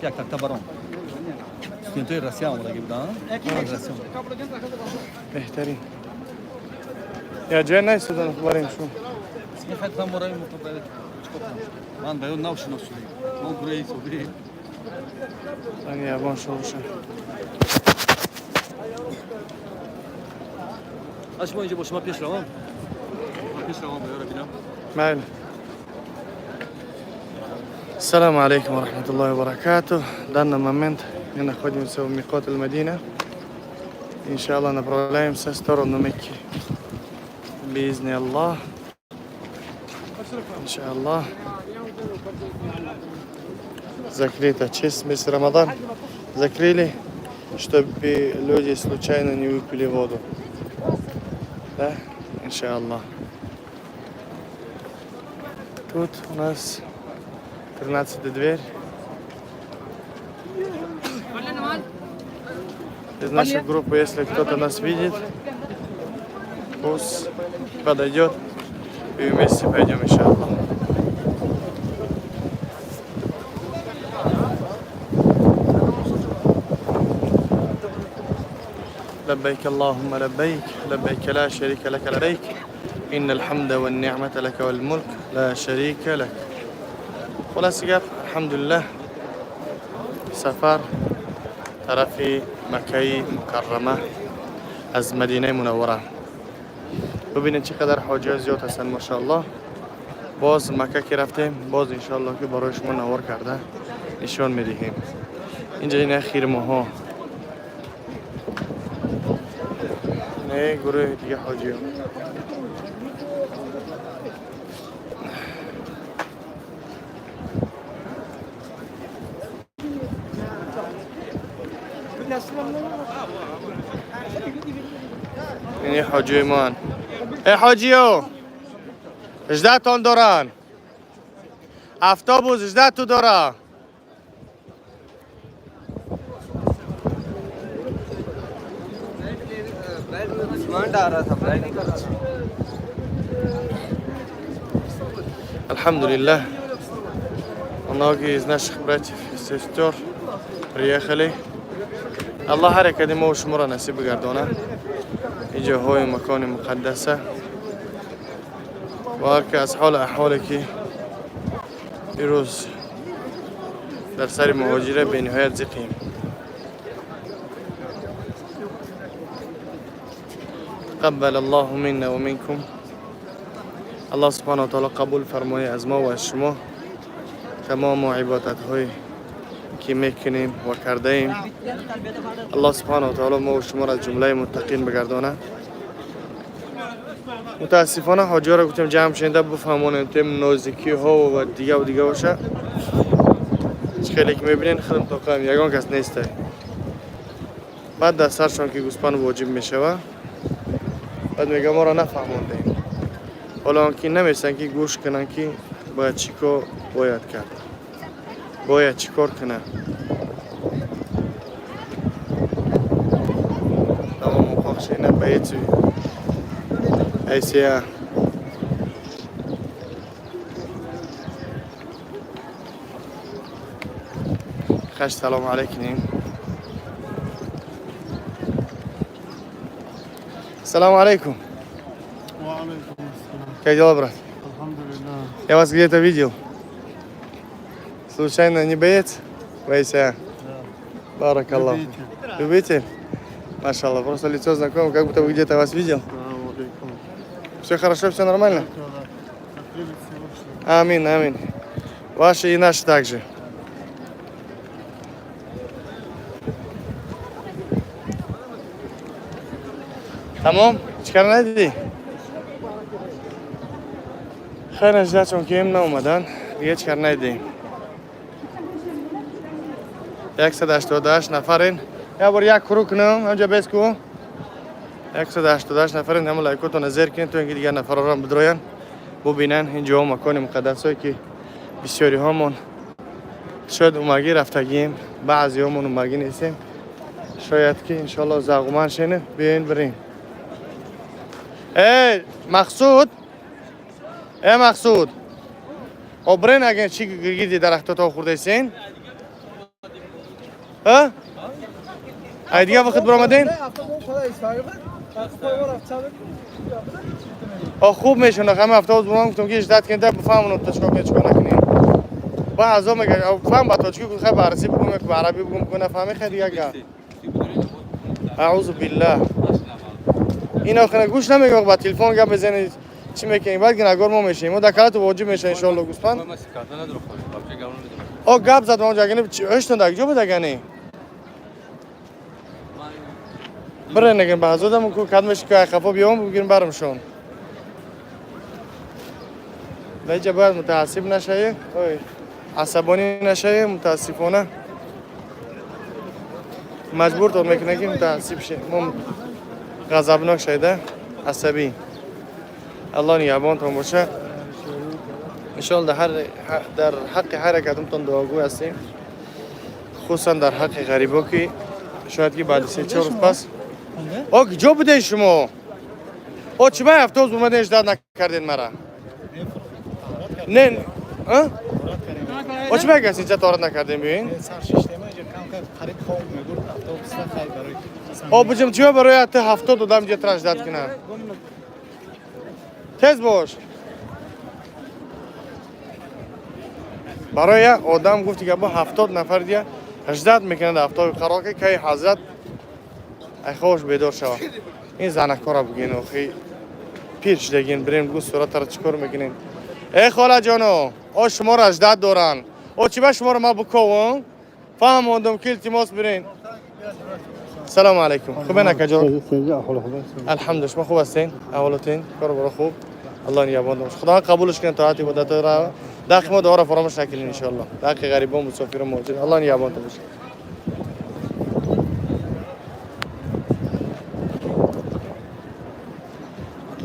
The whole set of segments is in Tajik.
Як такта баром. Студентои Россия омадаги буданд. Россия. Беҳтарин. Я ҷой наистодан барем шу. Мехоҳед мо равем, чикор кунам? Ман ба ё нав шинос шудем. Мо гурӯҳи собирем. Ани ягон шоша. Аз шумо инҷо бо шумо пеш равам. Пеш равам, ба ёра бинам. Майли. السلام عليكم ورحمة الله وبركاته. В данный момент мы находимся в ميقات المدينة. إن شاء الله направляемся в сторону Мекки. بإذن الله. إن شاء الله. Закрыто. Честь месяц Рамадан. Закрыли, чтобы люди случайно не выпили воду. Да? إن شاء الله. Тут у нас 13 дверь. Из нашей группы, если кто-то нас видит, пусть подойдет и вместе пойдем, إن شاء الله. لبيك اللهم لبيك، لبيك لا شريك لك لبيك، إن الحمد والنعمة لك والملك لا شريك لك. خلاص گپ، الحمدلله، سفر طرف مکه مکرمه از مدینه منوره. ببینید چقدر حاجی زیاد هستن، ماشاءالله. باز مکه که رفتیم، باز انشالله که برای شما نوار کرده نشان میدهیم. اینجا این خیرمه ها، نه گروه دیگه حاجی ها. این حاجی من ای حاجیو 18 تان دارن، автобус 18 то дора. सामान डाल रहा था, नहीं कर रहा था। الحمد لله، многие из наших братьев и сестер приехали. الله هر یک ما و شما را نصیب گردانه این جاهای مکان مقدسه و هر که از حال احوالی که دیروز در سر مهاجره به نهایت زقیم. تقبل الله منا ومنكم. الله سبحانه وتعالی قبول فرمایه از ما و از شما تمام عبادت های که میکنیم و کرده ایم. الله سبحانه و تعالی ما و شما را از جمله متقین بگردانه. متاسفانه حاجی را گفتیم جمع شنده بفهمانیم تیم نازکی ها و دیگه و دیگه باشه. خیلی که میبینین خودم تا قیم یگان کس نیسته. بعد در سرشان که گوسپند واجب میشوه، بعد میگه ما را نفهموندیم. حالا که نمیسن که گوش کنن که باید چیکار باید کرد، باید چیکار کنه. تمام موقع نه ایسیا. خش سلام علیکم. السلام علیکم. وعليكم السلام. Как дела, брат? الحمد لله. Я вас где-то видел. Случайно не боец? Вайся. بارك الله. Любитель. Любитель? ما شاء الله. Просто лицо знакомое, как будто бы где-то вас видел. السلام عليكم. Все хорошо, все нормально? Как любит Всевышний. Амин, амин. Ваши и наши также. Тамом? Чикар надидӣ? Хайр, нажда, чун ки им наомадан, дига чикар надидем. 188 нафарин. Я бор як круг кунам, ҳамҷа бес ку. 188 нафарин, ҳама лайкотона зер кунед, то инки дигар нафарорам бидроянд, бубинанд ин ҷо макони муқаддасое ки бисёриҳомон шояд умагӣ рафтагием, баъзеҳомон умагӣ нестем. Шояд ки иншоалло завқманд шенем, биёин бирем. Эй, Мақсуд! Э, Мақсуд! О, бирен, агар чи гирди дарахтото хӯрдасен? ها؟ ای دیگه وقت برآمدین؟ آ خوب میشون همه هفته روز برام گفتم که اجداد کنید بفهمونم تا چیکار کنید چیکار نکنید. با عزا میگه فهم با تاجیکی گفت خیلی بررسی بگم که عربی بگم که نفهمی خیلی دیگه. اعوذ بالله. این آخر گوش نمیگه با تلفن گپ بزنید چی میکنی بعد گناهگار ما میشیم ما دکلات واجب میشه ان شاء الله گوسفند. آ گپ زد اونجا اگه اشتون در کجا بود اگه نه بره نگم به حضورم کو کدمش که خفا بیام بگیرم برمشون. اینجا باید متعصب نشه، اوی عصبانی نشه، متاسفانه مجبور تون میکنه که متعصب شه، ما غضبناک شده، عصبی. الله نگهبانتون باشه. انشالله در حق هر کدومتون دعاگو هستیم، خصوصا در حق غریبا که شاید که بعد 3-4 روز پس. آ کجا بودین شما؟ آ چی من هفته روز اومدین اجداد نکردین مرا؟ نه ها؟ آ چی من اینجا تارت نکردین ببین؟ آ بجم چی برای حتی 70 دادم اینجا ترش داد کنه. تیز باش. برای آدم گفتی که با 70 نفر دیگه 18 میکنه 70 قرار که کی حضرت ای خوش بیدار شوه. این زنکارا بگین آخی پیر شدگین بریم بگو صورت را چیکار میکنین؟ ای خاله جانو آ شما را 18 دارن. آ چی با شما رو ما بکوم؟ فهموندم که التماس برین. سلام علیکم. خوبه نکجا؟ الحمدلله شما خوب هستین؟ احوالتین؟ کار برا خوب؟ الله نگهبان باش. خدا قبولش کنه طاعت عبادت را. داخل ما دعا را فراموش نکنین ان شاء الله. داخل غریبان مسافران مهاجر. الله نگهبان باش.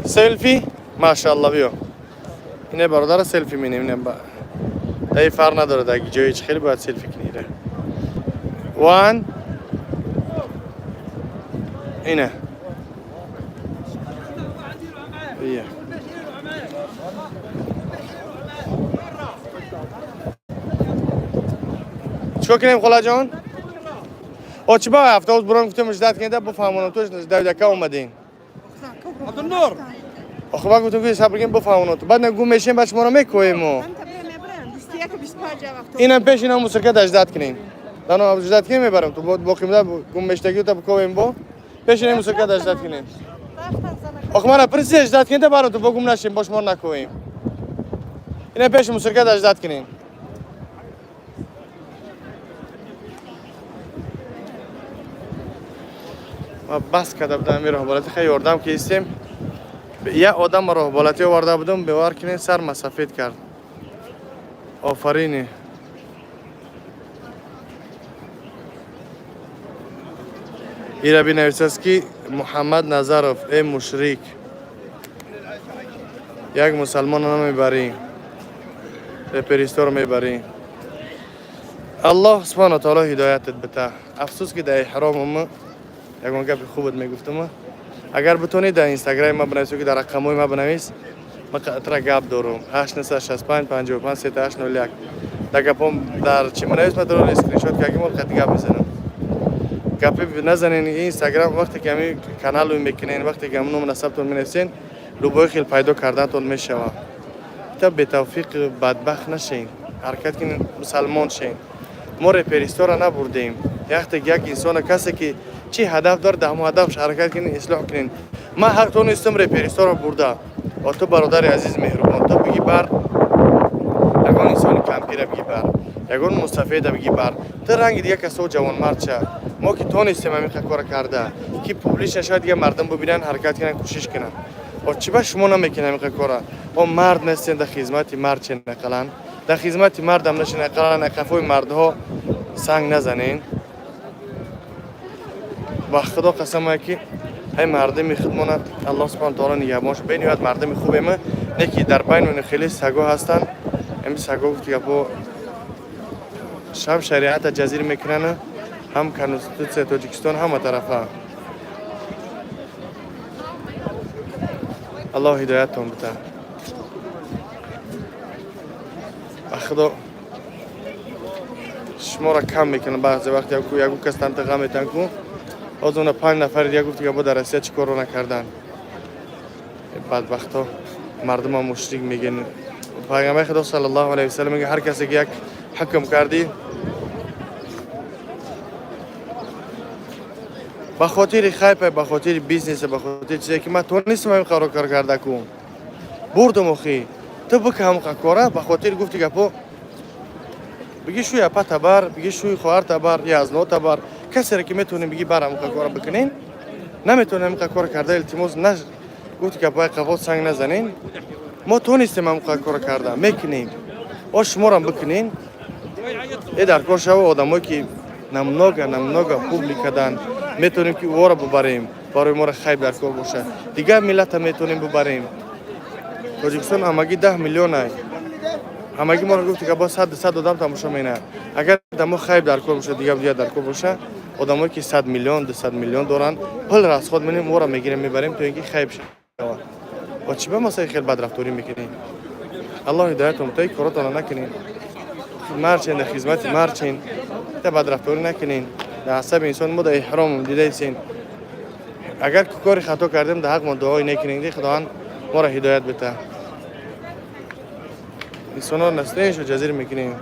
سلفی ماشاءالله بیا. اینه برادر سلفی مینیم اینه با. دای فرق نداره در جایی خیلی باید سلفی کنی. وان اینه. بیا. چیکار کنیم خاله جان؟ آ چی با هفته روز برام گفتم مجدد کنید بفهمونم توش دکه اومدین. عبدالنور آخه با گفتم که صبر کنیم بفهمونم تو. بعد نگو میشیم بچ ما رو میکویم. اینم پیش اینا موسیقی اجداد کنیم. دانو اجداد کنیم میبرم تو باقی مونده گم مشتگی تا بکویم با پیش اینا موسیقی اجداد کنیم. آخه ما را پرسی اجداد کنیم تا برام تو با گم نشیم باش ما رو نکویم. اینا پیش موسیقی اجداد کنیم. ما بس کرده بودم این راهبالتی خیلی یاردم که ایستیم. یه آدم راهبالتی آورده بودم باور کنین سر ما سفید کرد. آفرینی. ایرا بنویس است که محمد نظروف ای مشرک یک مسلمان نمیبری رپریستور میبری. الله سبحانه و تعالی هدایتت بده. افسوس که در احرام ما یگان گپ خوبت میگفتم. اگر بتونی در اینستاگرام ما بنویسی که در رقموی ما بنویس ما قطره گپ دارم 8965 55 3801 در گپم در چی بنویس من در اسکرین شات که اگه قطع گپ میزنم. گپ نزنین اینستاگرام وقتی که همی کانال رو میکنین وقتی که همون نسبتون مینویسین لوبای خیلی پیدا کردنتون میشه. تا به توفیق بدبخت نشین، حرکت کنین مسلمان شین. ما رپریستا را نبردیم. وقتی یک انسان کسی که چی هدف داره در همون هدفش حرکت کنین اصلاح کنین. من حق تو نیستم رپریستا را برده. و تو برادر عزیز مهربان تو بگی بر یگان انسان کمپیره بگی بر یگان مستفیده بگی بر تو رنگ دیگه کسا جوان مرد شه. ما که تونستیم همین کار کرده که پوبلیش نشه دیگه مردم ببینن حرکت کنن کوشش کنن. و چی با شما نمیکنه همین کارا؟ و مرد نیستین در خدمت مرد چه نقلن در خدمت مرد هم نشین نقلن قفای مردها سنگ نزنین. و خدا قسم که های مردمی خودمون الله سبحانه تعالی نگهبانش بینید مردم خوبه ما نه که در بین اون خیلی سگا هستن. این سگا گفت که با شب شریعت جزیر میکنن هم کنستیتوسیون تاجیکستان همه طرفه. الله هدایتتون بده. خدا Шуморо кам мекунад баъзе вақт ягу кас танта ғам метан ку. Ҳозир она 5 нафари дига гуфт, ки бо дар Россия чӣ корро накардан. Бадбахто мардума мушрик мегӯянд. Пайғамбари Худо саллаллоҳу алайҳи васаллам мегӯяд, ҳар касе ки як ҳукм кардӣ ба хотири хайпа, ба хотири бизнеса, ба хотири чизе ки ман тонистам ҳамин қарор кор карда ку. Бурдум охи. Ту бика ҳамқа кора, ба хотири гуфти гапо биги шӯй апа табар, биги шӯй хоҳар табар, я аз но табар. Касере ки метавонем биги бар ҳамқа кора бикунем, наметавонем ҳамқа кора карда, илтимос на гуфти гапои қафо санг назанем. Мо тонистем ҳамқа кора карда, мекунем. О шуморам бикунем. Э дар кор шава одамое ки намного намного публика дан метавонем ки ӯро бубарем, барои моро хайб дар кор бошад. Дигар миллата метавонем бубарем. Тоҷикистон ҳамагӣ 10 миллион ай. Ҳамагӣ моро гуфти ки бо 100 одам тамошо менад. Агар дар мо хайб дар кор бошад, дигар дигар дар кор бошад, одамое ки 100 миллион, 200 миллион доранд, пул расход менем, ӯро мегирем, мебарем то ин ки хайб шавад. Ва чӣ ба масои хел бадрафторӣ мекунем? Аллоҳ ҳидоятон то ин коротонро накунем. Марчин дар хизмати марчин, та бадрафторӣ накунем. Дар асаби инсон мо дар эҳромом дидаисен. Агар кори хато кардем, дар ҳақ мо дуои некунем, ки Худованд моро ҳидоят бита. Инсонҳоро наслешо ҷазир мекунем.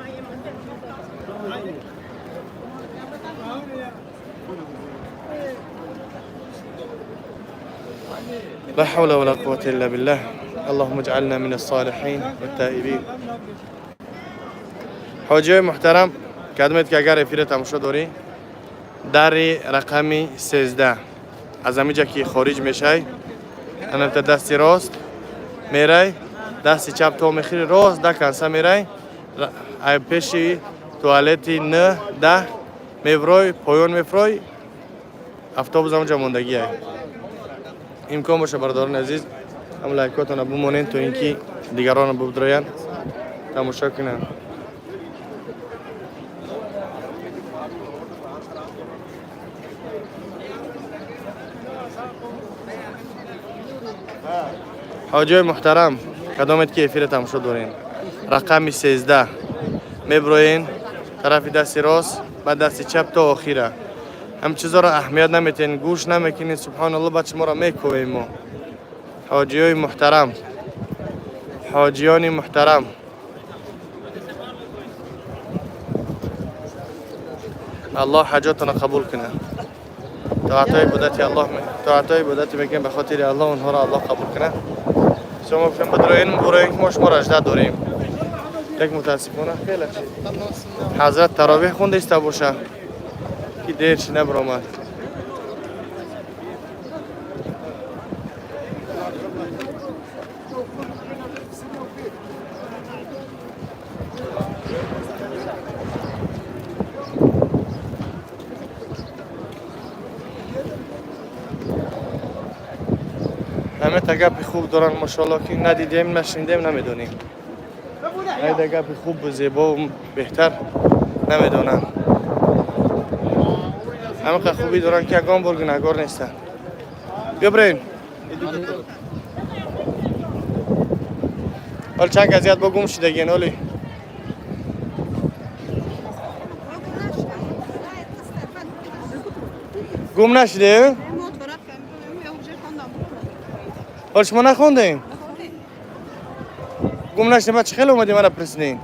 لا حول ولا قوة إلا بالله. اللهم اجعلنا من الصالحين والتائبين. ҳоҷиёи муҳтарам, кадмед ки агар эфира тамошо дорӣ, дари рақами 13 аз ҳамиҷа ки хориҷ мешай, анамта дасти рост мерай, дасти чап то мехӯри рост да канса мерай, ай пеши туалети н 10 меврой, поён мефрой, автобус ҳамонҷа мондагиай. Имкон боша, бародарони азиз, ҳам лайкотона бимонед, то ин ки дигарона бубдроянд, тамошо кунанд. Ҳоҷиёи муҳтарам, кадомед ки эфира тамошо дорем, рақами 13 меброен, тарафи дасти рост ба дасти чап то охира. Ҳам чизоро аҳамият наметиҳен, гӯш намекунед, субҳоналло, баъд шуморо мекӯвем мо. Ҳоҷиёи муҳтарам, ҳоҷиёни муҳтарам, аллоҳ ҳаҷотонро қабул кунад. Тоатҳои ибодати аллоҳ, тоатҳои ибодати мекунем ба хотири аллоҳ, онҳоро аллоҳ қабул кунад. Шумо гуфтем бидроен, буроен, ки мо шуморо ажда дорем. Як мутаассифона хеле ҳазрат таровеҳ хонда иста боша, ки дер чи набаромад. Ҳама та гапи хуб доранд, машоалло, ки надидем, нашнидем, намедонем. Айда гапи хуб, зебову беҳтар намедонанд. Ҳамақа хубӣ доранд, ки ягон бор гунаҳгор нестанд. Биё бирем. Ҳол чанд казият бо гум шидагиен оли. Гум нашиде? Ҳол шумо нахондем? Гум нашидем, баъд чӣ хеле омадем мара президент?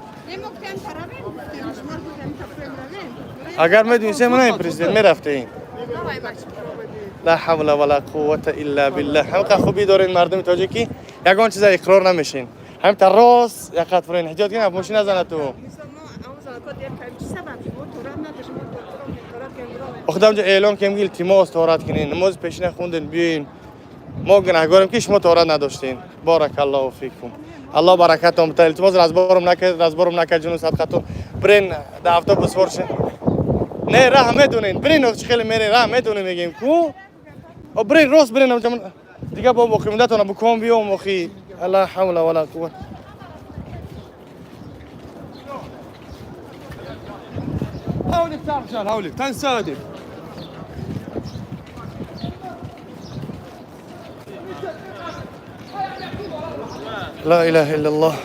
Агар медонистем, на президент мерафтем. Ла ҳавла вала қуввата илла биллаҳ. Ҳамқа хубӣ дорен мардуми тоҷикӣ, ягон чиза иқрор намешин. Ҳамта рост яқат фурен эҳтиёт кунед, мошин назанад ту. Худам ҷо эълон кардем, ки илтимос тоҳорат кунед, намози пешина хонден, биёин. Мо гунаҳгорем, ки шумо тоҳорат надоштем. Баракаллоҳу фикум. Аллоҳ баракатон бита. Илтимос разборум накард, разборум накард, ҷуну садқатон. Бирен дар автобус савор шед. Не, раҳ медонен. Бирен, чӣ хеле мерен, раҳ медонем мегем ку. О бирен рост бирен, дига бо боқимондатона букон биём охи. Ла ҳавла вала қувват. حاولك تعرف شان حاولك تنسى. لا اله الا الله.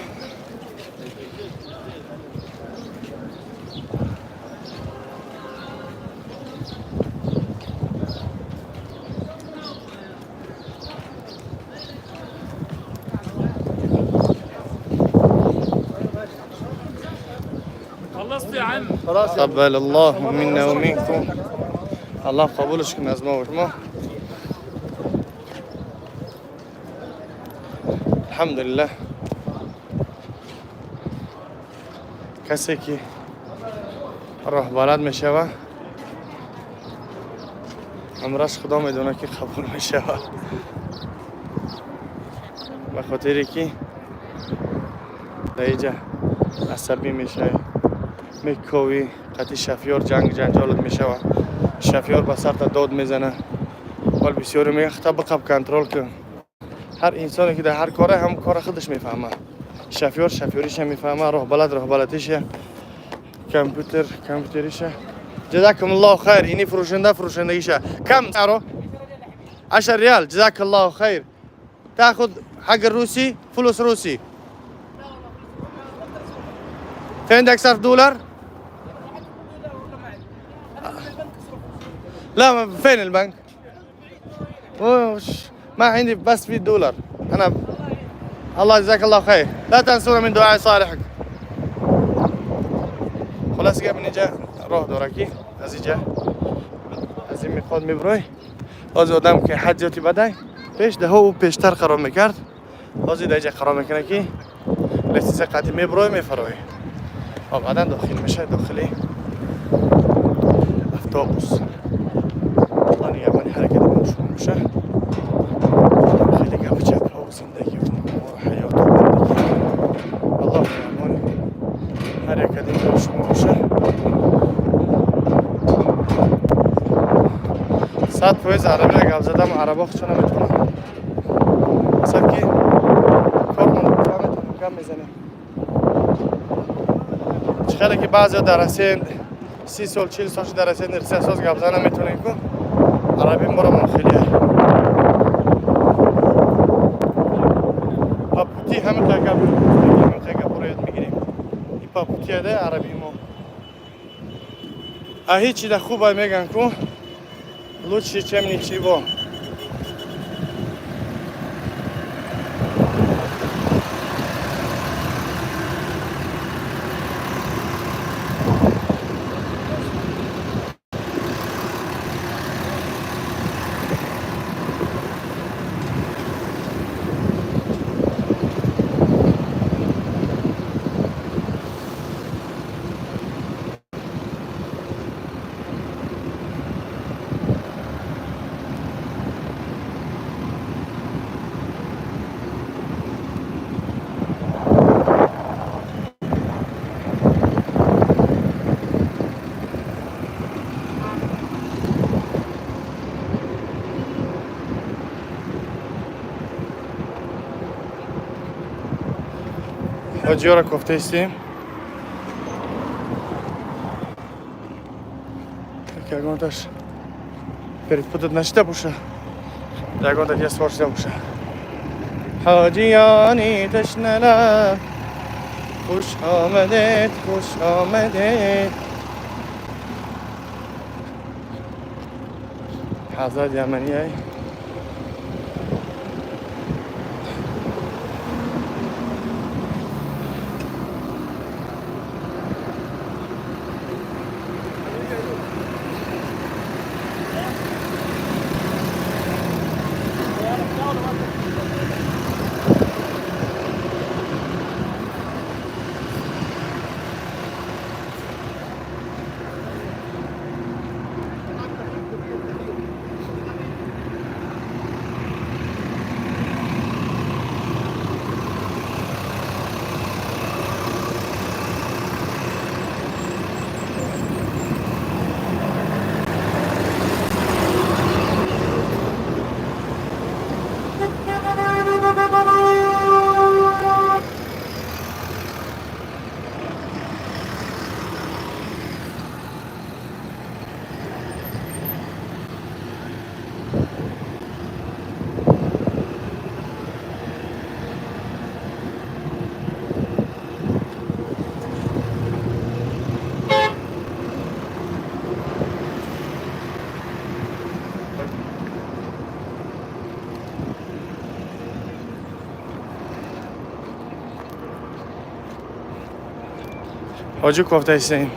خلصت يا عم. تقبل الله منا ومنكم. الله قبولش کنه از ما و شما. الحمدلله. کسی که راه بلد میشوه امرش خدا میدونه که قبول میشوه، به خاطر که در اینجا عصبی میشه، میکوی قطعی شفیار جنگ جنجالت میشوه، شفیار به سر داد میزنه. ولی بسیاری میگه خطا بقب کنترل کن. هر انسانی که در هر کاره هم کار خودش میفهمه. شفیار شفیاریش میفهمه، راه بلد راه بلدیشه، کامپیوتر کامپیوتریشه. جزاكم الله خير. اینی فروشنده فروشندگیشه. کم سعره؟ 10 ريال. جزاك الله خير. تاخذ حق الروسي، فلوس روسي. في عندك صرف دولار؟ لا، فين البنك؟ وش ما عندي، بس في دولار انا. الله جزاك الله خير، لا تنسونا من دعاء صالحك. خلاص گپ اینجا راه داره که از اینجا از این میخواد میبروی. از آدم که حجاتی بدای پیش ده او پیشتر قرار میکرد، از اینجا قرار میکنه که لسیسه قطعی میبروی میفروی و بعدا داخل میشه داخلی автобус. الله نگهبانی حرکت ما شما میشه. خیلی گپ چپ و زندگی و حیات و زندگی. الله نگهبانی هر یک از شما باشه. 100% عربی را گپ زدم، عربا خودشون نمیتونن. مثلا که کارمون نمیتونیم گپ میزنیم. چقدر که بعضی در رسین 30 سال 40 سال در رسین رسین ساز گپ زنم میتونیم کن. عربی مرا خیلیه. پاپوتی همین تا گپ همین تا گپ رو یاد میگیریم. این پاپوتی ده عربی ما. هیچی ده خوبه میگن کو лучше, чем ничего. حاجی کوفته استیم. یگانتاش перепутать نشده باشه، یگانتا یه سوار شده باشه. حاجیانی تشنه لب خوش آمدید، خوش آمدید. حضرت یمنی ای Ҳоҷӣ кофтаистем.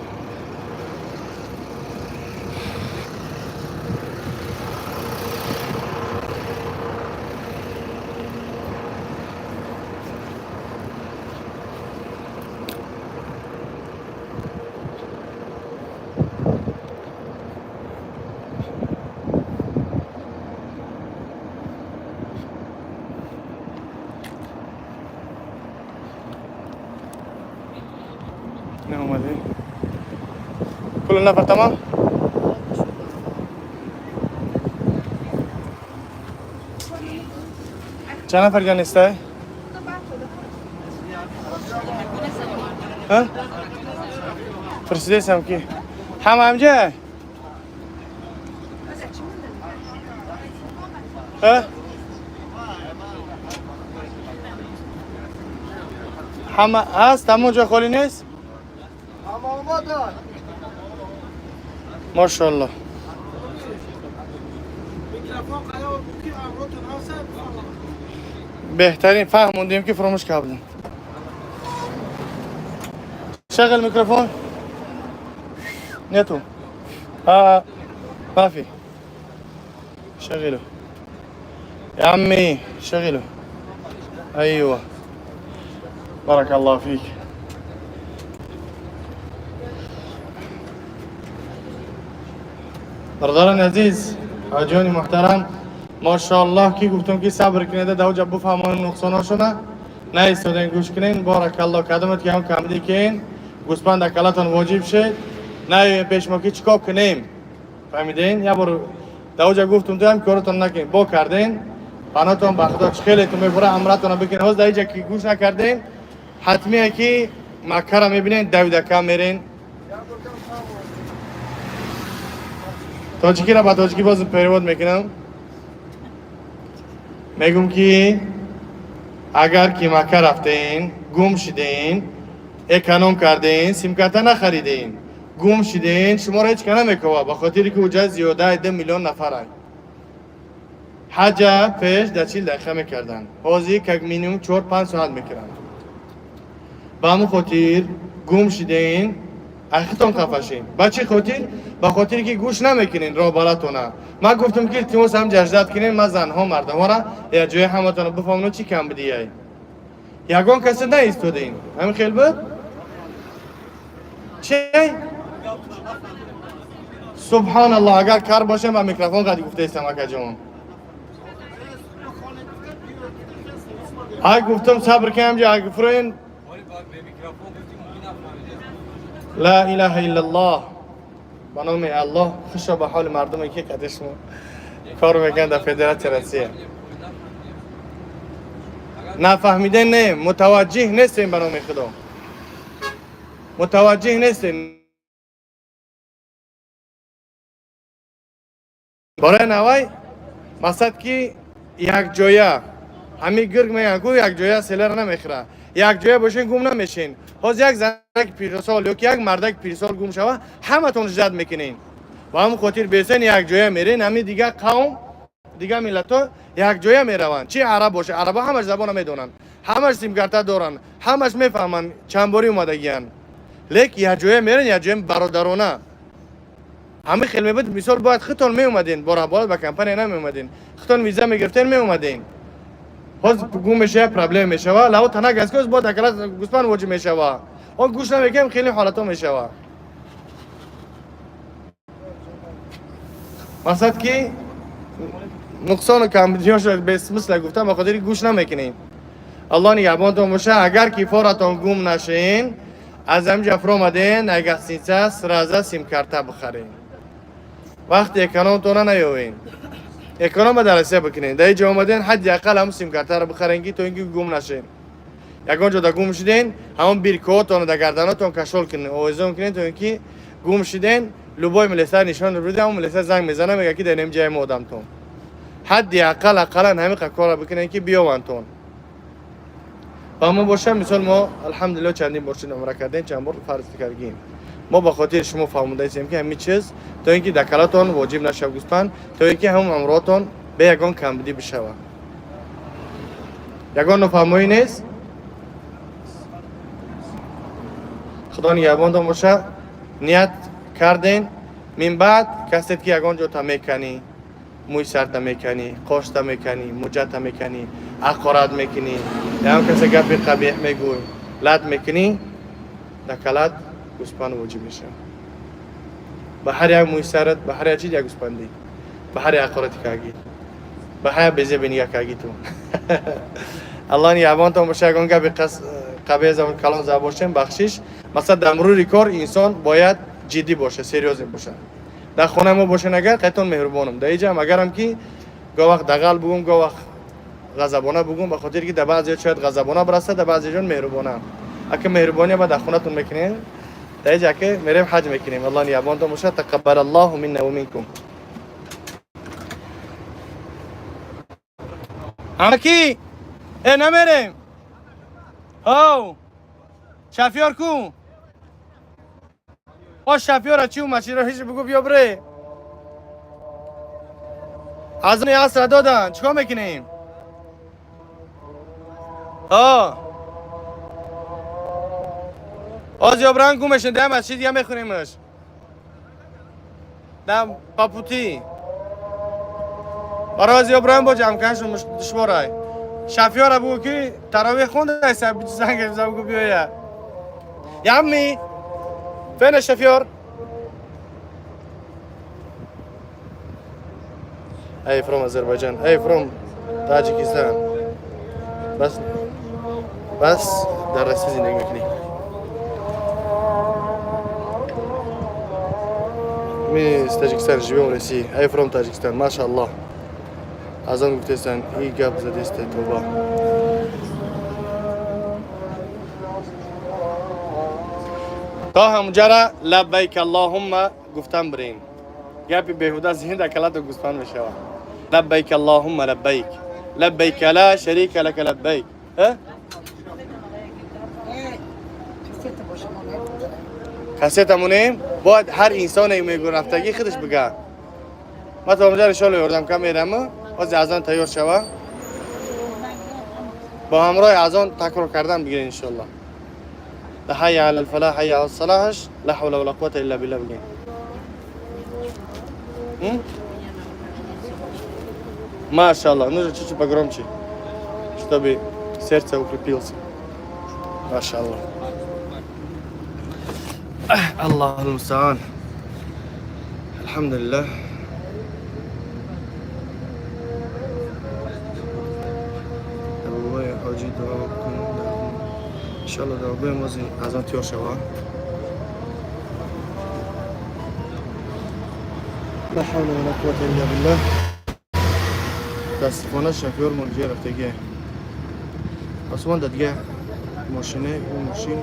Омадем. Кулл нафар тамом. Чанд нафар ҷа нестай? Ҳа? Пурсидесам, ки ҳама ҳамҷа? Ҳа? Ҳама ҳаст, ҳамон ҷо холӣ нест? Мошалло. Микрофон қаяр ки амротон ҳаст. Беҳтарин, фаҳмондем, ки фуромӯш кардем. Шағал микрофон нету. آه ما في. شغله يا عمي، شغله. ايوه، بارك الله فيك. Бародарони азиз, ҳоҷиёни муҳтарам, мошоаллоҳ, ки гуфтум, ки сабр кунеда, давҷа буфаҳмонем нуқсоношона наистоден, гӯш кунен. Боракалло, кадомат ки ҳам камдӣ кен, гӯспанд акалатон воҷиб шед, наёем пеш мо, ки чӣ кор кунем. Фаҳмиден? Як бор давҷа гуфтум, туам коротон накунед, бо карден, панотон ба худо, чӣ хелетон мебура, амратона бикунед. Ҳоз дар иҷа ки гӯш накарден, ҳатмие ки Маккара мебинен, давидака мерен. Тоҷикиро ба тоҷикӣ боз перевод мекунам. Мегум, ки агар ки Макка рафтен, гум шиден, эконом карден, симкарта нахариден, гум шиден, шуморо ҳеҷ ка намекова, ба хотире ки уҷа зиёдаи 2 миллион нафарай. Ҳаҷа пеш дар 40 дақиқа мекарданд, ҳозир как минимум 4-5 соат мекунанд. Ба ҳамон хотир гум шиден, ахитон хафашин. Ба чӣ хотир? Ба хотире ки гӯш намекунен роҳбаратона. Ман гуфтам, ки илтимос, ҳам ҷаждат кунен, ман занҳо, мардамҳоро як ҷои ҳаматона бифаҳмонам, чӣ кам бидияй. Ягон касе наистодем. Ҳамин хел буд? Че? Субҳаналлоҳ, агар кар бошем, ба микрофон қад гуфтаистам, акаҷон. Ай гуфтам, сабр кунам, ҷа фурен. Ла илаҳа иллаллоҳ. Ба номи Аллоҳ, хуша ба ҳоли мардуме, ки қади шумо кор мекунанд дар Федератсия Россия. Нафаҳмиде не, мутаваҷҷиҳ нестем, ба номи Худо. Мутаваҷҷиҳ нестем. Бораи навай мақсад, ки якҷоя ҳамин гирг мегӯянд, ку якҷоя селера намехӯра. Якҷоя бошен, гум намешен. Ҳозир як занаки пирсол ё ки як мардаки пирсол гум шава, ҳаматон ждать мекунен. Ба ҳамин хотир бесен, якҷоя мерен. Ҳамин дигар қавм, дигар миллатҳо якҷоя мераванд. Чи араб боша, араба ҳамаш забона медонанд, ҳамаш симкарта доранд, ҳамаш мефаҳманд, чандборӣ омадагиянд. Лек якҷоя мерен, якҷоя бародарона. Ҳамин хел мебуд, мисол, бояд худтон меомаден, бора ба компания намеомаден, худтон виза мегирифтен, меомаден. Ҳоз гум мешава, проблема мешава, лаво танак аст, ки бояд акала гӯспанд воҷиб мешава. Он гӯш намекунем, хеле ҳолатҳо мешава. Мақсад, ки нуқсону камбудиёшо бесмисла гуфтам, ба хотири гӯш намекунем. Аллоҳ нигаҳбонтон боша. Агар ки форатон гум нашен, аз ҳаминҷа фуромаден, ай гостиница сразу симкарта бихарен. Вақти экономтона наёвен, эконома дар Россия бикунен. Дар инҷа омаден, ҳадди ақал ҳамун симкартаро бихарен, ки то ин ки гум нашен. Ягон ҷода гум шуден, ҳамон биркаотонро дар гарданотон кашол кунен, овезон кунен, то ин ки гум шуден, любой милиса нишон биде, ҳамон милиса занг мезана, мега, ки дар ин ҷои мо одамтон. Ҳадди ақал, ақаллан ҳамин кора бикунен, ки биёвандтон. Ба мо боша, мисол, мо алҳамдулилло чандин бор шуд умра кардем, чанд бор фарз кардем. Мо ба хотири шумо фаҳмодаистем, ки ҳамин чиз, то ин ки дар калатон воҷиб нашав гӯспанд, то ин ки ҳамон умротон бе ягон камбудӣ бишава. Ягон нофаҳмоӣ нест? Худо нигаҳбонтон боша. Ният карден, мин баъд касет ки ягон ҷота меканӣ, мӯи сарта меканӣ, қошта меканӣ, муҷата меканӣ, ҳақорат мекунӣ, ягон касе гапи қабеҳ мегӯй, лат мекунӣ, дар калат гӯспанд воҷиб мешавад. Ба ҳар як мӯи сарат, ба ҳар як чиз як гӯспандӣ, ба ҳар як ҳақорати кагӣ, ба ҳар як безеби нигаҳ кагӣ ту. Аллоҳ нигаҳбонтон боша. Ягон гапи қабеҳ забон калон зада бошем, бахшиш. Масалан, дар мурури кор инсон бояд ҷиддӣ боша, серьёзный боша. Дар хонаи мо бошен агар, қайтон меҳрубонам. Дар иҷам агарам ки гоҳ вақт дағал бугум, гоҳ вақт ғазабона бугум, ба хотире ки дар баъзе шояд ғазабона бирасад, дар баъзе ҷон меҳрубона. Ака меҳрубония ба дар хонатон мекунем, дар иҷа ака мерем ҳаҷ мекунем. Аллоҳ нигаҳбонтон боша. Тақаббалаллоҳу минна ва минкум. Амаки, э намерем. Оу, шафёр ку? О шафёра чӣ омад? Чиро ҳеҷ бугу биё бре. Аз он асра додан, чикор мекунем? О. Оз ё бранг гум мешин, дар масҷид я мехонимаш. Дар папути. Барои аз ё бранг бо ҷамъ карданшон душворай. Шафёра бугу ки таравих хонда, занг бизан бугу биёя. Я амми, فين الشفيور؟ I from Azerbaijan. I from Tajikistan. بس بس در رسی زندگی میکنی. Мы с Таджикистана живем в России. I from Таджикистан. Машаллах. Азан гуфтестан и гап задесте тоба. То ҳамҷара лаббайк аллоҳумма гуфтан бирем. Гапи беҳуда зинда калату гӯспанд мешавад. Лаббайк аллоҳумма лаббайк. Лаббайк ла шарика лака лаббайк. Э? Кассета монем, бояд ҳар инсоне мегӯ рафтагӣ худаш бига. Ман то ҳамҷара иншоалло ёрдам кам мерам, ҳозир азон тайёр шава. Бо ҳамроҳи азон такрор кардан бигирен иншоалло. ҳайя ала алфалаҳ, ҳайя ала салаҳаш, ла ҳавла вала қуввата илла билла бигем. Машаллах, нужно чуть-чуть погромче, чтобы сердце укрепился. Машаллах. Аллаху мустаан. Алҳамдулиллах. Бобои ҳоҷӣ дуо кун. Иншалло дуогӯем боз азон тиёр шава. ла ҳавла вала қуввата илла биллах. Мутаассифона шофёр мурҷиа рафтагия. Осмон да дига мошине, ӯ мошин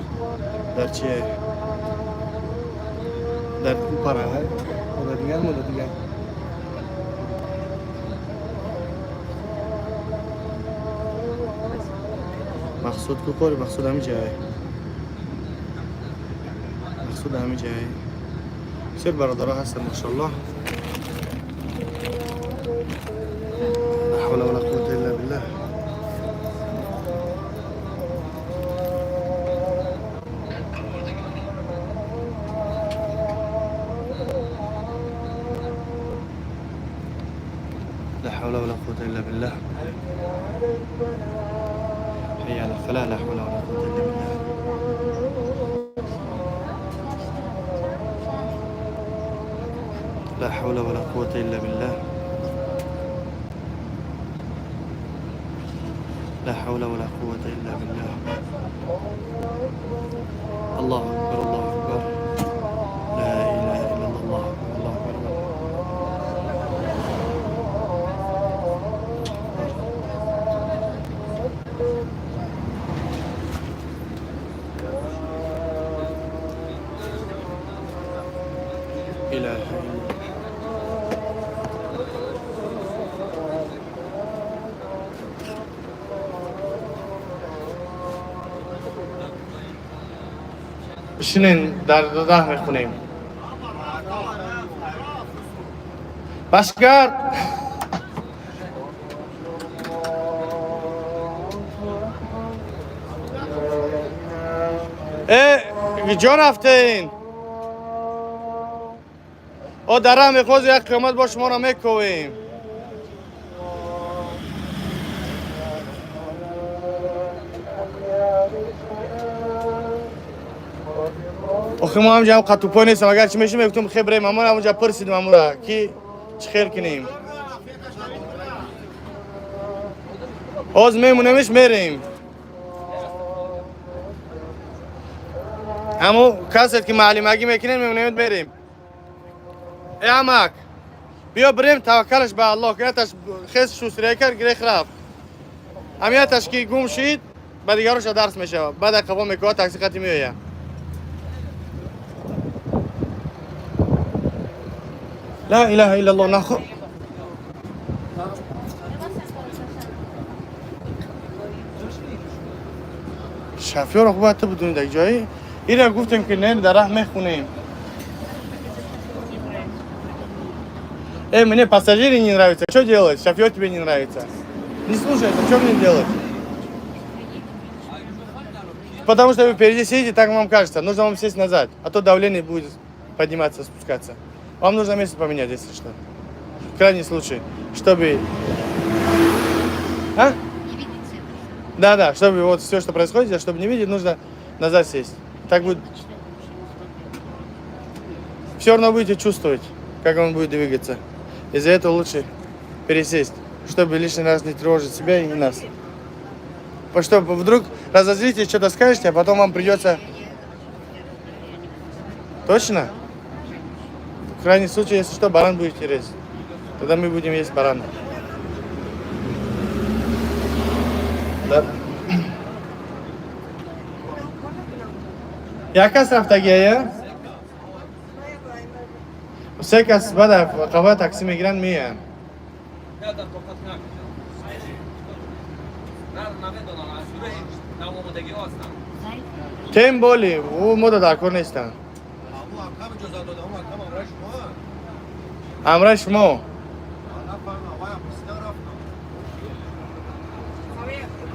дар чие? Дар ӯ пара, дар дигар мо дар дигар. Мақсуд ку кори Мақсуд ҳами ҷай. Мақсуд ҳами ҷай. Бисёр бародаро ҳастанд, машаллоҳ. ла ҳавла вала қуввата илла биллах. لا حول ولا قوة إلا بالله. حي على الفلاح. لا حول ولا قوة إلا بالله. لا حول ولا قوة إلا بالله. لا حول ولا قوة إلا بالله. الله أكبر الله أكبر. لا إله إلا الله. الله أكبر الله أكبر. إله إلا الله. بشینین در ده میخونیم. بشگر э Ҷо рафтен? О дара мехоз як қиёмат бо шуморо мековем. Охи мо ҳамҷа ҳам қатупой нестам, агар чӣ мешим мегуфтум хе брем, амон ҳамонҷа пурсидим амура ки чӣ хел кунем. Ҳоз мемонемиш мерем. Ҳаму касет ки маълимагӣ мекунем мемонемит мерем. Э амак, биё бирем таваккалаш ба Аллоҳ, ки яташ хес шусрия кард, гирех рафт. Ҳамияташ ки гум шид, ба дигароша дарс мешавад. Баъд қафо мекунад, такси қати меояд. Ла илаҳа иллаллоҳ нахо. Шафёро хуб бояд ту бидонӣ дар ҷои. Ира гуфтем ки не дар раҳ мехонем. Эй, мне пассажиры не нравятся. Что делать? Шофер тебе не нравится. Не слушается, что мне делать? Потому что вы впереди сидите, так вам кажется. Нужно вам сесть назад, а то давление будет подниматься, спускаться. Вам нужно место поменять, если что. В крайний случай, чтобы... А? Да, чтобы вот все, что происходит, чтобы не видеть, нужно назад сесть. Так будет... Все равно будете чувствовать, как он будет двигаться. Из-за этого лучше пересесть, чтобы лишний раз не тревожить себя и нас. Потому что вдруг разозлитесь, что-то скажете, а потом вам придется... Точно? В крайнем случае, если что, баран будете резать. Тогда мы будем есть барана. Да. Як кас рафтагия? Се кас баъд қафа такси мегиранд меянд. Тем более, ӯ мода дар кор нестанд. Ҳамраи шумо.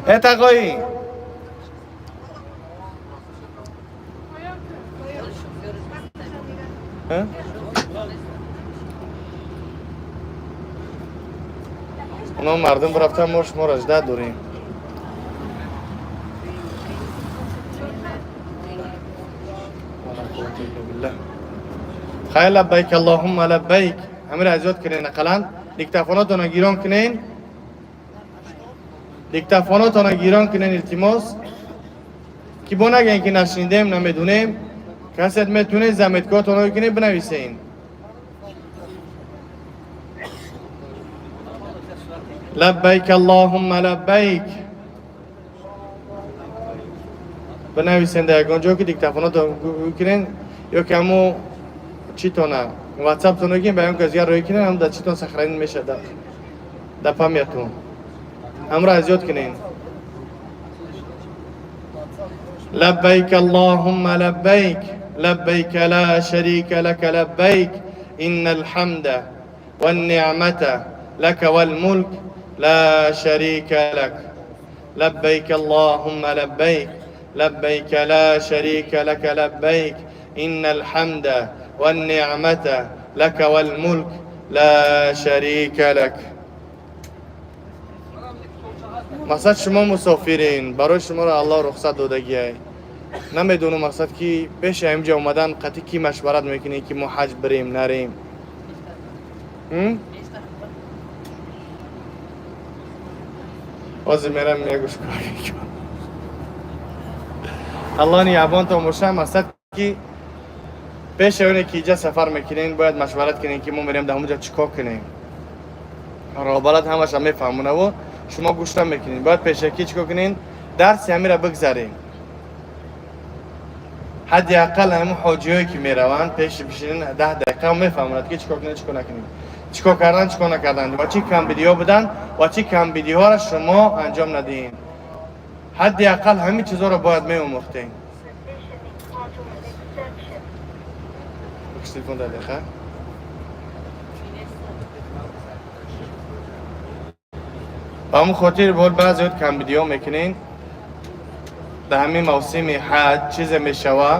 Э тағоӣ. Оно мардум рафтан, мо шуморо ждать дорем. Хайр лаббайк аллоҳумма лаббайк. Ҳамира аз ёд кунен ақаллан. Диктофонотонро гирон кунен. Диктофонотонро гирон кунен илтимос. Ки бо нагӯен ки нашнидем, намедунем. Касет метунед заметкаотонро кунед бинависен. Лаббайк аллоҳумма лаббайк. Бинависен дар ягон ҷо ки диктофонотон кунен ё ки ҳамо читона ватсаптон кунен ба ягон кас дигар роҳӣ кунен, ҳам дар читон сохранить мешавад дар памятун. Ҳамро аз ёд кунен. لبيك اللهم لبيك لبيك لا شريك لك لبيك إن الحمد والنعمة لك والملك لا شريك لك لبيك اللهم لبيك لبيك لا شريك لك لبيك إن الحمد والنعمة لك والملك لا شريك لك. Мақсад шумо мусофирин, барои шуморо Аллоҳ рухсат додагиай. Намедонам мақсад ки пеши ҳаминҷа омадан қатъи кӣ машварат мекунем ки мо ҳаҷ бирем, нарем. Ҳозир мерам ягӯш кор. Аллоҳ нигаҳбонтон боша. Мақсад ки пеши оне ки иҷа сафар мекунем, бояд машварат кунем ки мо мерем дар ҳамонҷа чӣ кор кунем. Роҳбалад ҳамаша мефаҳмонаву шумо гӯш намекунед. Бояд пешакӣ чӣ кор кунед? Дарси ҳамира бигзарем. Ҳадди ақал ҳамун ҳоҷиҳое ки мераванд пеши бишинен 10 дақиқа мефаҳмонад ки чӣ кор кунед, чӣ кор накунед. Чӣ кор кардан, чӣ кор накардан ва чӣ камбидиҳо буданд ва чӣ камбидиҳоро шумо анҷом надиҳед. Ҳадди ақал ҳамин чизҳоро бояд меомӯхтем. Телефон дар дақиқа. Ба ҳамун хотир бол баъзеҳо камбидиҳо мекунен. Дар ҳамин мавсими ҳаҷ чизе мешава,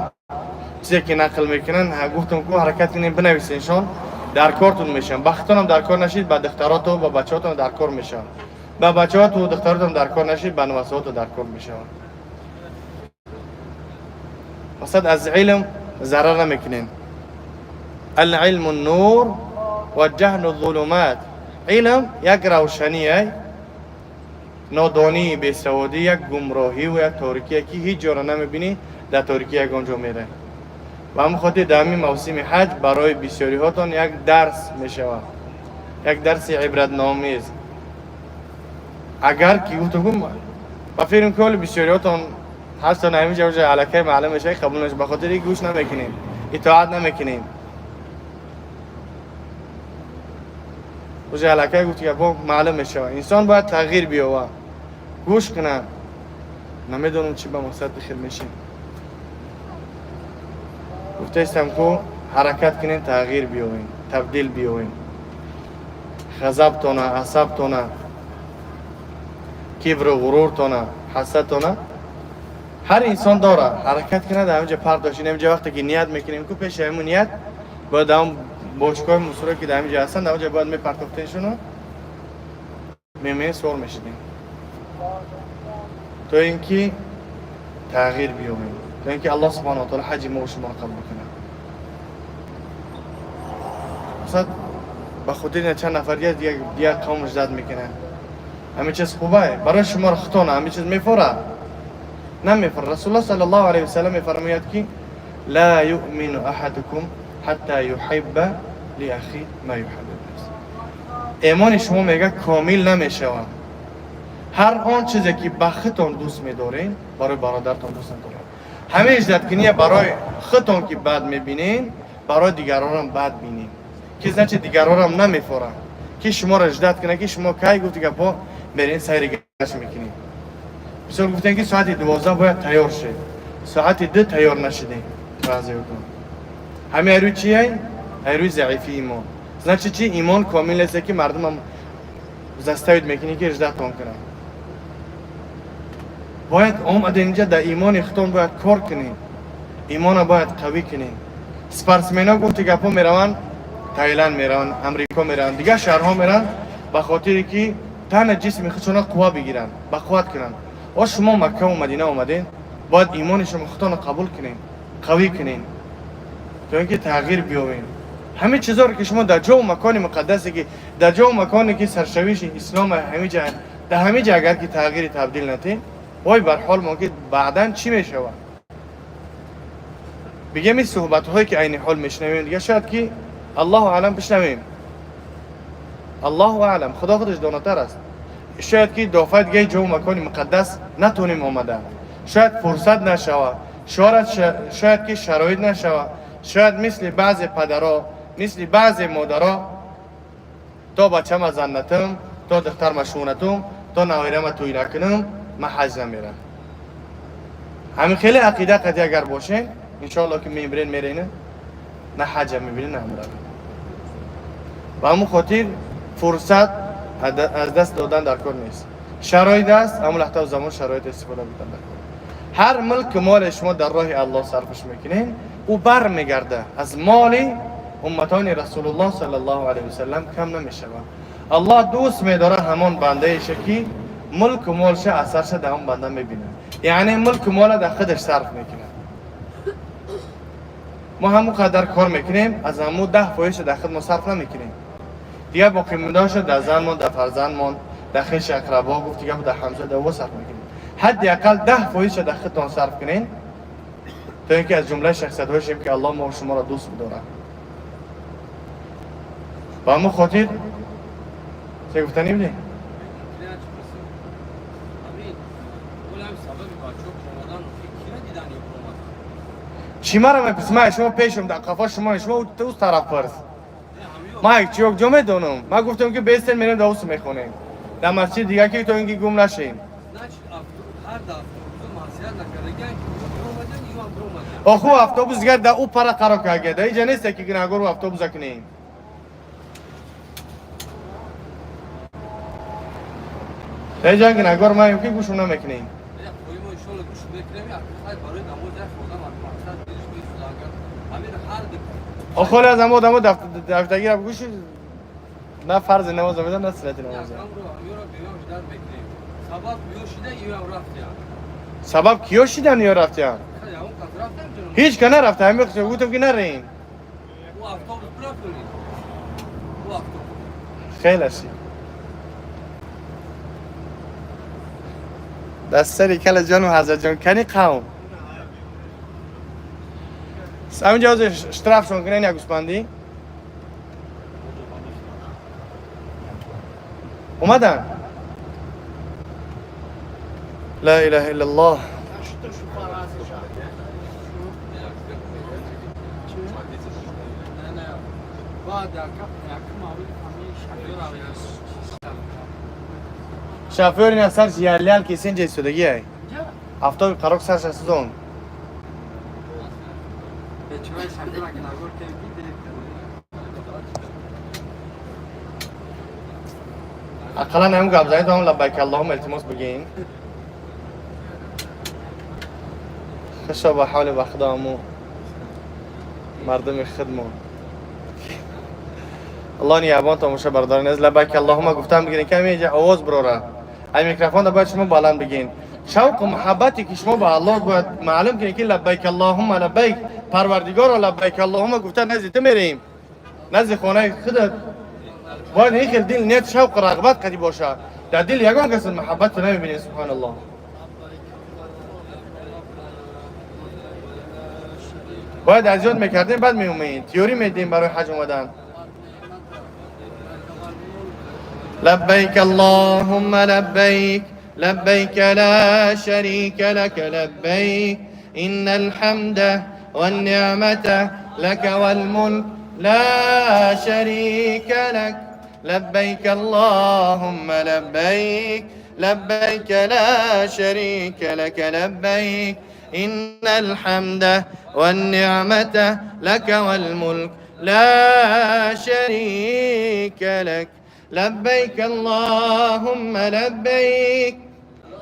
Чизе ки нақл мекунанд, гуфтам ку ҳаракат кунем бинависеншон, дар кортон мешаванд. Ба худтонам дар кор нашид, ба духтароту ба бачаҳотон дар кор мешаванд. Ба бачаҳоту духтаротон дар кор нашид, ба нувасаҳото дар кор мешаванд. Мақсад аз илм зарар намекунем. Алилму нур ва ҷаҳлу зулумат. Илм як равшание, нодонӣ, бесаводӣ як гумроҳӣ ва як торикие ки ҳеҷ ҷоро намебинӣ, дар торикӣ ягон ҷо меравӣ. Ба ҳамин хотир дар ҳамин мавсими ҳаҷ барои бисёриҳотон як дарс мешавад, як дарси ибратноомез. Агар ки гуфтугум ба фикрм ки ҳоли бисёриҳотон ҳастон ҳамин ҷо уже аллакай маълум мешавад, қабул намешавад, ба хотири гӯш намекунем, итоат намекунем. Уже аллакай гуфти гапҳо маълум мешавад. Инсон бояд тағйир биёвад, гӯш кунад. Намедонам чӣ ба мақсад бихел мешем. Гуфтаистам ку ҳаракат кунем, тағйир биёвем, табдил биёвем. Ғазабтона, асабтона, кибру ғуруртона, ҳасадтона ҳар инсон дорад. Ҳаракат кунад, дар ҳаминҷа пардошт. Ҳаминҷа вақте ки ният мекунем ку пеши ҳамин ният бояд дар он бочкаҳои мусуро ки дар ҳаминҷа ҳастанд, дар онҷа бояд мепартофтеншуну мемеем суор мешидем. То ин ки тағйир биёбем, то ин ки Аллоҳ субҳанаҳу ва таъала ҳаҷи мо шуморо қабул кунад. Масалан, ба хотири чанд нафар дигар қавм ждат мекунанд. Ҳамин чиз хубае барои шуморо худтона, ҳамин чиз мефора намефора. Расулуллоҳ саллаллоҳу алайҳи васаллам мефармояд ки ла юъмину аҳадукум ҳатта юҳибба лиахи ма юҳиббу линафсиҳ. Эмони шумо мега комил намешавад. Ҳар он чизе ки ба худтон дӯст медорен, барои бародаратон дӯст надоред. Ҳамин ждаткиния барои худтон ки бад мебинен, барои дигаронам бад бинен. Ки значит дигаронам намефоранд. Ки шуморо ждат кунад, ки шумо кай гуфти гапҳо мерен сайри гашт мекунед. Бисёр гуфтем ки соати 12 бояд тайёр шед. Соати 2 тайёр нашидем баъзеотон. Ҳамин айрӯи чие? Айрӯи заифии имон. Значит чи имон комил нест, ки мардумам заставить мекунӣ ки ждатон кунанд. Бояд омаден инҷа дар имони худтон бояд кор кунем. Имона бояд қавӣ кунем. Спортсменҳо гуфти гапҳо мераванд, Таиланд мераванд, Амрико мераванд, дигар шаҳрҳо мераванд, ба хотире ки тана ҷисми худшона қувва бигиранд, ба қувват кунанд. О шумо Маккаву Мадина омаден, бояд имони шумо худтонро қабул кунем, қавӣ кунем, то ин ки тағйир биёбем. Ҳамин чизҳоро ки шумо дар ҷову макони муқаддасе ки дар ҷову маконе ки саршавиши ислом ҳамин ҷа, дар ҳамин ҷа агар ки тағйири табдил натем, вой бар ҳол мо ки баъдан чӣ мешавад? Бигем ин суҳбатҳое ки айни ҳол мешунавем, дигар шояд ки Аллоҳу аълам бишнавем. Аллоҳу аълам, Худо худаш донотар аст. Шояд ки дофаи дигаи ҷову макони муқаддас натонем омада. Шояд фурсат нашавад, шояд ки шароит нашавад, шояд мисли баъзе падаро, мисли баъзе модаро то бачама зан натам, то духтарма шӯнатум, то навирама тӯй накунам, ман ҳаҷ намерам. Ҳамин хеле ақида қати агар бошем, иншоалло ки мебирен мерена, на ҳаҷа мебинен, на умра. Ба ҳамун хотир фурсат аз даст додан дар кор нест. Шароит аст, ҳамун лаҳзаву замон шароит истифода бурдан дар кор. Ҳар мулку моле шумо дар роҳи Аллоҳ сарфаш мекунед, ӯ бармегарда. Аз моли умматони Расулуллоҳ саллаллоҳу алайҳи васаллам кам намешавад. Аллоҳ дӯст медорад ҳамон бандаеша ки мулку молша асарша дар он банда мебинад. Яъне мулку мола дар худаш сарф мекунад. Мо ҳамон қадар кор мекунем, аз ҳамун 10% дар худ мо сарф намекунем. Дигар боқимондаашо дар занмон, дар фарзандмон, дар хеши ақрабо, гуфти гап, дар ҳамсоя, дар во сарф мекунем. Ҳадди ақал 10% дар худтон сарф кунем, то ин ки аз ҷумлаи шахсиятҳое шем ки Аллоҳ мо шуморо дӯст бидорад. Ба ҳамон хотир чӣ гуфтанӣ будем? Чӣ мара мепурсӣ? Ман шумо пешум, дар қафо шумо, шумо ӯ тараф пурс. Ман як чӣ ҷо медонам. Ман гуфтам ки бестен мерем дар ус мехонем. Дар масҷид дигар ки то ин ки гум нашем. Оху автобус дигар дар ӯ пара қарор карда. Дар инҷа нест ки гунаҳгор автобуса кунем. Дар инҷа гунаҳгор маем ки гӯшум намекунем. Охоли аз амо одамо дафтагира гӯши на фарзи намоз медан, на суннати намоз. Сабаб киё шидан ё рафтиян? Ҳеҷ ка нарафта, ҳами гуфтам ки нареин. Хеле ши. Даст сари кала ҷону ҳазрат ҷон кани қавм. Ҳаминҷа ҳозир штрафшон кунен як гӯспандӣ. Омадан? Ла илаҳа иллаллоҳ. Шофёр ина сарш ялял ки синҷа истодагӣ ай. Автоби қарок сарша сузон. Ақаллан ҳам гап занед, ҳам лаббайк аллоҳум илтимос бигин. Хушо ба ҳоли ба худо мардуми худмон. Аллоҳ нигаҳбон тамоша бардорен. Аз лаббайк аллоҳума гуфтам бигирен, каме инҷа овоз бирора. Ай микрофон бояд шумо баланд бигин. Шавқу муҳаббате ки шумо ба Аллоҳ бояд маълум кунед, ки лаббайк аллоҳума лаббайк, Парвардигоро, лаббайк аллоҳума гуфта назди ту мерем. Назди хонаи худат. Бояд ин хел дил ният, шавқу рағбат қади боша. Дар дил ягон кас муҳаббат намебинед, субҳаналлоҳ. Бояд аз ёд мекардем, баъд меомед. Теорӣ медиҳем барои ҳаҷ омадан. لبيك اللهم لبيك، لبيك لا شريك لك لبيك، إن الحمد والنعمة لك والملك لا شريك لك. لبيك اللهم لبيك، لبيك لا شريك لك لبيك، إن الحمد والنعمة لك والملك لا شريك لك. لبيك اللهم لبيك،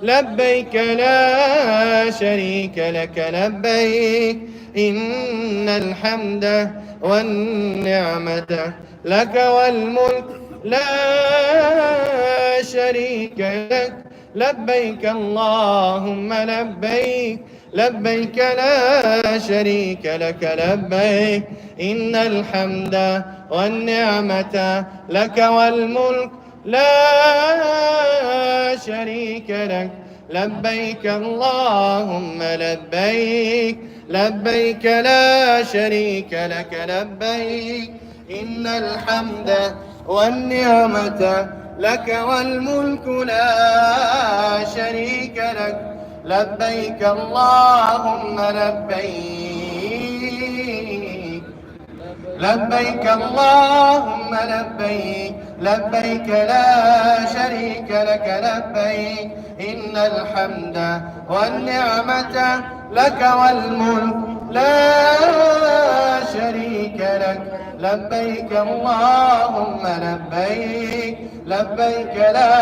لبيك لا شريك لك لبيك، إن الحمد والنعمة لك والملك لا شريك لك. لبيك اللهم لبيك، لبيك لا شريك لك لبيك، إن الحمد والنعمة لك والملك لا شريك لك. لبيك اللهم لبيك، لبيك لا شريك لك لبيك، إن الحمد والنعمة لك والملك لا شريك لك. لبيك اللهم لبيك، لبيك اللهم لبيك، لبيك لا شريك لك لبيك، إن الحمد والنعمة لك والملك لا شريك لك. لبيك اللهم لبيك، لبيك لا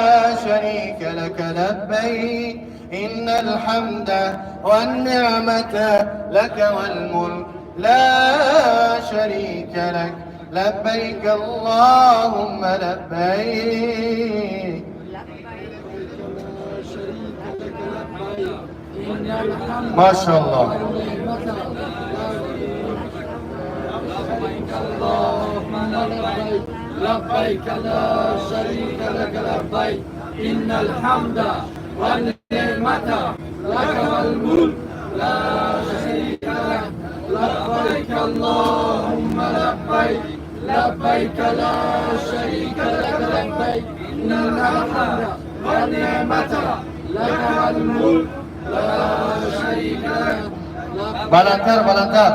شريك لك لبيك، إن الحمد والنعمة لك والملك لا شريك لك. لبيك اللهم لبيك. ما شاء الله. لبيك لا شريك لك لبيك، إن الحمد والنعمة لك والملك لا شريك لك. لبيك اللهم لبيك، لبيك لا شريك لك لبيك، إن الحمد والنعمة لك والملك لا شريك لك. بلندتر بلندتر.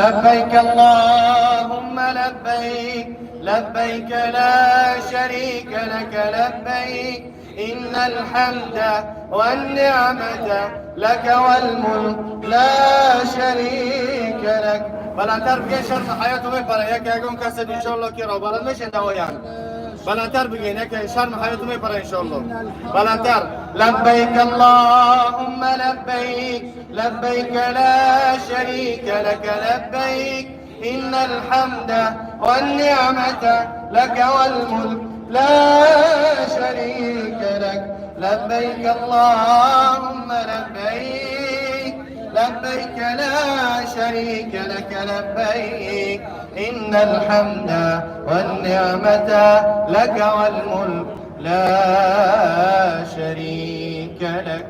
لبيك اللهم لبيك، لبيك لا شريك لك لبيك، إن الحمد والنعمة لك والملك لا شريك لك. بلندتر بگه شرط حیاتو میپره یک یگون کس انشالله که را بلند میشه دوایان. لا Баландтар бигӯен, яке шарм ҳаёту мепара иншоалло. Баландтар. لبيك اللهم لبيك، لبيك لا شريك لك لبيك، إن الحمد والنعمة لك والملك لا شريك لك. لبيك اللهم لبيك، لبيك لا شريك لك لبيك، إن الحمد والنعمة لك والملك لا شريك لك.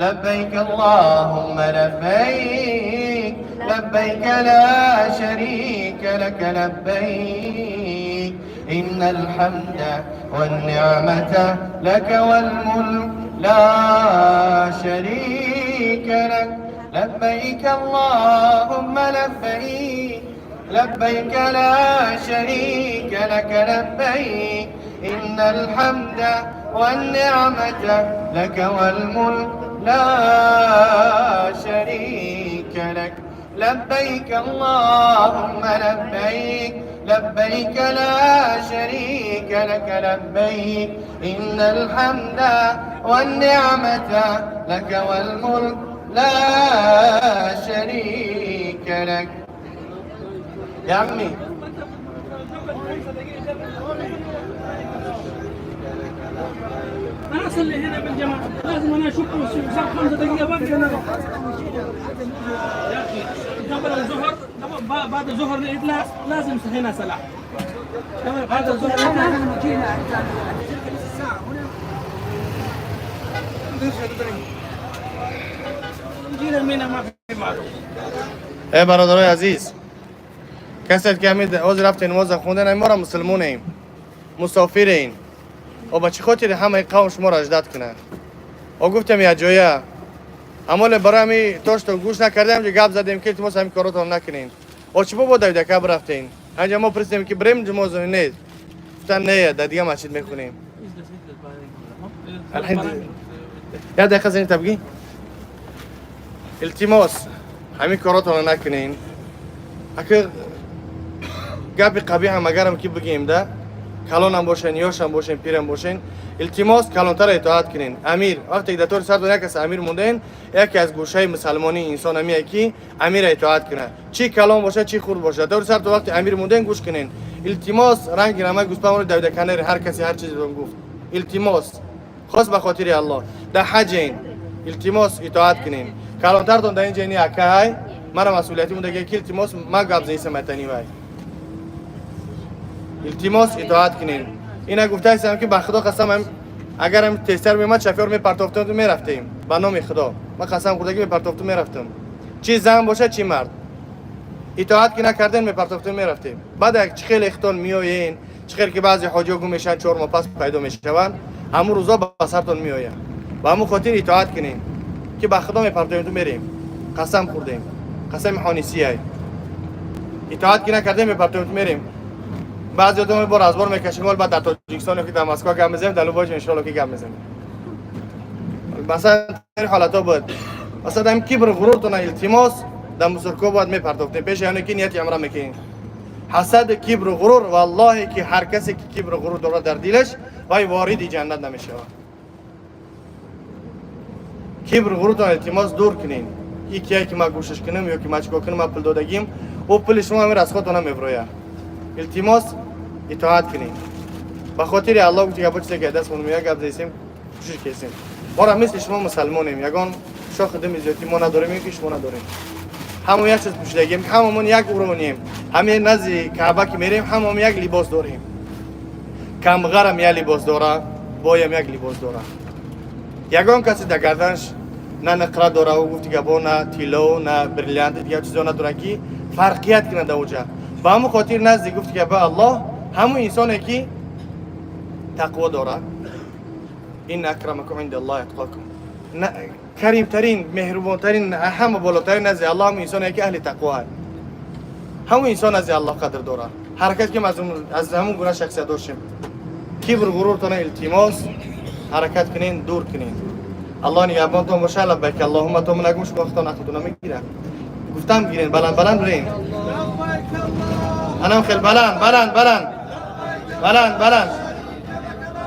لبيك اللهم لبيك، لبيك لا شريك لك لبيك، إن الحمد والنعمة لك والملك لا شريك لك. لبيك اللهم لبيك، لبيك لا شريك لك لبيك، إن الحمد والنعمة لك والملك لا شريك لك. لبيك اللهم لبيك، لبيك لا شريك لك لبيك، إن الحمد والنعمة لك والملك لا شريك لك. يا عمي انا اصلي هنا بالجماعه، لازم انا اشوف 5 دقيقه باقي انا. يا اخي قبل الظهر، بعد الظهر يطلع لازم هنا صلاه. بعد الظهر يطلع. جينا من ما في معلوم. эй бародарои азиз، касе ки ҳамин ҳозир рафтем намоза хондан، мо ра мусулмонем، мусофирем. О ба чӣ хотири ҳамаи қавм шуморо аждад кунанд? О гуфтем якҷоя амоле барои ҳами тошто гӯш накардем, ҷо гап задем ки илтимос ҳамин коротон накунем. О чӣ бо давидака рафтем? Ҳанҷа мо пурсидем ки бирем ҷумозони нест, гуфтан не, дар дига масҷид мехонем. Як дақиқа зани табгӣ. Илтимос, ҳамин коротонро накунен. Ака гапи қабиҳам агарам ки бигем да, калонам бошен, ёшам бошен, пирам бошен, илтимос, калонтара итоат кунен. Амир вақте ки дар тори сардон як кас амир монден, яке аз гӯшаи мусалмонии инсон ҳамие ки амира итоат кунад, чӣ калон бошад, чӣ хурд бошад. Тори сардон вақте амир монден, гӯш кунен. Илтимос, ранги рамаи гӯспамро давида канари ҳар касе ҳар чизро гуфт. Илтимос, хос ба хотири Аллоҳ, дар ҳаҷен, илтимос, итоат кунен. Калонтартон дар инҷа ни акай мара масъулияти мондаги ки илтимос, ма гап заисам айтани вай. Илтимос, итоат кунен. Ина гуфтаистам ки ба Худо қасам, агарам тезтар меомад, шофёр мепартофтам, мерафтем. Ба номи Худо ман қасам хӯрдагӣ, мепартофтум, мерафтам. Чӣ зан бошад, чӣ мард, итоат ки накардем, мепартофтем, мерафтем. Баъд як чӣ хеле ихтон меоен, чӣ хел ки баъзе ҳоҷиҳо гум мешаванд, 4 моҳ пас пайдо мешаванд, ҳамун рӯзо ба сартон меояд. Ба ҳамун хотир итоат кунем ки ба Худо мепартоем, ту мерем. Қасам хӯрдем, қасами ҳонисияй. Итоат ки накардем, мепартоем, ту мерем. Баъзе одам бор аз бор мекашем. Баъд дар Тоҷикистон ё ки дар Москва гап мезанем, дар Лубоҷ иншоалло ки гап мезанем. Масалан, ҳолатҳо буд, масалан, ҳам кибр ғуруртона илтимос, дар мусорко бояд мепартофтем пеши оне ки нияти амра мекунем. Ҳасад, кибру ғурур, валлоҳе ки ҳар касе ки кибру ғурур дорад дар дилаш, вай вориди ҷаннат намешавад. Кибру ғуруртон илтимос дур кунем. И кие ки ман гӯшаш кунам ё ки ман чикор кунам, ман пул додагим, ӯ пули шумо ҳамин расходтона меброяд. Илтимос, итоат кунем ба хотири Аллоҳ. Гуфти гапо чизе ки дастмон меояд, гап зайсем, кӯшиш кесем. Мора мисли шумо мусалмонем, ягон шохи думи зиёдӣ мо надорем ё ки шумо надорем. Ҳамон як чиз пӯшидагем, ҳамамон як уронем. Ҳамин назди Каъба ки мерем, ҳамамон як либос дорем. Камғарам як либос дора, боям як либос дора. Ягон касе дар гарданаш на нақра дора, ӯ гуфти гапо, на тилло, на бриллиант, дигар чизо надора ки фарқият кунад дар оҷа. Ба ҳамон хотир назди гуфти гапо Аллоҳ ҳамон инсоне ки тақво дорад. إن أكرمكم عند الله أتقاكم. Каримтарин, меҳрубонтарин, ҳама болотарин назди Аллоҳ ҳамон инсоне ки аҳли тақво, ҳамон инсон назди Аллоҳ қадр дорад. Ҳаракат кунем, аз ҳамон гуна шахсият дошем. Кибр ғуруртона илтимос, ҳаракат кунен, дур кунен. Аллоҳ нигаҳбонтон боша. لبيك اللهم то нагум, шумо худтон ақлтона мегирад. Гуфтам гирен, баланд баланд бирен. Анам хел баланд баланд баланд баланд баланд.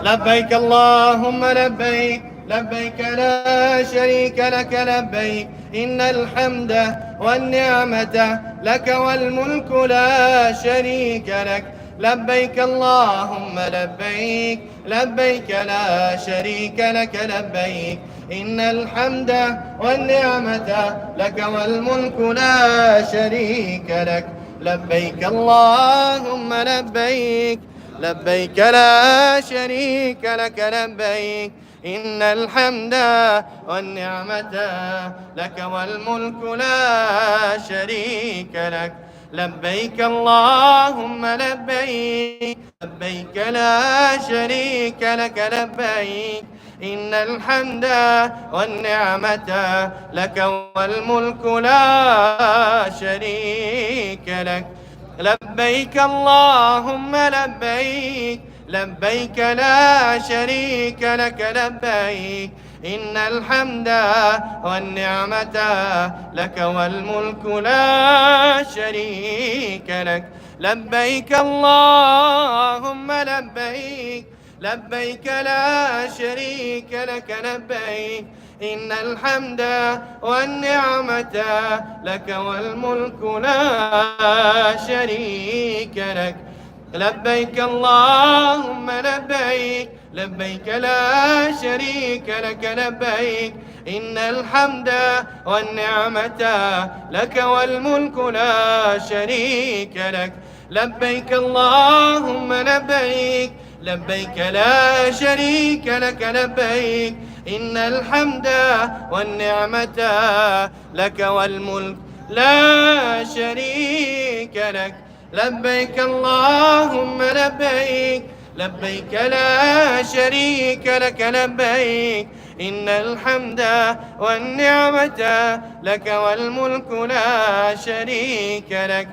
لبيك اللهم لبيك، لبيك لا شريك لك لبيك، إن الحمد والنعمة لك والملك لا شريك لك. لبيك اللهم لبيك، لبيك لا شريك لك لبيك، إن الحمد والنعمة لك والملك لا شريك لك. لبيك اللهم لبيك، لبيك لا شريك لك لبيك، إن الحمد والنعمة لك والملك لا شريك لك. لبيك اللهم لبيك، لبيك لا شريك لك لبيك، إن الحمد والنعمة لك والملك لا شريك لك. لبيك اللهم لبيك، لبيك لا شريك لك لبيك، إن الحمد والنعمة لك والملك لا شريك لك. لبيك اللهم لبيك، لبيك لا شريك لك لبيك، إن الحمد والنعمة لك والملك لا شريك لك. لبيك اللهم لبيك، لبيك لا شريك لك لبيك، إن الحمد والنعمة لك والملك لا شريك لك. لبيك اللهم لبيك، لبيك لا شريك لك لبيك، إن الحمد والنعمة لك والملك لا شريك لك. لبيك اللهم لبيك، لبيك لا شريك لك لبيك، إن الحمد والنعمة لك والملك لا شريك لك.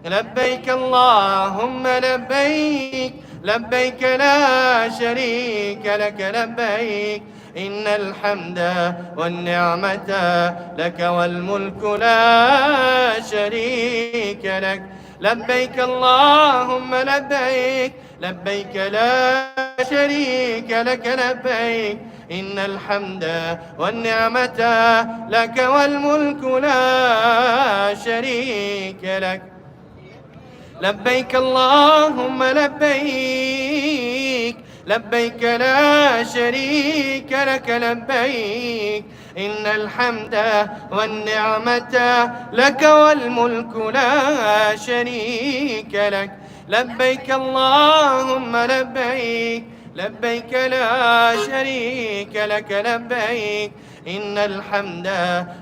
لبيك اللهم لبيك، لبيك لا شريك لك لبيك، إن الحمد والنعمة لك والملك لا شريك لك. لبيك اللهم لبيك، لبيك لا شريك لك لبيك، إن الحمد والنعمة لك والملك لا شريك لك. لبيك اللهم لبيك، لبيك لا شريك لك لبيك، إن الحمد والنعمة لك والملك لا شريك لك. لبيك اللهم لبيك، لبيك لا شريك لك لبيك، إن الحمد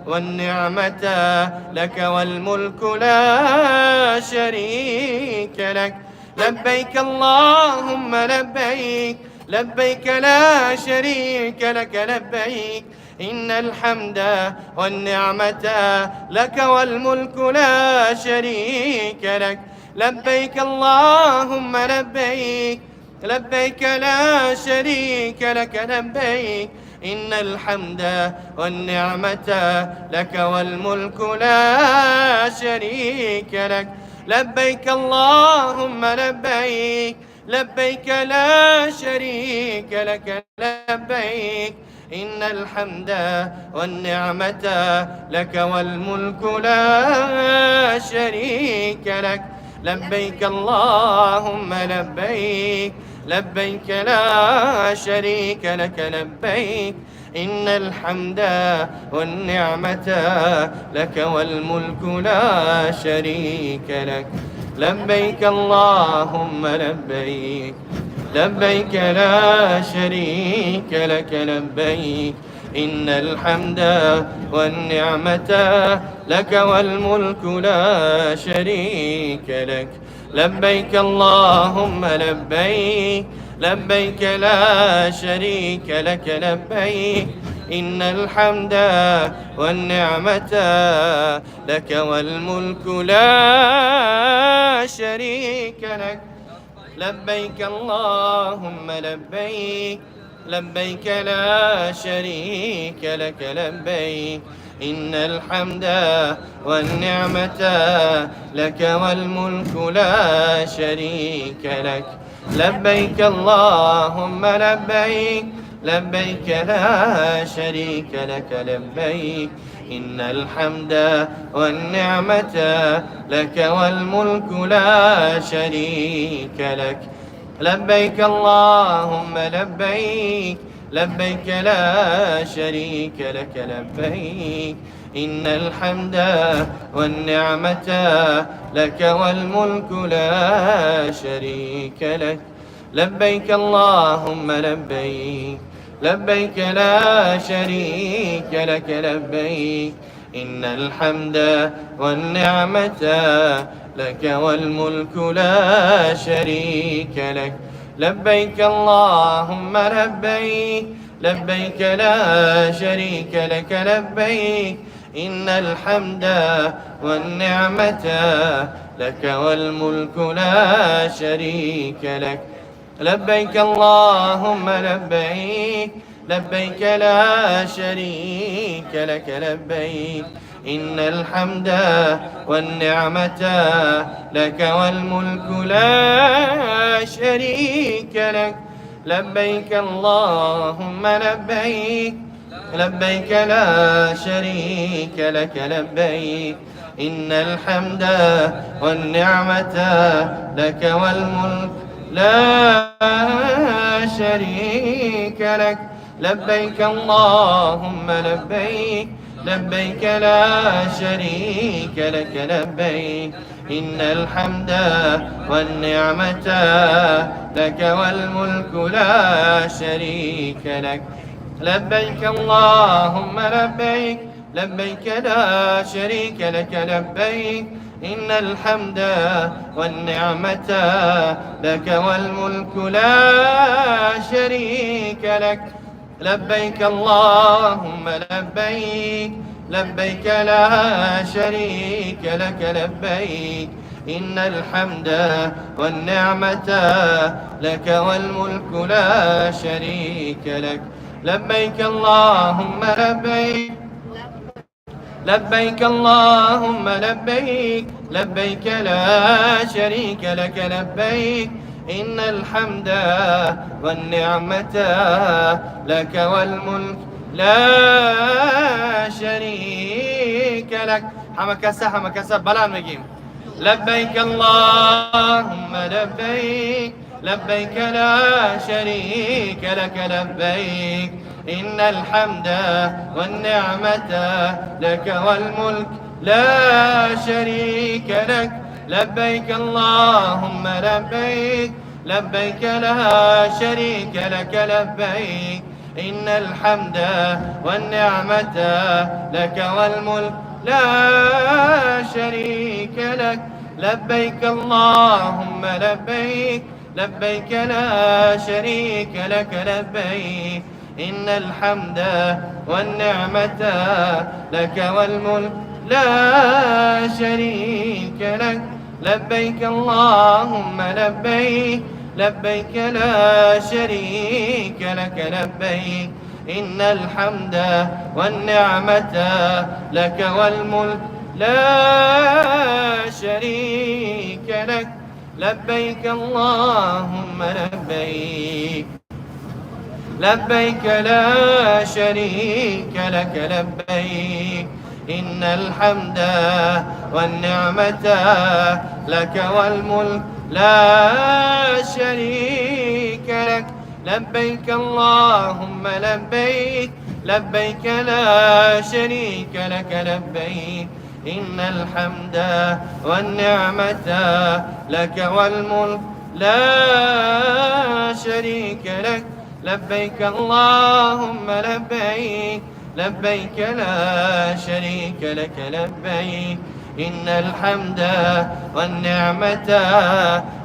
والنعمة لك والملك لا شريك لك. لبيك اللهم لبيك، لبيك لا شريك لك لبيك، إن الحمد والنعمة لك والملك لا شريك لك. لبيك اللهم لبيك، لبيك لا شريك لك لبيك، إن الحمد والنعمة لك والملك لا شريك لك. لبيك اللهم لبيك، لبيك لا شريك لك لبيك، إن الحمد والنعمة لك والملك لا شريك لك. لبيك اللهم لبيك، لبيك لا شريك لك لبيك، إن الحمد والنعمة لك والملك لا شريك لك. لبيك اللهم لبيك، لبيك لا شريك لك لبيك، إن الحمد والنعمة لك والملك لا شريك لك. لبيك اللهم لبيك، لبيك لا شريك لك لبيك، إن الحمد والنعمة لك والملك لا شريك لك. لبيك اللهم لبيك، لبيك لا شريك لك لبيك، إن الحمد والنعمة لك والملك لا شريك لك. لبيك اللهم لبيك، لبيك لا شريك لك لبيك، إن الحمد والنعمة لك والملك لا شريك لك. لبيك اللهم لبيك، لبيك لا شريك لك لبيك، إن الحمد والنعمة لك والملك لا شريك لك. لبيك اللهم لبيك، لبيك لا شريك لك لبيك، إن الحمد والنعمة لك والملك لا شريك لك. لبيك اللهم لبيك، لبيك لا شريك لك لبيك، إن الحمد والنعمة لك والملك لا شريك لك. لبيك اللهم لبيك، لبيك لا شريك لك لبيك، إن الحمد والنعمة لك والملك لا شريك لك. لبيك اللهم لبيك، لبيك لا شريك لك لبيك، إن الحمد والنعمة لك والملك لا شريك لك. لبيك اللهم لبيك، لبيك لا شريك لك لبيك، إن الحمد والنعمة لك والملك لا شريك لك. لبيك اللهم لبيك، لبيك لا شريك لك لبيك، إن الحمد والنعمة لك والملك لا شريك لك. لبيك اللهم لبيك، لبيك لا شريك لك لبيك، إن الحمد والنعمة لك والملك لا شريك لك. لبيك اللهم لبيك، لبيك اللهم لبيك، لبيك لا شريك لك لبيك، إن الحمد والنعمة لك والملك لا شريك لك. حمكسة حمكسة بلان مجيم. لبيك اللهم لبيك، لبيك لا شريك لك لبيك، إن الحمد والنعمة لك والملك لا شريك لك. لبيك اللهم لبيك، لبيك لا شريك لك لبيك، إن الحمد والنعمة لك والملك لا شريك لك. لبيك اللهم لبيك، لبيك لا شريك لك لبيك، إن الحمد والنعمة لك والملك لا شريك لك. لبيك اللهم لبيك، لبيك لا شريك لك لبيك، إن الحمد والنعمة لك والملك لا شريك لك. لبيك اللهم لبيك، لبيك لا شريك لك لبيك، إن الحمد والنعمة لك والملك لا شريك لك. لبيك اللهم لبيك، لبيك لا شريك لك لبيك، إن الحمد والنعمة لك والملك لا شريك لك. لبيك اللهم لبيك، لبيك لا شريك لك لبيك، إن الحمد والنعمة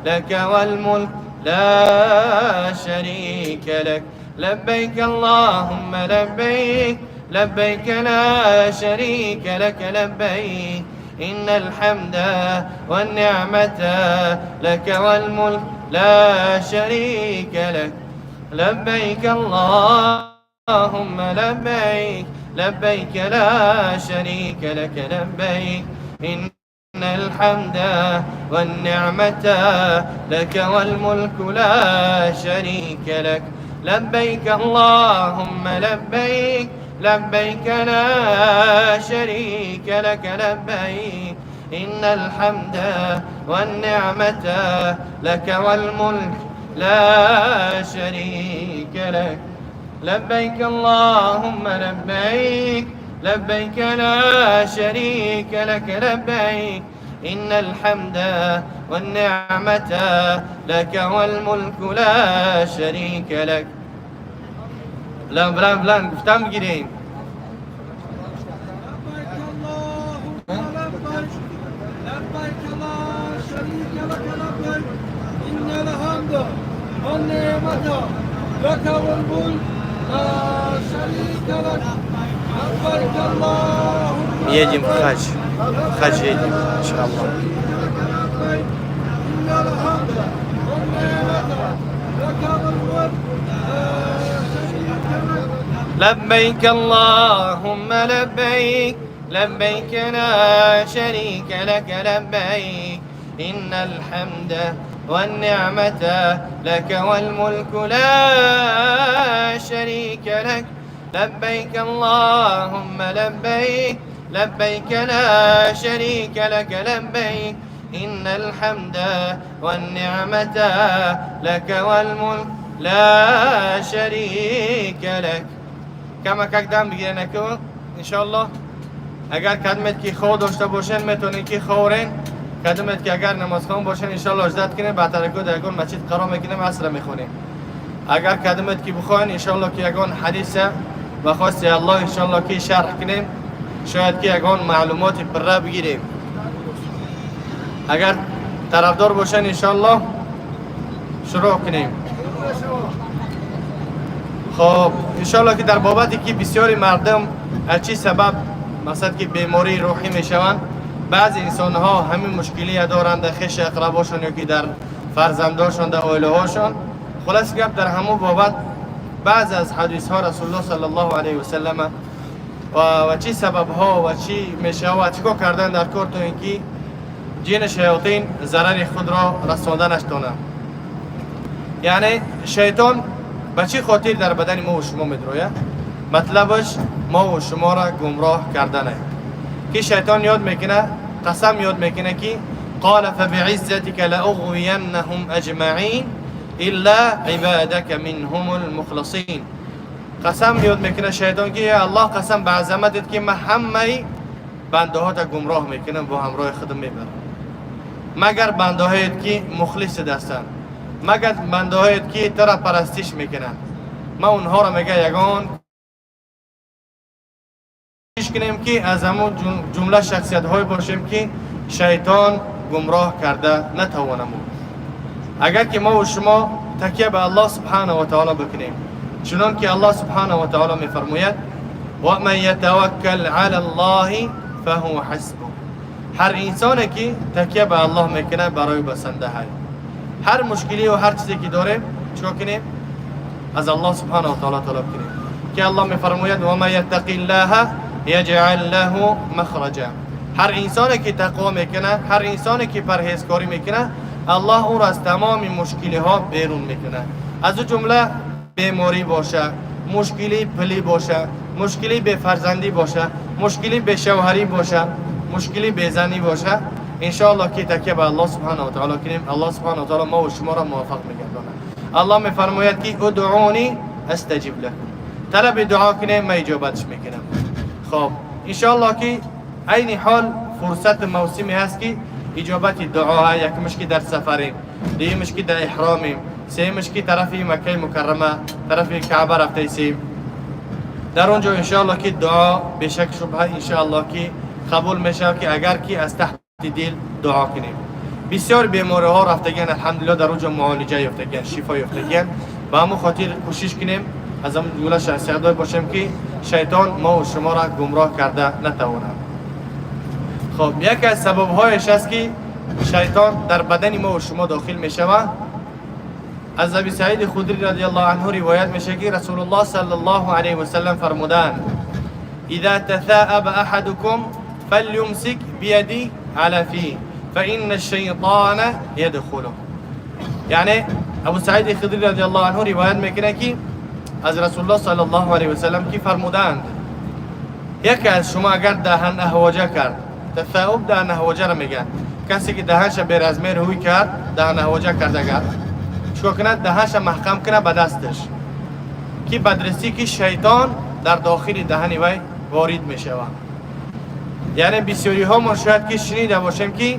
لك والملك لا شريك لك. لبيك اللهم لبيك، لبيك لا شريك لك لبيك، إن الحمد والنعمة لك والملك لا شريك لك. لبيك اللهم لبيك، لبيك لا شريك لك لبيك، إن الحمد والنعمة لك والملك لا شريك لك. لبيك اللهم لبيك، لبيك لا شريك لك لبيك، إن الحمد والنعمة لك والملك لا شريك لك. لبيك اللهم لبيك، لبيك لا شريك لك لبيك، إن الحمد والنعمة لك والملك لا شريك لك. بلند بلند بلند گفتم بگیریم. لبيك اللهم لبيك، لبيك لا شريك لك لبيك، إن الحمد والنعمة لك والملك لا شريك لك. لبيك اللهم Едем в хадж. В хадж едем, иншаллах. لبيك، إن الحمد والنعمة لك والملك لا شريك لك. لبيك اللهم لبيك، لبيك لا شريك لك لبيك، إن الحمد والنعمة لك والملك لا شريك لك. لبيك اللهم لبيك، لبيك لا شريك لك لبيك، إن الحمد والنعمة لك والملك لا شريك لك. کمکک دم بگیرن اکو انشالله. اگر کدمت که خو داشته باشن میتونین که خورین، کدمت که اگر نمازخوان باشن انشالله اجداد کنین، بعد کو در یگان مسجد قرار میکنیم، عصر میخونیم. اگر کدمت که بخواین انشالله که یگان حدیث و خواست الله انشالله که شرح کنیم، شاید که یگان معلومات پره بگیریم. اگر طرفدار باشن انشالله شروع کنیم. خب انشالله که در بابتی که بسیاری مردم از چی سبب مثلا که بیماری روحی میشوند، بعض انسان ها همین مشکلی دارند در خویش اقرباشون یا که در فرزنداشون، در عائله هاشون. خلاص گپ در همون بابت بعض از حدیث ها رسول الله صلی الله علیه و سلم و چی سبب ها و چی میشه و چیکار کردن در کار تو اینکه جن شیاطین ضرر خود را رساندنش تانه. یعنی شیطان به چی خاطر در بدن ما و شما میدروید؟ مطلبش ما و شما را گمراه کردنه که شیطان یاد میکنه، قسم یاد میکنه که قال فبعزتك لأغوينهم اجمعین الا عبادك منهم المخلصین. قسم یاد میکنه شیطان که یا الله قسم به عظمتت که من همه بنده ها گمراه میکنم، با همراه خودم میبرم، مگر بنده هایت که مخلص هستند، مگر بنده هایت که تو را پرستش میکنن. ما اونها را میگه یگان کوشش کنیم که از همون جمله شخصیت های باشیم که شیطان گمراه کرده نتوانم. اگر که ما و شما تکیه به الله سبحانه و تعالی بکنیم، چنان که الله سبحانه و تعالی میفرماید و من یتوکل علی الله فهو حسبه. هر انسانی که تکیه به الله میکنه برای بسنده های هر مشکلی و هر چیزی که داریم چیکار کنیم؟ از الله سبحانه و تعالی طلب کنیم که الله میفرماید و من یتق الله یجعل له مخرجا. هر انسانی که تقوا میکنه، هر انسانی که پرهیزکاری میکنه، الله او را از تمام مشکلی ها بیرون میکنه. از او جمله بیماری باشه، مشکلی پلی باشه، مشکلی به فرزندی باشه، مشکلی به شوهری باشه، مشکلی به زنی باشه، انشاءالله که تکیه به الله سبحانه و تعالی کنیم، الله سبحانه و تعالی ما و شما را موفق میگردانه. الله میفرماید که ادعونی استجب لکم، طلب دعا کنیم من اجابتش میکنم. خب انشاءالله که عین حال فرصت موسمی هست که اجابت دعا، یکمش که در سفریم، دیمش که در احرامیم، سیمش که طرف مکه مکرمه، طرف کعبه رفته سیم. در اونجا انشاءالله که دعا به شک شبهه انشاءالله که قبول میشه که اگر که از تحت دل دعا کنیم. بسیار بیماری ها رفتگن الحمدلله در اونجا معالجه یافتگن، شفا یافتگن. به همون خاطر کوشش کنیم از همون جمله شخصیت باشیم که شیطان ما و شما را گمراه کرده نتواند. خب یکی از سبب هایش است که شیطان در بدن ما و شما داخل می شود. از ابی سعید خدری رضی الله عنه روایت میشه که رسول الله صلی الله علیه و سلم فرمودند اذا تثاءب احدكم فليمسك بيده على فيه فإن الشیطان يدخله. یعنی ابو سعید خدری رضی الله عنه روایت میکنه که از رسول الله صلی الله علیه و سلم که فرمودند یکی از شما اگر دهن اهوجه کرد، تثاؤب دهن اهوجه را میگن، کسی که دهنش به رزمه روی کرد، دهن اهوجه کرد، اگر چیکار کنه؟ دهنش محکم کنه به دستش که بدرسی که شیطان در داخل دهن وی وارد میشود. یعنی بسیاری ها ما شاید که شنیده باشیم که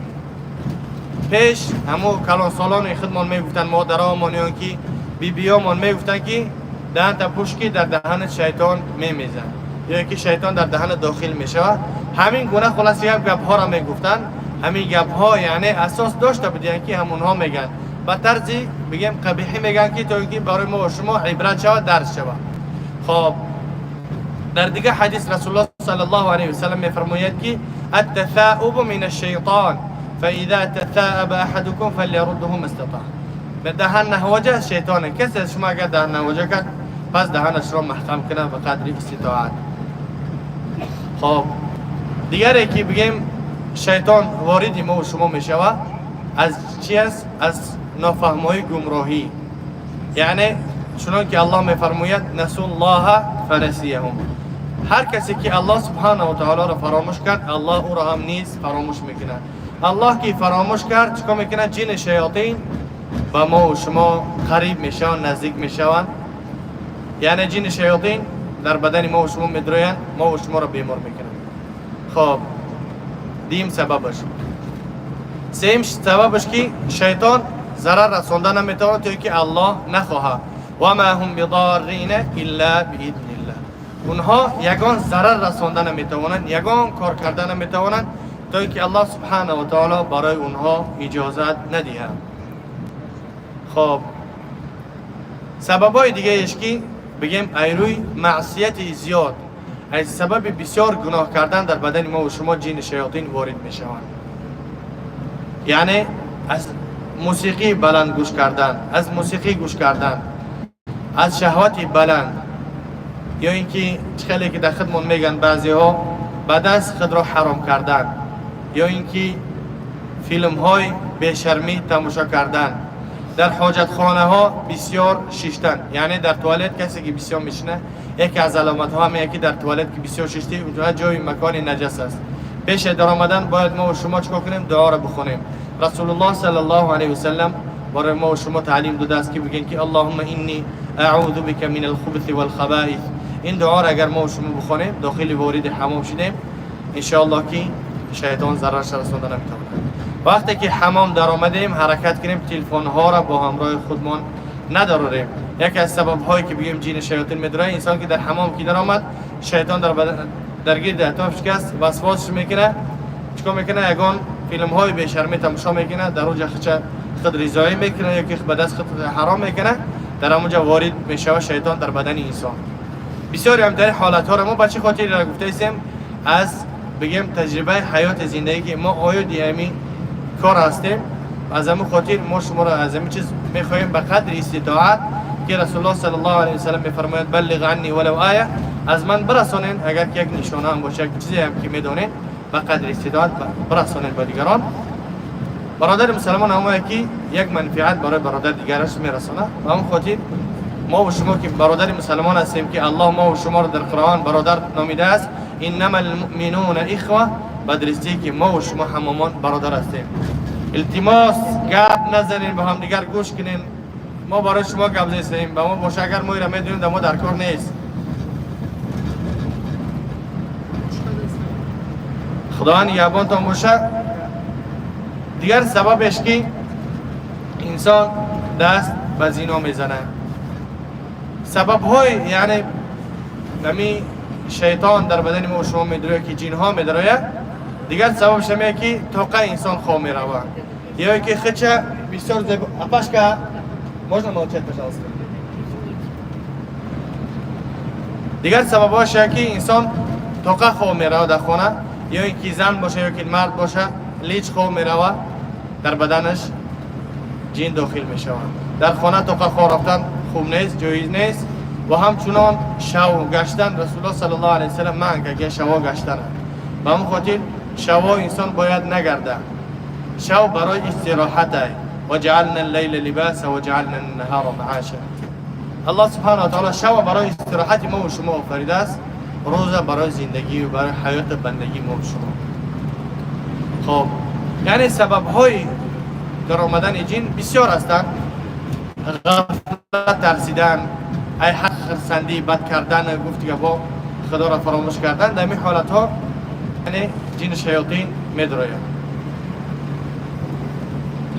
پیش همو کلان سالان خودمان میگفتن، مادرهامان یا که بیبیامان میگفتن که دهن تا پوش که در دهن شیطان میمیزن یا که شیطان در دهن داخل میشود. همین گونه خلاص یک گپ ها را میگفتن. همین گپ ها یعنی اساس داشته بودن که همونها میگن به طرزی بگیم قبیحی میگن که تا اینکه برای ما و شما عبرت شود، درس شود. خب در دیگه حدیث رسول الله صلی الله علیه و سلم میفرماید که التثاؤب من الشیطان فاذا تثاءب احدكم فليرده ما استطاع. به دهن نهوجه شیطانه، کسی از شما اگر دهن نهوجه کرد پس دهنش را محکم کنه به قدر استطاعت. خب دیگری که بگیم شیطان وارد ما و شما میشود از چی است؟ از نافهمای گمراهی. یعنی چنان که الله میفرماید نسوا الله فنسیهم، هر کسی که الله سبحانه و تعالی را فراموش کرد الله او را هم نیز فراموش میکنه. الله که فراموش کرد چیکار میکنه؟ جن شیاطین به ما و شما قریب میشوند، نزدیک میشوند. یعنی جن شیاطین در بدن ما و شما میدرویند، ما و شما را بیمار میکنند. خب دیم سببش. سیم سببش که شیطان ضرر رسانده نمیتواند تا که الله نخواهد. و ما هم بضارین الا باذن الله. اونها یگان ضرر رسانده نمیتوانند، یگان کار کرده نمیتوانند تا اینکه الله سبحانه و تعالی برای اونها اجازت ندهد. خب سببای دیگه ایش که بگیم ایروی معصیت زیاد، از سبب بسیار گناه کردن در بدن ما و شما جن شیاطین وارد میشوند. یعنی از موسیقی بلند گوش کردن، از موسیقی گوش کردن، از شهوت بلند، یا اینکه خیلی که در خودمون میگن بعضی ها بعد از خود را حرام کردن، یا اینکه فیلم های بی‌شرمی تماشا کردن، در حاجت خانه ها بسیار شیشتن. یعنی در توالت کسی که بسیار میشینه یکی از علامت ها هم که در توالت که بسیار شیشتی اونجا جای مکان نجس است. پیش در آمدن باید ما و شما چیکار کنیم؟ دعا را بخونیم. رسول الله صلی الله علیه و سلم برای ما و شما تعلیم داده است که بگین که اللهم انی اعوذ بک من الخبث والخبائث. این دعا را اگر ما و شما بخونیم داخل وارد حمام شدیم ان شاء الله که شیطان ضررش رسانده نمیتواند. وقتی که حمام در آمدیم حرکت کنیم، تلفن ها را با همراه خودمان نداریم. یکی از سبب هایی که بگیم جن شیاطین میداره، انسان که در حمام که در آمد شیطان در بدن در گرد اطرافش که است وسواسش میکنه، چیکار میکنه؟ یگان فیلم های بی‌شرمی تماشا میکنه، در اونجا خود رضایی میکنه یا که به دست خود حرام میکنه، در اونجا وارد میشه شیطان در بدن انسان. بسیاری هم در حالت ها را ما به چه خاطری را گفته ایستیم؟ از بگیم تجربه حیات زندگی که ما آیا همی کار هستیم، از همون خاطر ما شما را از همین چیز میخواهیم به قدر استطاعت که رسول الله صلی الله علیه و سلم میفرماید بلغ عنی ولو آیه، از من برسانین اگر که یک نشانه هم باشه، یک چیزی هم که میدونین به قدر استطاعت برسانین به دیگران. برادر مسلمان هم که یک منفعت برای برادر دیگرش میرسانه. به همون خاطر ما و شما که برادر مسلمان هستیم که الله ما و شما را در قرآن برادر نامیده است، انما المؤمنون اخوه، بدرستی که ما و شما هممان برادر هستیم. التماس گپ نزنین، با هم دیگر گوش کنین. ما برای شما گپ زدیم، با ما باشه اگر ما را میدونیم در ما در کار نیست. خداوند نگهبانتان باشه. دیگر سببش که انسان دست به زنا میزنه، سبب های یعنی نمی شیطان در بدن ما و شما میدروید که جین ها میدروید. دیگر سببش همیه که طاقه انسان خواه میروه یا که خچه بسیار زیبا. Апашка, можно молчать, пожалуйста? دیگر سبباش که انسان طاقه خواه میروه در خانه، یا اینکه زن باشه یا که مرد باشه لیچ خواه میروه، در بدنش جین داخل میشود. در خانه طاقه خواه رفتن خوب نیست، جایز نیست. و همچنان شو گشتن، رسول الله صلی الله علیه و سلم منع کرد که شوا گشتن. به همون خاطر Шаво инсон бояд нагарда. Шав барои истироҳатай. وجعلنا الليل لباسا وجعلنا النهار معاشا. Аллоҳ سبحانه وتعالى шава барои истироҳати мо ва шумо офаридааст, рӯза барои зиндагӣ ва барои ҳаёти бандагии мо ва шумо. Хоб, яъне сабабҳои даромадани ҷин бисёр ҳастанд. Ғафлат, тарсидан, ай ҳақ, хирсандӣ, бад кардан, гуфти гапҳо, худоро фаромӯш кардан. Дар ҳамин ҳолатҳо яъне ҷини шаётин медрояд.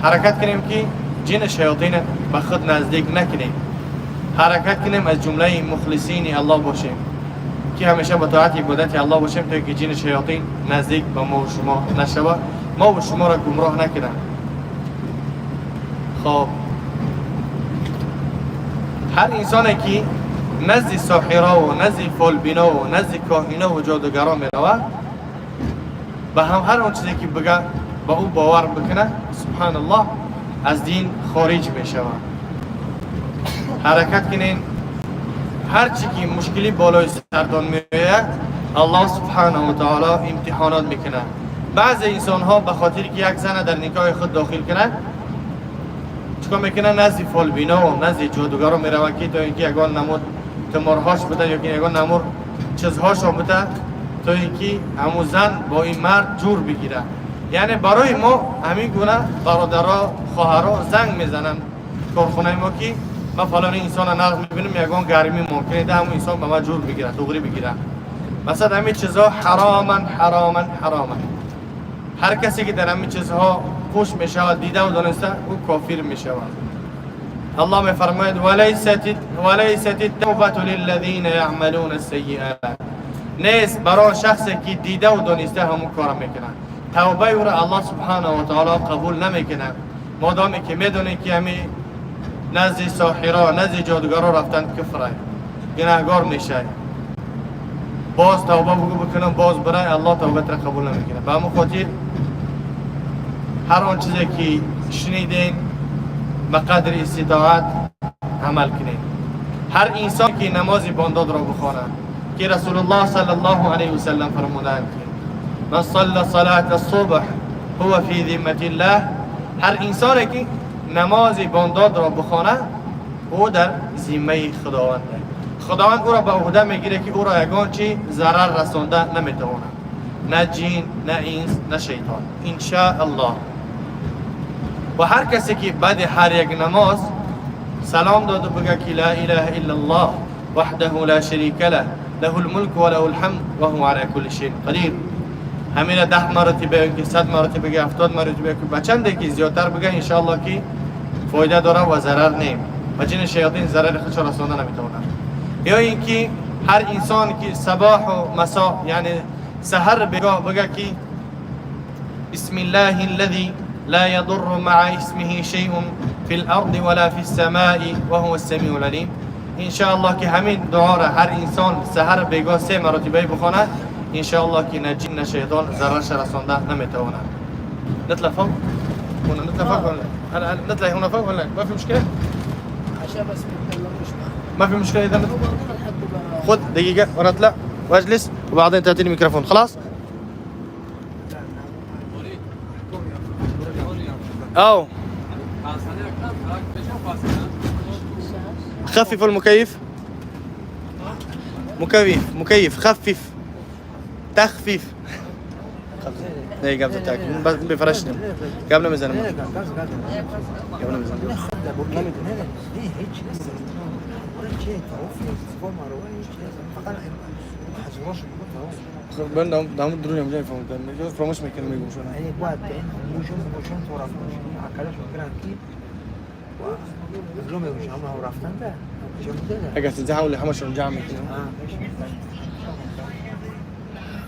Ҳаракат кунем, ки ҷини шаётина ба худ наздик накунем. Ҳаракат кунем, аз ҷумлаи мухлисини Аллоҳ бошем, ки ҳамеша ба тоати ибодати Аллоҳ бошем, то ки ҷини шаётин наздик ба мо шумо нашава, мо ва шуморо гумроҳ накунанд. Хоб, ҳар инсоне ки назди соҳирову назди фолбинову назди коҳинову ҷодугаро меравад, ба ҳам ҳар он чизе ки бига, ба ӯ бовар бикунад, субҳаналлоҳ, аз дин хориҷ мешавад. Ҳаракат кунен, ҳар чӣ ки мушкилӣ болои сартон меояд, Аллоҳ سبحانه وتعالى имтиҳонот мекунад. Баъзе инсонҳо ба хотире ки як зана дар никоҳи худ дохил кунад, чикор мекунад? Назди фолбинову назди ҷодугаро меравад, ки то ин ки ягон намуд туморҳош буда ё ки ягон намуд чизҳошо буда, то ин ки ҳамун зан бо ин мард ҷур бигирад. Яъне барои мо ҳамин гуна бародаро, хоҳаро занг мезананд корхонаи мо, ки ман фалони инсона нағз мебинам, ягон гармӣ мумкин да ҳамун инсон ба ман ҷур бигирад, туғрӣ бигирад. Масалан, ҳамин чизҳо ҳароман, ҳароман, ҳароман. Ҳар касе ки дар ҳамин чизҳо қуш мешавад, дидаву дониста, ӯ кофир мешавад. Аллоҳ мефармояд: وليست التوبة للذين يعملون السيئات. Нест барои шахсе ки дидаву дониста ҳамун кора мекунад. Тавбаи ӯро Аллоҳ سبحانه وتعالى қабул намекунад, модоме ки медонед, ки ҳами назди соҳиро, назди ҷодугаро рафтан куфрай, гунаҳгор мешавӣ. Боз тавба бугу бикунам, боз бирай, Аллоҳ тавбатро қабул намекунад. Ба ҳамун хотир ҳар он чизе ки шунидем, ба қадри иститоат амал кунед. Ҳар инсон ки намози бондодро бихонад, ки Расулуллоҳ صلى الله عليه وسلم фармуданд, ки من صلى صلاة الصبح هو في ذمة الله. Ҳар инсоне ки намози бондодро бихонад, ӯ дар зиммаи Худованд аст. Худованд ӯро ба уҳда мегирад, ки ӯро ягон чи зарар расонда наметавонад, на ҷин, на инс, на шайтон, иншааллоҳ. Ва ҳар касе ки баъди ҳар як намоз салом доду бигӯяд, ки لا إله إلا الله وحده لا شريك له، له الملك وله الحمد وهو على كل شيء قدير, ҳамина 10 маротиба ё ки 100 маротиба бигӯяд, 70 маротиба ё ки ба чанде ки зиёдтар бигӯяд, иншоаллоҳ, ки фоида дорад ва зарар не ва ҷини шаётин зарари худшо расонда наметавонад. Ё ин ки ҳар инсон ки сабоҳу масо, яъне саҳар бегоҳ бигӯяд, ки بسم الله الذي لا يضر مع اسمه شيء في الأرض ولا في السماء وهو السميع العليم. إن شاء الله که همین دعا را هر انسان سحر بیگاه سه مرتبه بخواند، إن شاء الله که نه جن نه شیطان ضررش رسانده نمیتواند. نطلع فوق هنا، نطلع فوق ولا هلا؟ هلا نطلع هنا فوق ولا ما في مشكلة؟ عشان بس ما يتكلموش معنا. ما في مشكلة إذا هو بعدين الحق بقى. خذ دقيقة ونطلع واجلس وبعدين تعطيني الميكروفون، خلاص؟ أو خفف المكيف، مكيف، مكيف، خفف، تخفيف. ايه قبل تاك بس بفرشني قبل ما زلمه، قبل ما زلمه. من دروني مجاي فراموش میکنم، میگم شو. اگر تزحول همشون جمع میکنم.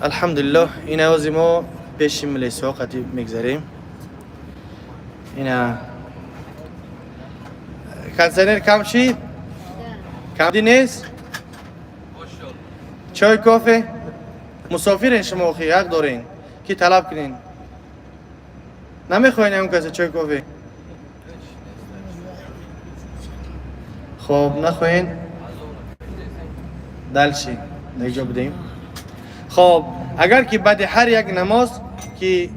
الحمدلله، این اوزی ما پیش ملیسا قطی میگذریم. اینا کنسنر کم شید، کم دی نیست. چای، کافه؟ مسافرین شما آخی، حق دارین که طلب کنین. نمیخواین هم کسی چای، کافه؟ خب، نخواین дальше اینجا بدیم. خب، اگر که بعد هر یک نماز که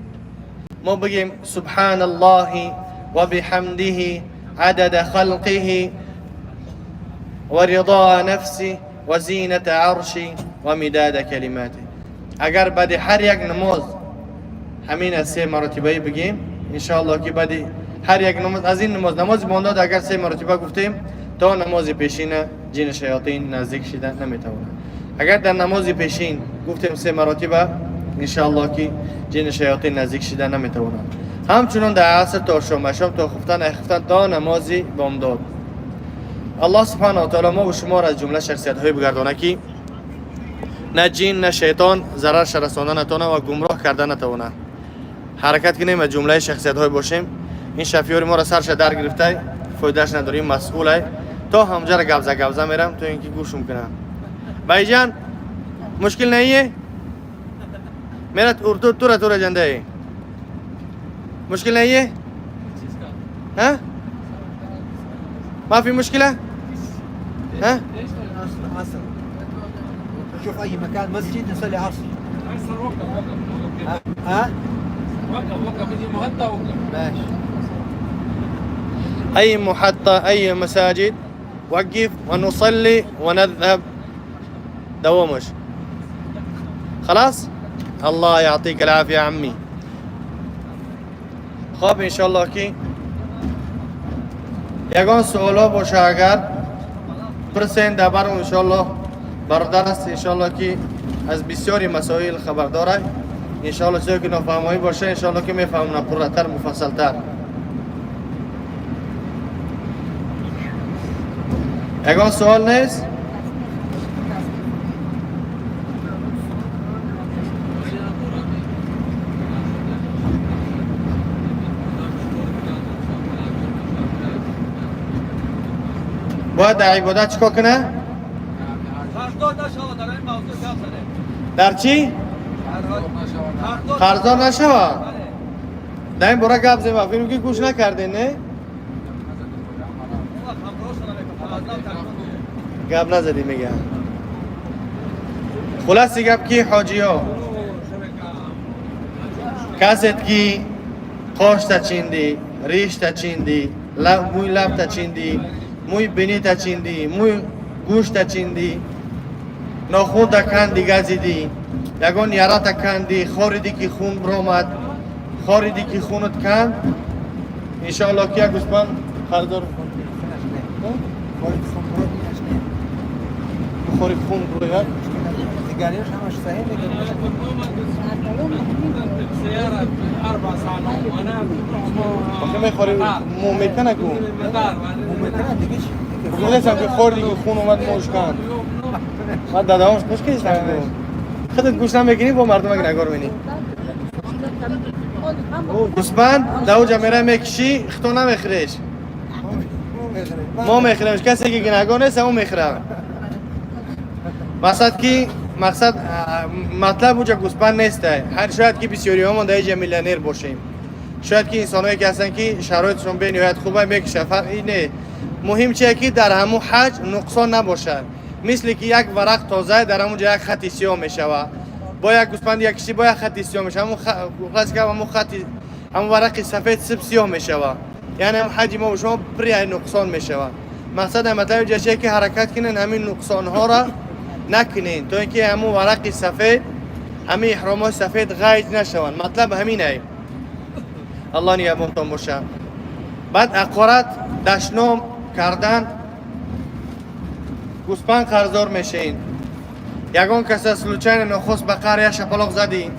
ما بگیم سبحان الله و بحمده عدد خلقه و رضا نفسه و زینت عرشه و مداد کلماته. اگر بعد هر یک نماز همین از سه مرتبه بگیم انشاءالله که بعد هر یک نماز از این نماز، نماز بامداد اگر سه مرتبه گفتیم تا نماز پیشین جن شیاطین نزدیک شده نمیتواند. اگر در نماز پیشین گفتیم سه مرتبه انشاءالله که جن شیاطین نزدیک شده نمیتواند. همچنان در عصر تا شام، شام تا خفتن، خفتن تا نماز بامداد. الله سبحانه و تعالی ما و شما را از جمله شخصیت های بگردانه که نه جن نه شیطان ضرر رسانده نتونه و گمراه کرده نتونه. حرکت کنیم از جمله شخصیت های باشیم. این شفیور ما را سرش در گرفته، فایدهش نداریم، مسئوله. تا همجا را گبزه گبزه میرم تا اینکه گوشم کنم. بھائی جان مشکل نہیں ہے؟ میرا اردو تورا تورا جنده ہے، مشکل نہیں ہے؟ ها؟ ما في مشكلة؟ ها؟ عصر شوف اي مكان مسجد نصلي عصر. عصر وقف وقف. ها؟ وقف وقف يجي مغطى وقف. ماشي. أي محطة أي مساجد وقف ونصلي ونذهب دوامش. خلاص؟ الله يعطيك العافية عمي. خب انشالله که یگان سوالا باشه اگر پرسین در انشالله برادر است، انشالله که از بسیاری مسائل خبر داره. انشالله چیزی که نافهمایی باشه انشالله که میفهمونه پرتر مفصلتر. یگان سوال نیست؟ باید در عبادت چیکار کنه؟ در چی؟ قرضدار نشوه. در این باره گپ زدیم، فیلم که گوش نکردین نه؟ گپ نزدی میگه. خلاص گپ کی حاجی ها کست کی قاش تا چیندی، ریش تا چیندی، موی لب تا چیندی، موی بینی تا چیندی، موی گوش تا چیندی، ناخون تا کندی گزیدی، یگان یاره تا کندی، خوریدی که خون برآمد، خوریدی که خونت کند، انشاءالله که یک گوسفند خریدار بخوری خون بروید. دیگریش همش صحیح میگه. سيارة 4 ساعات وانا آخه میخوری مو میکنه کو مو دیگه چی؟ گفتم که خوردی که خون اومد موش کند. من دادامش خوش کردم. خودت گوش نمیکنی با مردم نگار مینی. گوسفند دو میره میکشی خطا نمیخریش. ما میخریمش. کسی که گناهگار نیست اون میخره. مقصد کی مقصد مطلب اونجا گوسفند نیست. هر شاید که بسیاری همون در اینجا میلیونر باشیم، شاید که انسانایی که هستن که شرایطشون به نهایت خوبه میکشه، فرق اینه. مهم چیه که در همون حج نقصان نباشه. مثل که یک ورق تازه در همونجا یک خط سیاه میشوه، با یک گوسفند یک کشی با یک خط سیاه میشه، همون همون خط همون ورق سفید سب سیاه میشوه. یعنی هم حج ما و شما پری نقصان میشوه. مقصد مطلب اینجا چیه که حرکت کنن همین نقصان ها را نکنین تا اینکه همون ورق سفید همین احرام های سفید غیج نشوند. مطلب همینه. الله نگهبانتان باشه. بعد عقارت دشنام کردن گوسپند قرضدار میشین. یگان کس از لوچین نخست به قهر یک شپلاق زدی،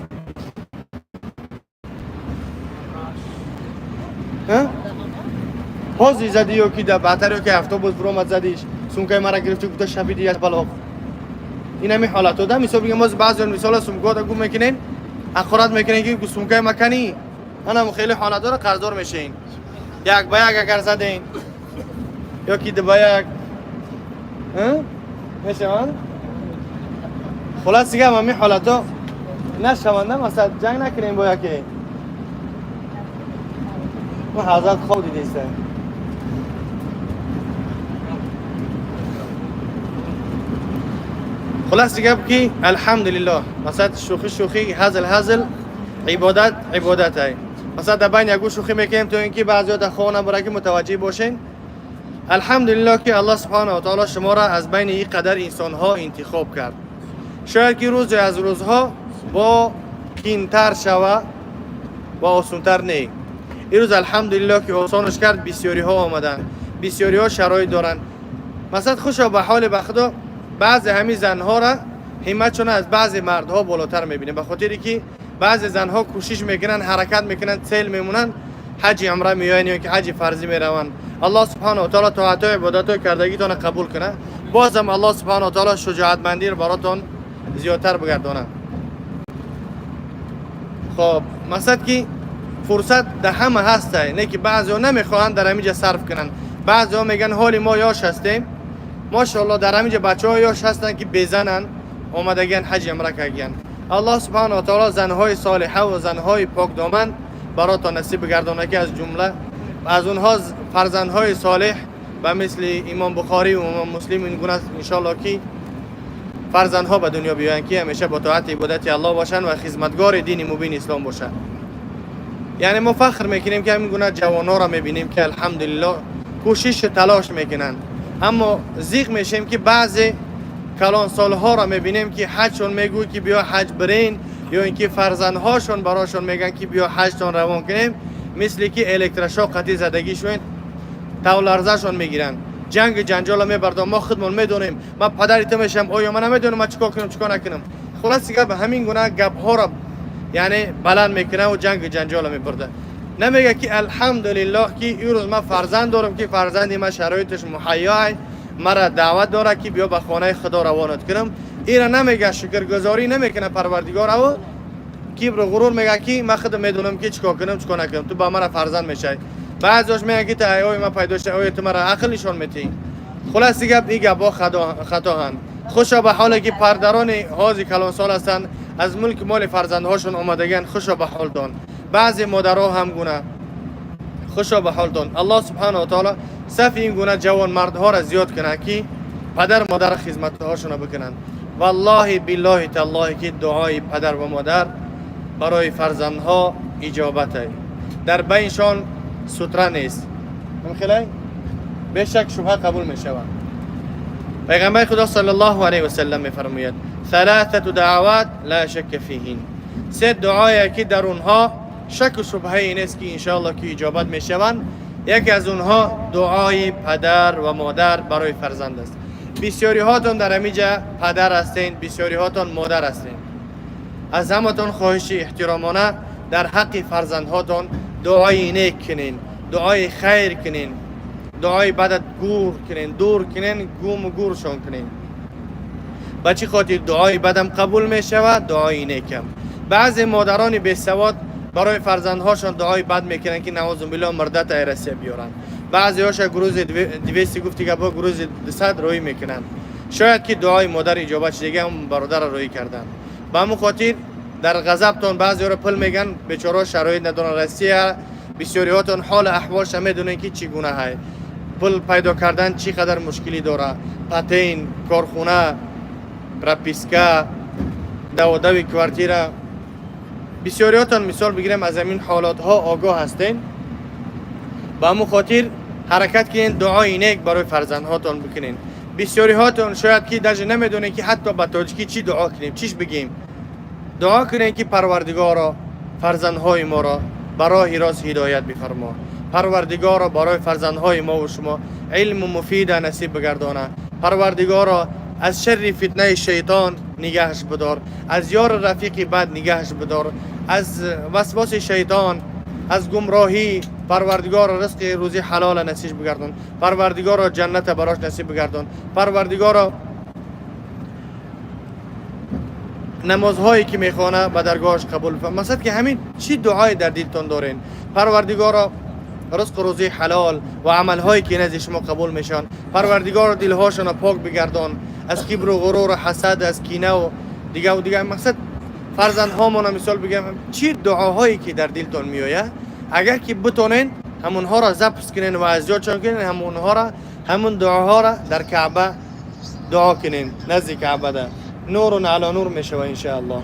حوزی زدی یا که در بعتر یا که هفته بود برآمد زدیش سمکای مرا گرفتی گفته شپیدی یک شپلاق. این همین حالت ده. مثال بگم باز بعضی مثال سمکا دا گم میکنین حقارت میکنین که سمکای مکنی انا خیلی حالت داره قرضدار میشین. یک به یک اگر زدین یا که دو به یک میشه من خلاص دیگه همین حالت ها نشونده. مثلا جنگ نکنیم با یکی. ما حضرت خواب دیده. خلاص دیگه که الحمدلله مثلا شوخی شوخی هزل هزل Ибодат ибодат ай. Масалан, дар байн ягу шӯхӣ мекунем, то ин ки баъзеҳо дар хона бора ки мутаваҷҷеҳ бошен. Алҳамдулиллоҳ, ки Аллоҳ субҳанаҳу ва таъоло шуморо аз байни ин қадар инсонҳо интихоб кард. Шояд ки рӯзе аз рӯзҳо бо қиинтар шава ва осонтар не. Ирӯз, алҳамдулиллоҳ, ки осонаш кард, бисёриҳо омаданд, бисёриҳо шароит доранд. Масалан, хушо ба ҳоли, ба худо, баъзе ҳамин занҳоро ҳимматшона аз баъзе мардҳо болотар мебинем, ба хотире ки баъзе занҳо кӯшиш мекунанд, ҳаракат мекунанд, цел мемонанд, ҳаҷи умра меоянд ё ки ҳаҷи фарзӣ мераванд. Аллоҳ субҳанаҳу ва таъоло тоатҳои, ибодатҳои кардагитонро қабул кунад. Бозам Аллоҳ субҳанаҳу ва таъоло шуҷоатмандиро баротон зиёдтар бигардонад. Хоб, мақсад ки фурсат дар ҳама ҳастай, не ки баъзеҳо намехоҳанд дар ҳаминҷа сарф кунанд. Баъзеҳо мегӯянд, ҳоли мо ёш ҳастем. Мошоалло, дар ҳаминҷа бачаҳо ёш ҳастанд, ки безананд, омадагиян, ҳаҷи умра кардагиян. Аллоҳ субҳанаҳу ва таъоло занҳои солиҳа ва занҳои покдоман баротон насиб бигардонад, ки аз ҷумла аз онҳо фарзандҳои солеҳ ба мисли Имом Бухорӣ ва Имом Муслим, ин гуна, иншоалло, ки фарзандҳо ба дунё биёянд, ки ҳамеша бо тоати ибодати Аллоҳ бошанд ва хизматгори дини мубини ислом бошанд. Яъне мо фахр мекунем, ки ҳамин гуна ҷавонҳоро мебинем, ки, алҳамдулиллоҳ, кӯшишу талош мекунанд, аммо зиқ мешем, ки баъзе калонсолҳоро мебинем, ки ҳаҷшон мегӯй, ки биё ҳаҷ бирен, ё ин ки фарзандҳошон барошон мегӯянд, ки биё ҳаҷтон равон кунем, мисли ки электрошок қатӣ задагӣ шуен, тавларзашон мегиранд, ҷанги ҷанҷола мебардом. Мо худмон медонем, ман падари ту мешавам, оё ман намедонам ман чӣ кор кунам, чӣ кор накунам? Хулоси гап, ҳамин гуна гапҳоро, яъне, баланд мекунам ва ҷанги ҷанҷола мебурда. Намега, ки алҳамдулиллоҳ, ки имрӯз ман фарзанд дорам, ки фарзанди ман шароиташ муҳайё, мара даъват дорад, ки биё ба хонаи Худо равонат кунам. Ира намега, шукргузорӣ намекунад Парвардигораву кибру ғурур, мега, ки ман худам медонам, ки чӣ кор кунам, чӣ кор накунам, ту ба мара фарзанд мешавӣ. Баъзеош мегӯянд, ки ту ой ман пайдо шуда, оё ту мара ақл нишон метиҳӣ? Хулоси гап, ин гапҳо хатоҳанд. Хушо ба ҳоле, ки пардарони ҳози калонсол ҳастанд, аз мулки моли фарзандҳошон омадагианд. Хушо ба ҳолтон. Баъзе модарҳо ҳам гуна, хушо ба ҳолтон. Аллоҳ субҳанаҳу ва таъоло сафи ин гуна ҷавонмардҳоро зиёд кунад, ки падар модар хизматҳошонро бикунанд. Валлоҳи, биллоҳи, таллоҳи, ки дуои падар ва модар барои фарзандҳо иҷобате, дар байншон сутра нест. Хелай бешак шубҳа қабул мешавад. Пайғамбари Худо саллаллоҳу алайҳи васаллам мефармояд: ثلاثة دعوات لا شك فيهن. Се дуое, ки дар онҳо шаку шубҳае нест, ки иншоалло ки иҷобат мешаванд. Яке аз онҳо дуои падар ва модар барои фарзанд аст. Бисёриҳотон дар ҳамиҷа падар ҳастен, бисёриҳотон модар ҳастен. Аз ҳаматон хоҳиши эҳтиромона: дар ҳаққи фарзандҳотон дуои нек кунен, дуои хайр кунен, дуои бадат гур кунен, дур кунен, гуму гуршон кунен. Ба чӣ хотир? Дуои бадам қабул мешавад, дуои некам. Баъзе модарони бесавод барои фарзандҳошон дуои бад мекунанд, ки наъузу биллоҳ, мурдата Россия биёранд. Баъзеҳоша грузи 200, гуфти гапҳо, грузи 200 рӯӣ мекунанд. Шояд ки дуои модар иҷобат шудага, ҳам бародарро рӯӣ карданд. Ба ҳамун хотир дар ғазабтон баъзеҳоро пул меган, бечораҳо шароит надоранд. Россия бисёриҳотон ҳолу аҳволша медонед, ки чӣ гуна ҳай, пул пайдо кардан чӣ қадар мушкилӣ дорад: патент, корхона, прописка, даводави квартира. Бисёриҳотон, мисол бигирем, аз ҳамин ҳолатҳо огоҳ ҳастен. Ба ҳамун хотир ҳаракат кунед, дуои нек барои фарзандҳотон бикунед. Бисёриҳотон шояд ки даже намедонед, ки ҳатто ба тоҷикӣ чӣ дуо кунем, чиш бигем. Дуо кунем, ки Парвардигоро, фарзандҳои моро ба роҳи рост ҳидоят бифармо. Парвардигоро, барои фарзандҳои мо ву шумо илму муфида насиб бигардона. Парвардигоро, аз шарри фитнаи шайтон нигаҳш бидор, аз ёру рафиқи бад нигаҳш бидор, аз васвоси шайтон, аз гумроҳӣ. Парвардигоро, ризқи рӯзи ҳалола насиб бигардон. Парвардигоро, ҷанната барош насиб бигардон. Парвардигоро, намозҳое ки мехона, ба даргоҳаш қабул бифарма. Масалан, ки ҳамин чӣ дуое дар дилтон дорен: Парвардигоро, ризқу рӯзии ҳалол ва амалҳое ки назди шумо қабул мешаванд. Парвардигоро, дилҳошонро пок бигардон аз кибру ғуруру ҳасад, аз кинаву дигаву дигар. Мақсад, фарзандҳомона, мисол бигӯям, чӣ дуоҳое ки дар дилтон меояд, агар ки битонен, ҳамонҳоро запись кунен ва аз ёдшон кунен, ҳамонҳоро, ҳамон дуоҳоро дар Каъба дуо кунен, назди Каъбада нурун ало нур мешава, иншааллоҳ.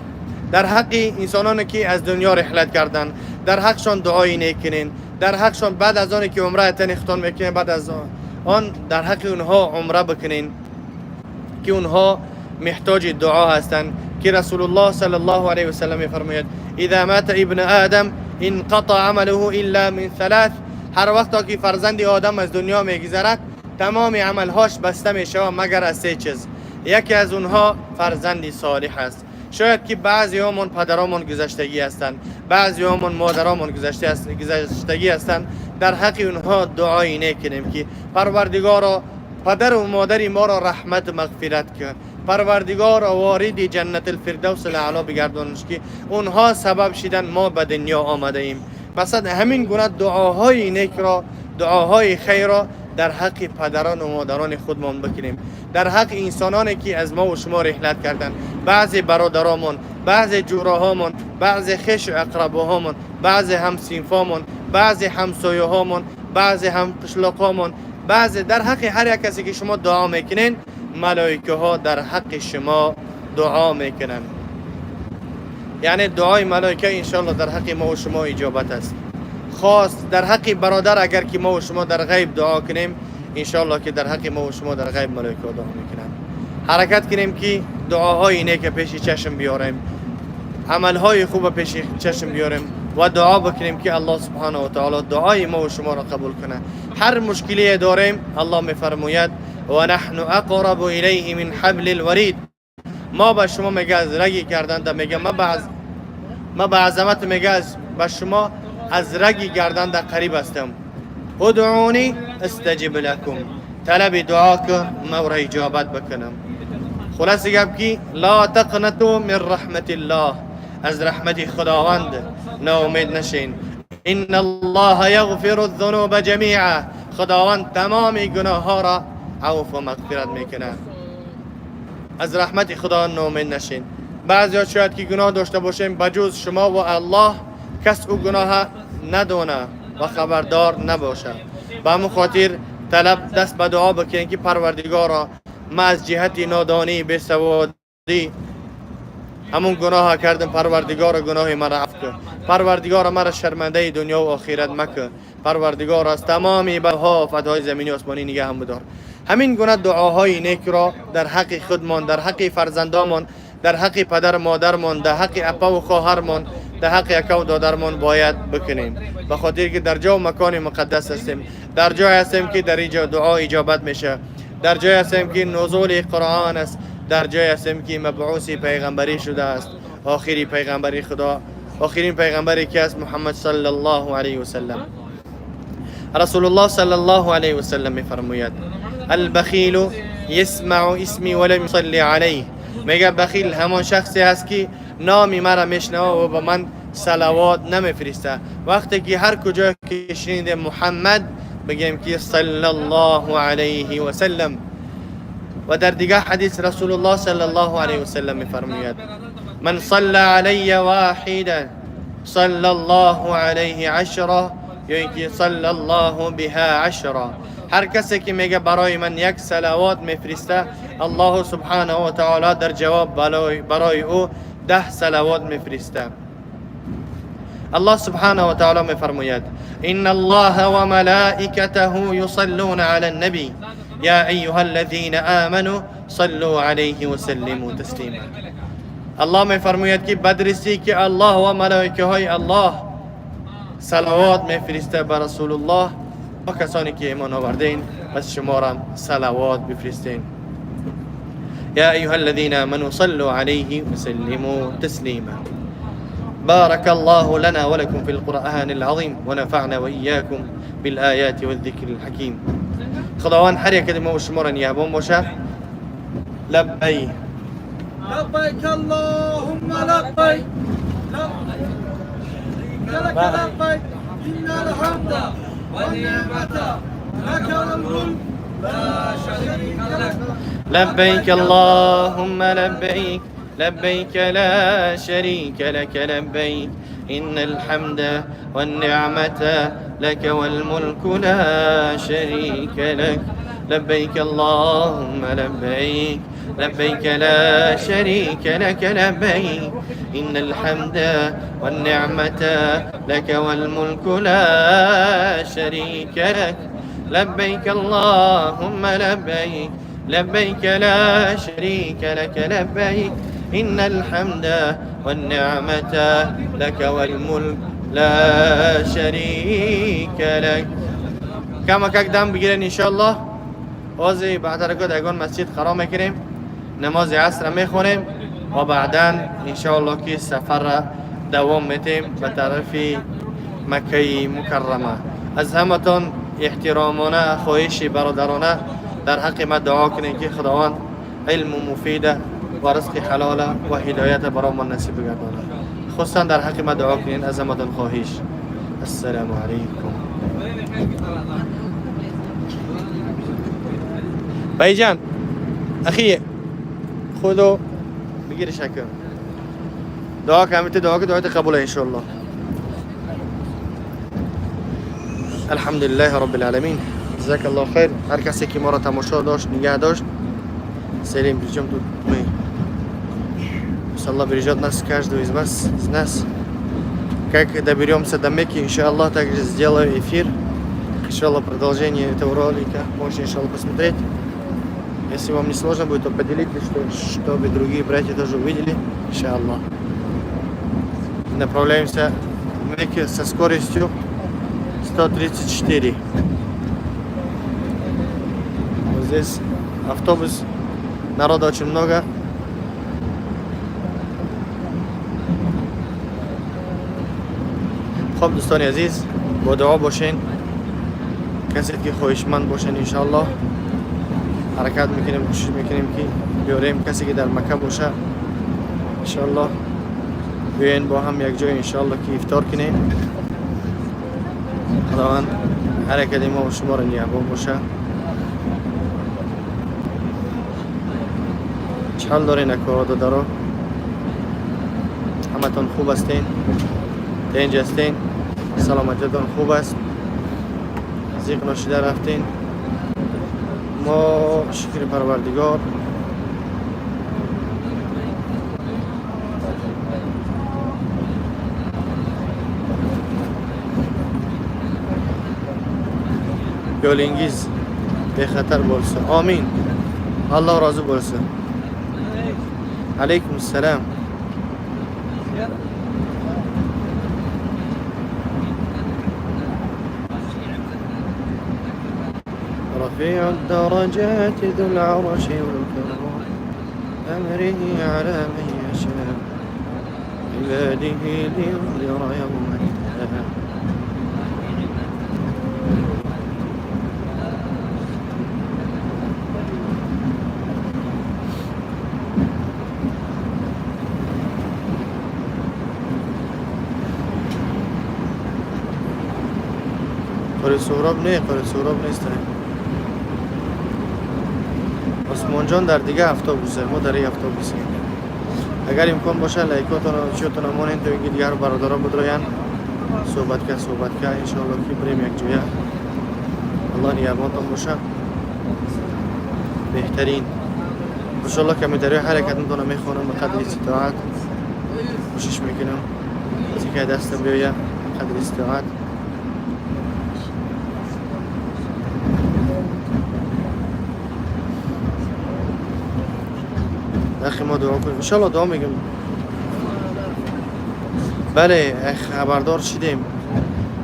در حق انسانانی که از دنیا رحلت کردن، در حقشان دعای نیک کنین، در حقشان بعد از آن که عمره تنختان میکنین، بعد از آن در حق اونها عمره بکنین که اونها محتاج دعا هستند. که رسول الله صلی الله علیه و سلم میفرماید: اذا مات ابن آدم انقطع عمله الا من ثلاث. هر وقت که فرزند آدم از دنیا میگذرد، تمام عملهاش بسته میشود مگر از سه چیز. یکی از اونها فرزند صالح است. شاید که بعضی همون پدرامون گذشتگی هستند، بعضی همون مادرامون گذشتگی هستند. در حق اونها دعای نیک کنیم که پروردگارا پدر و مادر ما را رحمت و مغفرت کن، پروردگار وارد جنت الفردوس الاعلی بگردانش که اونها سبب شدن ما به دنیا آمده ایم. مثلا همین گونه دعاهای نیک را، دعاهای خیر را در حق پدران و مادران خودمان بکنیم، در حق انسانانی که از ما و شما رحلت کردن، بعضی برادرامون، بعضی جوراهامون، بعضی خویش و اقرباهامون، بعضی هم صنفامون، بعضی همسایه‌هامون، بعضی هم قشلاقامون، بعضی در حق هر یک کسی که شما دعا میکنین، ملائکه ها در حق شما دعا میکنن. یعنی دعای ملائکه انشالله در حق ما و شما اجابت است. خاص در حق برادر اگر که ما و شما در غیب دعا کنیم، انشالله که در حق ما و شما در غیب ملائکه دعا میکنن. حرکت کنیم که دعاهای نیک پیش چشم بیاریم، عملهای خوب پیش چشم بیاریم و دعا بکنیم که الله سبحانه و تعالی دعای ما و شما را قبول کنه. هر مشکلی داریم، الله میفرماید: و نحن اقرب الیه من حبل الورید. ما به شما میگه از رگی گردن، میگه ما به عظمت میگه از به شما از رگی گردن در قریب هستم. ادعونی استجب لکم. طلب دعا که ما را اجابت بکنم. خلاص گپ که لا تقنطوا من رحمت الله. از رحمت خداوند ناامید نشین. ان الله یغفر الذنوب جمیعا. خداوند تمام گناه ها را عفو و مغفرت میکنه. از رحمت خدا ناامید نشین. بعضی شاید که گناه داشته باشیم، بجز شما و الله کس او گناه ندونه و خبردار نباشه. به همون خاطر طلب دست به دعا بکنین که پروردگارا، ما از جهت نادانی، بیسوادی همون گناه کردم، پروردگار گناه مرا عفو کن. پروردگار مرا شرمنده دنیا و آخرت مکن. پروردگار از تمام بلاها، آفتهای زمینی و آسمانی نگه هم بدار. همین گونه دعاهای نیک را در حق خودمان، در حق فرزندامان، در حق پدر مادرمان، در حق اپا و خواهرمان، در حق اکا و دادرمان باید بکنیم، به خاطر که در جا و مکان مقدس هستیم، در جای هستیم که در اینجا دعا اجابت میشه، در جای هستیم که نزول قرآن است، در جای هستیم که مبعوث پیغمبری شده است، آخری پیغمبری خدا، آخرین پیغمبری که است محمد صلی الله علیه وسلم. رسول الله صلی الله علیه وسلم میفرماید: البخیل یسمع اسمی ولم یصلی علیه. میگه بخیل همان شخصی است که نامی مرا میشنوه و به من صلوات نمیفرسته. وقتی که هر کجا که شنیده محمد، بگیم که صلی الله علیه و سلم. و در دیگه حدیث رسول الله صلی الله علیه و سلم میفرماید: من صلى علی واحدا صلى الله علیه عشرا، یا اینکه صلى الله بها عشرا. هر کسی که میگه برای من یک صلوات میفرسته، الله سبحانه و تعالی در جواب برای او 10 صلوات میفرسته. الله سبحانه و تعالی میفرماید: ان الله وملائكته يصلون على النبي يا ايها الذين آمنوا صلوا عليه وسلموا تسليما. الله میفرماید که بدرستی که الله و ملائکه های الله صلوات میفرسته بر رسول الله و کسانی که ایمان آوردین، پس شما را صلوات بفرستین. يا أيها الذين آمنوا صلوا عليه وسلموا تسليما. بارك الله لنا ولكم في القرآن العظيم ونفعنا وإياكم بالآيات والذكر الحكيم. خداوند هر یک ما و شما را نگهبان باشه. لبیک. لبيك اللهم لبيك، لك لبيك، إن الحمد والنعمة لك والملك لا شريك لك. لبيك اللهم لبيك، لبيك لا شريك لك لبيك، إن الحمد والنعمة لك والملك لا شريك لك. لبيك اللهم لبيك، لبيك لا شريك لك لبيك، إن الحمد والنعمة لك والملك لا شريك لك. لبيك اللهم لبيك، لبيك لا شريك لك لبيك، إن الحمد والنعمة لك والملك لا شريك لك. کمکک دم بگیرین انشالله. بازی بعد حرکت یگان مسجد قرار میکنیم، نماز عصر میخونیم و بعدا انشالله که سفر را دوام میتیم به طرف مکه مکرمه. از همتان احترامانه خواهش برادرانه در حق ما دعا کنین که خداوند علم مفیده و رزق حلال و هدایت برای نصیب بگردانه. خصوصا در حق ما دعا کنین، از همتان خواهش. السلام علیکم. بایجان اخی خودو بگیر شکر دعا که دعا که دعایت قبول انشالله. الحمدلله رب العالمین. جزاک الله خیر. هر کسی که ما را تماشا داشت، نگه داشت، سلیم причем тут мы. Пусть Аллах бережет нас, каждого из вас, из нас. Как доберемся до Мекки, иншаллах, также сделаю эфир. Иншаллах, продолжение этого ролика можете, иншаллах, посмотреть. Если вам не сложно будет, то поделитесь, чтобы другие братья тоже увидели, иншаллах. Направляемся в Мекку со скоростью 134. Вот здесь автобус, народа очень много. خب دوستان عزیز، با دعا باشین. کسی که خواهشمند باشین انشالله حرکت میکنیم، کوشش میکنیم که بیاریم. کسی که در مکه باشه انشالله بیاین با هم یک جای انشالله که افطار کنیم. خداوند حرکت ما و شما را نگهبان باشه. چه حال دارین اکارا دادرا؟ همتون خوب هستین؟ دنج هستین؟ سلامتیتون خوب است؟ زیق نشده رفتین؟ ما شکر پروردگار. Yo'lingiz bexatar bo'lsin. Amin. Alloh rozi bo'lsin. Alaykum assalom. رفيع الدرجات ذو العرش والكرم، أمره على من يشاء عباده لينذر يوم التناد. قری سهراب نه، قری سهراب نیست. عثمان جان در دیگه автобусе، ما در یک автобусе. اگر امکان باشه لایکاتون و چیاتون مانین تا اینکه دیگر برادران بدروین صحبت که صحبت که انشاءالله که بریم یک جویا. الله نگهبانتون باشه. بهترین انشاءالله که میداری حرکت میتونم میخونم به قدر استطاعت کوشش میکنم که دستم بیاید قدر استطاعت. اخی ما دعا کنیم انشالله. دعا میگم. بله خبردار شدیم.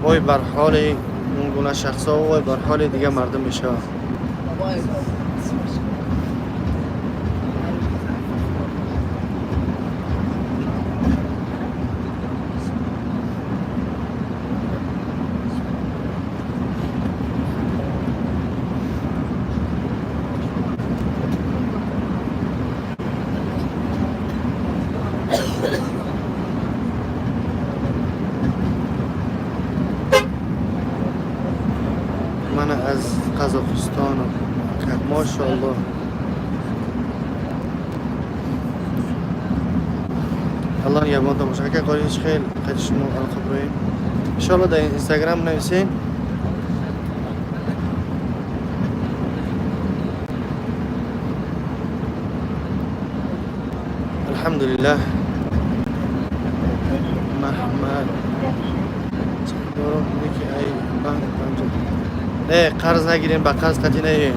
وای بر حال اون گونه شخصا و وای بر حال دیگه مردم میشه. من از قزاقستان. ماشاءالله. الله نگهبانتون باشه. اگر قاری خیلی قد شما علاقه براییم انشالله در اینستاگرام نویسین. Алҳамдулиллаҳ. Маҳмад ки ай банк панҷа не, қарз нагирем, ба қарз қатӣ наем.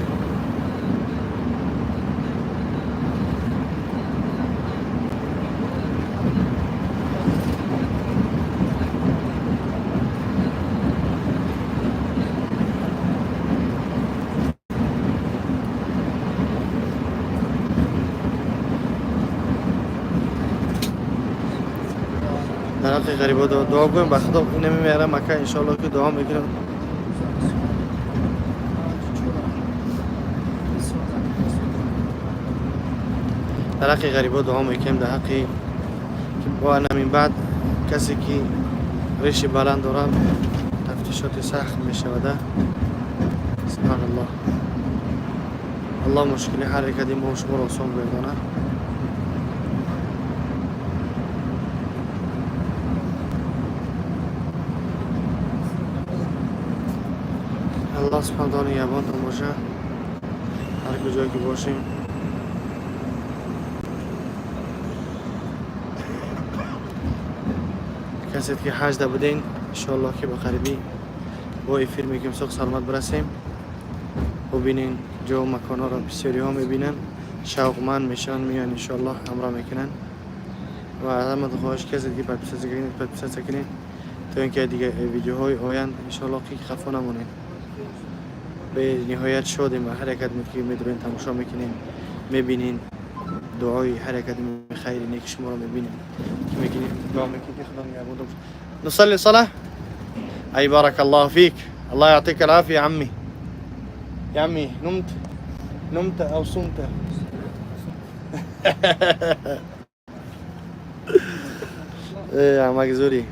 Дар ҳаққи ғарибо дуо гӯем. Ба худо, инами меара Мака, иншоалло, ки дуо мекунем. Дар ҳаққи ғарибо дуо мекунем, дар ҳаққи ва намин баъд касе ки риши баланд дорад, тафтишоти сахт мешавада. Субҳаналлоҳ. Аллоҳ мушкили ҳар якади мо шуморо осон гардонад. Аллоҳ субҳана таала нигаҳбонтон боша, ҳар куҷое ки бошем. Касе ки ҳаҷда буден, иншоаллоҳ, ки ба қарибӣ бо эфир мекунем. Соғ саломат бирасем, бубинен ҷо маконҳоро. Бисёриҳо мебинанд, шавқманд мешаванд, меоянд, иншоаллоҳ, ҳамроҳ мекунанд. Ва аз ҳама хоҳиш, касе ки подписаться кунед, подписаться кунед, то ин ки дига видеоҳои оянд, иншоаллоҳ, ки хафо намонед. Бениҳоят шодем ва ҳар якат ки медурен, тамошо мекунем, мебинен. Дуои ҳар якат хайри неки шуморо мебинем, ки мекунем, дуо мекунем, ки худо нигаҳбон бошад. نصلي صلاة. أي بارك الله فيك، الله يعطيك العافية يا عمي. يا عمي، نمت نمت أو صمت؟ إيه يا عمك زوري.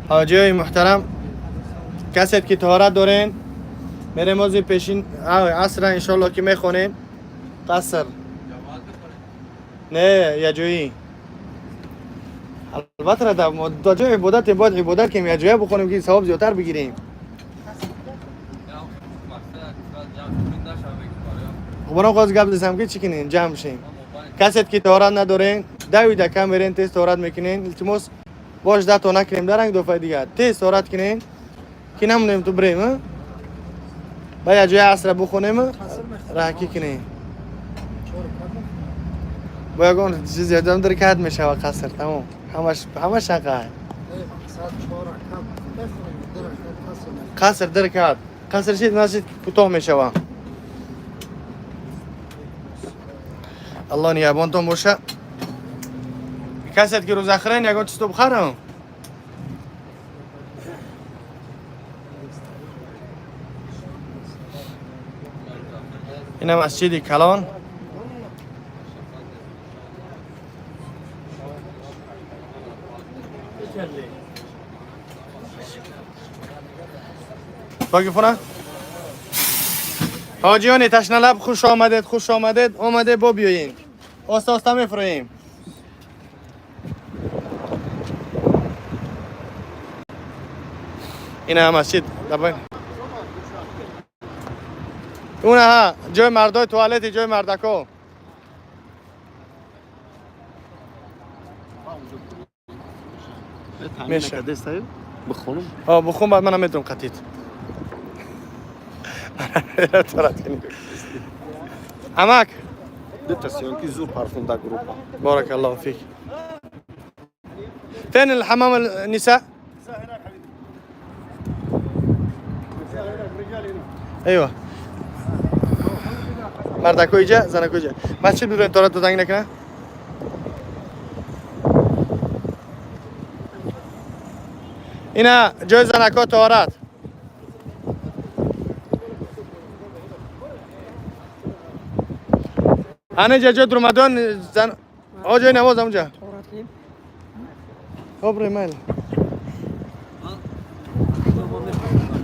حاجی محترم، کسی که طهارت دارین، میریم از پیشین عصر، انشالله که میخونیم قصر. نه، یه جایی البته در جای عبادت باید عبادت کنیم، یه جایی بخونیم که ثواب زیادتر بگیریم. خب انا خواست گپ زدم که چی کنین، جمع شیم. کسی که طهارت ندارین، دوی دکه میرین، تیز طهارت میکنین. التماس باش، ده تا نکنیم درنگ دفعه دیگه. تیز طهارت کنین که نمونیم تو بریم با یه جای عصر بخونیم، راکی کنیم. با یگان چیز یادم در کد میشه و قصر تمام. همش همش حقه. قصر در کد قصر شید مسجد کوتاه میشه. الله نگهبانتون باشه. کسی که روز اخرین یگان چیز تو بخرم. این مسجد کلان. باقی حاجیان تشنه لب، خوش آمدید، خوش آمدید. آمده با بیاین، آسته آسته میفرویم. این هم مسجد لبای. اون ها جای مردای توالت، جای مردکا. میشه. بخونم؟ آه، بخون، بعد منم میتونم قطیت طلعت کنی عمک. دو съёмки زور парфум да группа. بارك الله فيك. فين الحمام النساء؟ ايوه، مردکو اینجا، زنکو اینجا. مسجد بیرون طهارت تو زنگ نکنه. اینا جای زنکا طهارت. انا جا جای درمدان زن آ جای نماز اونجا. خب ریمل.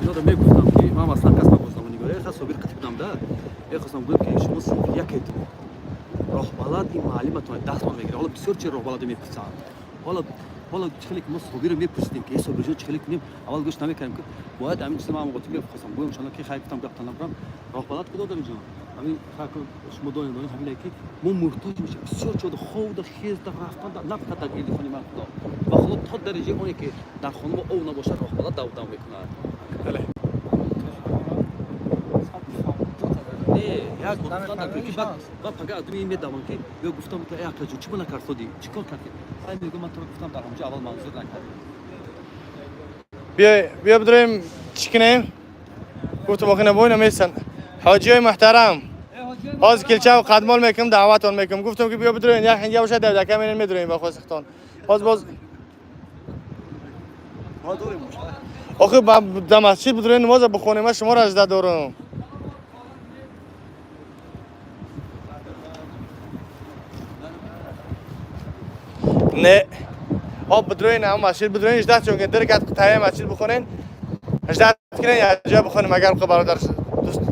Иноро мегуфтам, ки ман аслан кас набознамонигор ха собир қатӣ будам да мехостам гӯям, ки шумо синфи якетон, роҳбалад ин муаллиматон дастмон мегирад. Ҳоло бисёр чи роҳбаладо мепурсанд. Ҳоло чӣ хеле ки мо собирро мепурсидем, ки э собирҷон, чӣ хеле кунем, аввал гӯш намекардем, ки бояд ҳамин чиза. Ман мехостам гӯям, иншалло, ки хайр гуфтам, гаптан набурам. Роҳбалад кудо дорем ҷон? Ҳамин шумо донед, донед ҳамине ки мо муҳтоҷ мешавем бисёр чизо, ховда, хезда, рафтан, на фақат дар гирди хони ман худо ва худо, то дараҷаи оне ки дар хона мо ов набошад, роҳбалад давдав мекунад. Бале. Не, як бор гуфтан дар ки баъд пага аз думи медавам ки ё гуфтам ки э акаҷон, чӣ бо накарсодӣ, чӣ кор кардӣ? Ай мегӯ, ман туро гуфтам, дар ҳамҷо аввал манзур накардӣ. بیا بیا بدریم چی کنیم؟ گفتم آخه نبوی نمیستن. حاجی های محترم، باز کلچه و قدمال میکنم، دعوتان میکنم. گفتم که بیا بدرین، یک اینجا باشه، دو دکه میرین میدرین با خواستتان. باز باز آخه با در مسجد بدرین نماز بخونیم. من شما را اجده دارم. نه، آب بدرین هم مسجد بدرین اجده چون که درکت تایه مسجد بخونین، اجده کنین یا جا بخونیم. اگر خب برادر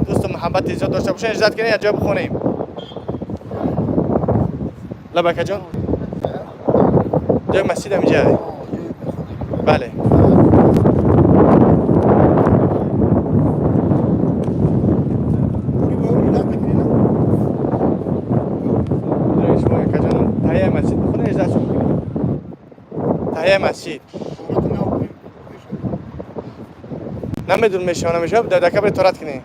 دوست محبت زیاد داشته باشین، اجده کنین یا جا بخونیم. لبک جان، جای مسجد هم اینجا. بله. بدرین شما یک جان تایه مسجد بخونین، اجده چون کنین تایه مسجد. نمیدونم میشه نمیشه، در دکه برید تورت کنین.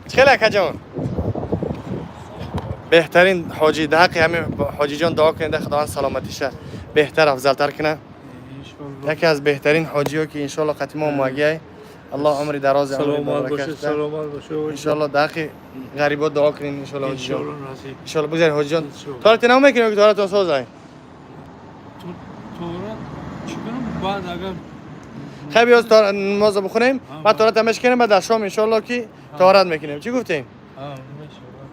خیلی اکا جان، بهترین حاجی. در حق همین حاجی جان دعا کنید، خداوند سلامتیشه بهتر افضلتر کنه. یکی از بهترین حاجی ها که انشالله قطعی ما موگی الله عمر دراز، عمر سلامت مبارک باشه. است. سلامت باشه. انشالله در حق غریبا دعا کنین انشالله حاجی جان. انشالله نصیب. انشالله بگذارید حاجی جان. انشالله. تارت نو میکنیم که تارتون سازای. تورات چی کنم بعد اگر خیلی بیاز تار نماز بخونیم، بعد تارت همش کنیم، بعد در شام انشالله که تارت میکنیم. چی گفتیم؟ آه،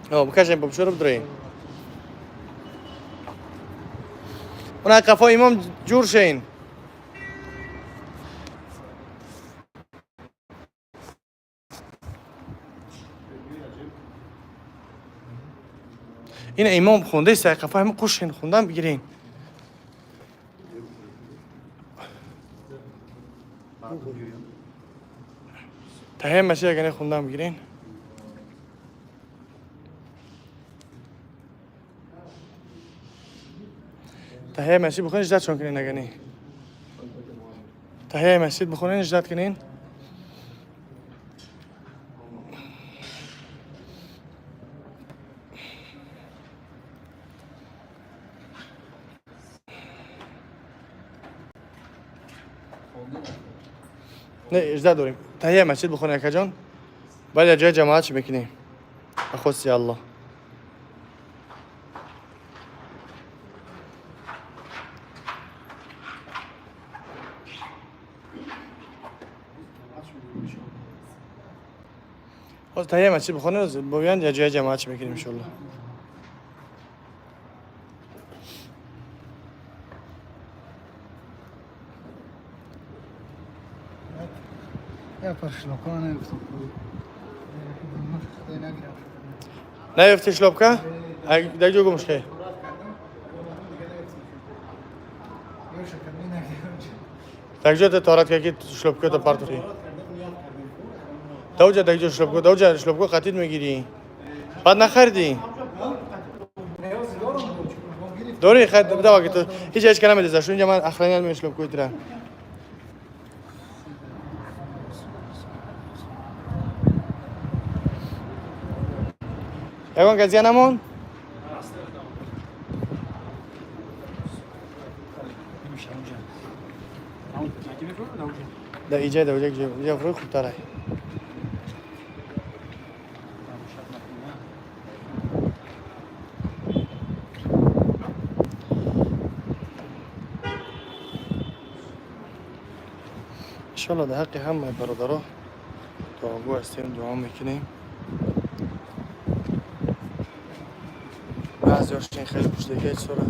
میشه. آه، بکشیم بپشو رو بدریم. اون قفا امام جور شین. این امام خونده سه قفا همه قشین خوندن بگیرین. تهیه مسیح اگه خوندن بگیرین. تهیه مسجد بخونین، اجداد چون کنین. اگه تهیه مسجد بخونین، اجداد کنین. نه، اجداد داریم. تهیه مسجد بخونین اکا جان، بعد جای جماعت چی میکنیم بخص الله. باز تهیه مسجد بخونین، ببین یا جای جماعت چی میکنیم انشالله. Я паршлока نگفتم. نیفتی شلوپکا در جو گمش که در جو تارت که شلوپکا تا پارتوی دوجا در جو شلوپکا دوجا شلوپکا قطید میگیری، بعد نخریدی. دوری خرید بده که تو هیچ هیچ کلمه دیزه شو. اینجا من اخرین می شلوپکا ترا یگان قضیه نمون. نمیشه اونجا اونجا. در اینجا در اونجا اینجا فروی خوبتره. انشالله در حق همه برادرها دعاگو هستیم، دعا میکنیم. بعضی هاشون خیلی پوشیدگی سوره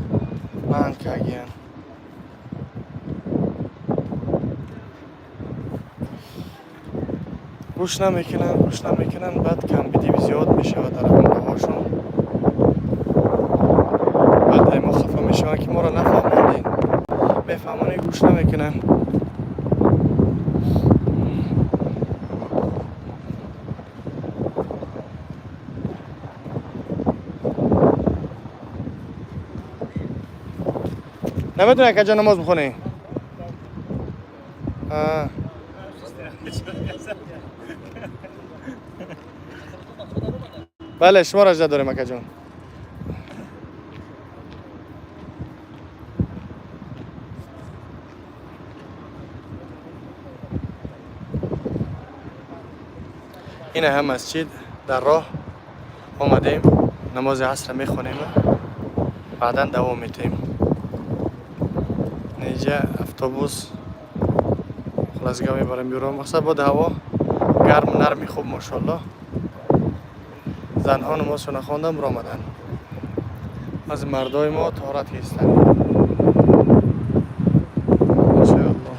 من کگین گوش نمیکنن، گوش نمیکنن. بعد کمبیدی زیاد میشه و در هاشون بعد ما خفه میشون که ما را نفهموندین. میفهمونی، گوش نمیکنن. Наметуни акаҷон намоз бихонӣ? Бале, шумо ражда дорем, акаҷон. Ина ҳам масҷид дар роҳ омадем, намози асра мехонем, баъдан давом метаҳем. Инҷа автобус хулосага мебарем бюро. Мақсад бод ҳаво гарм, нарми хуб, мошоалло. Занҳо намозшона хондан биромаданд, аз мардои мо таҳорат гирифтанд, мошоалло.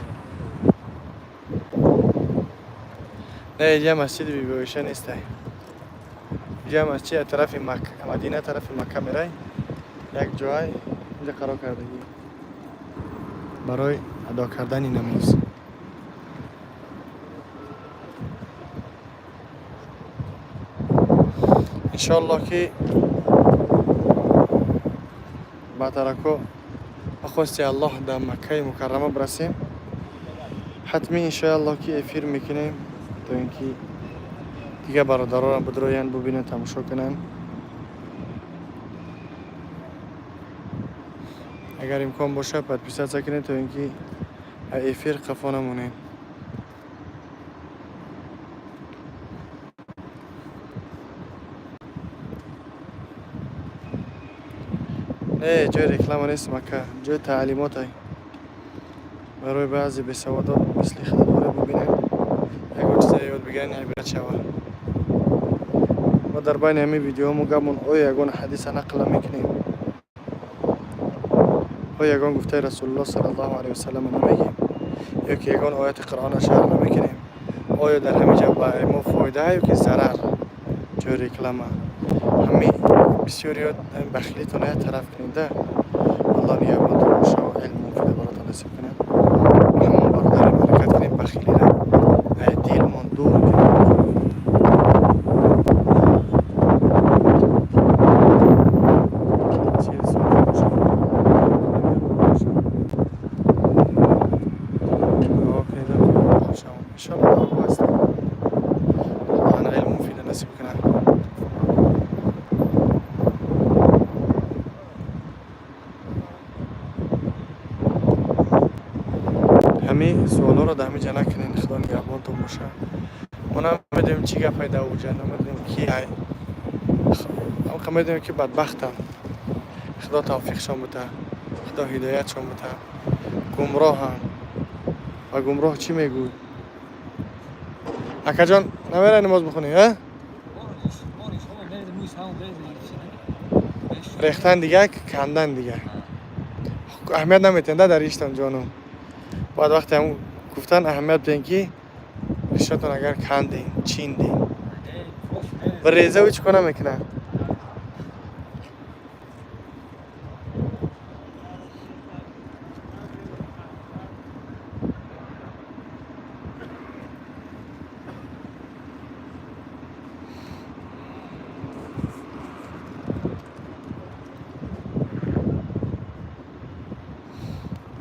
Не, инҷа масҷиди Бибиоиша нестай. Инҷа масҷид тарафи Макка, Мадина тарафи Макка мерай, як ҷой инҷа қарор кардагӣ барои адо кардани намоз. Иншоалло ки ба тарако ба хости Аллоҳ дар Маккаи Мукаррама бирасем. Ҳатмӣ, иншоалло, ки эфир мекунем, то ин ки дигар бародаронам бидроянд, бубинанд, тамошо кунанд. Агар имкон бошад, подписаться кунед, то ин ки эфир қафо намонед. Не, ҷои реклама нест Макка, ҷои таълимотай барои баъзе бесаводо мисли худатора бубинем, ягон чизе ёд бигиранд, ибрат шава. Мо дар байни ҳамин видеоҳо гапмон оё ягон ҳадиса нақл намекунем, оё ягон гуфтаи Расулуллоҳ саллаллоҳу алайҳи васаллам намегем, ё ки ягон ояти Қуръона шарҳ намекунем? Оё дар ҳамин ҷо ба мо фоида ё ки зарар? Ҷои реклама ҳами бисёриёт бахилитон як тараф кунеда. Аллоҳ нигаҳбонтон боша ва илм муфида баротон насиб кунад. Ҳамон бародарем, ҳаракат кунем, бахилира дилмон дур кунем. 40 сол боша. Дуо кунед, иншоалло, дуогӯ ҳастем. Аллоҳ илм муфида насиб кунад. Ҳамин суолҳоро дар ҳамин ҷа накунед, Худо нигаҳбонтон боша. Мо намедонем чӣ гапай дар уҷа, намедонем ки ай, ҳамқа медонем ки бадбахтам. Худо тавфиқшон бита, Худо ҳидоятшон бита. Гумроҳам ва гумроҳ чӣ мегӯй? Акаҷон, намерай намоз бихонӣ? А рехтан дига, кандан дига, аҳамият наметиҳанд да дар иштон. Ҷонум, бояд вақте ҳам гуфтан аҳамият бидиҳем, ки риштатон агар кандем, чиндем ва резаву чӣ кор намекунад.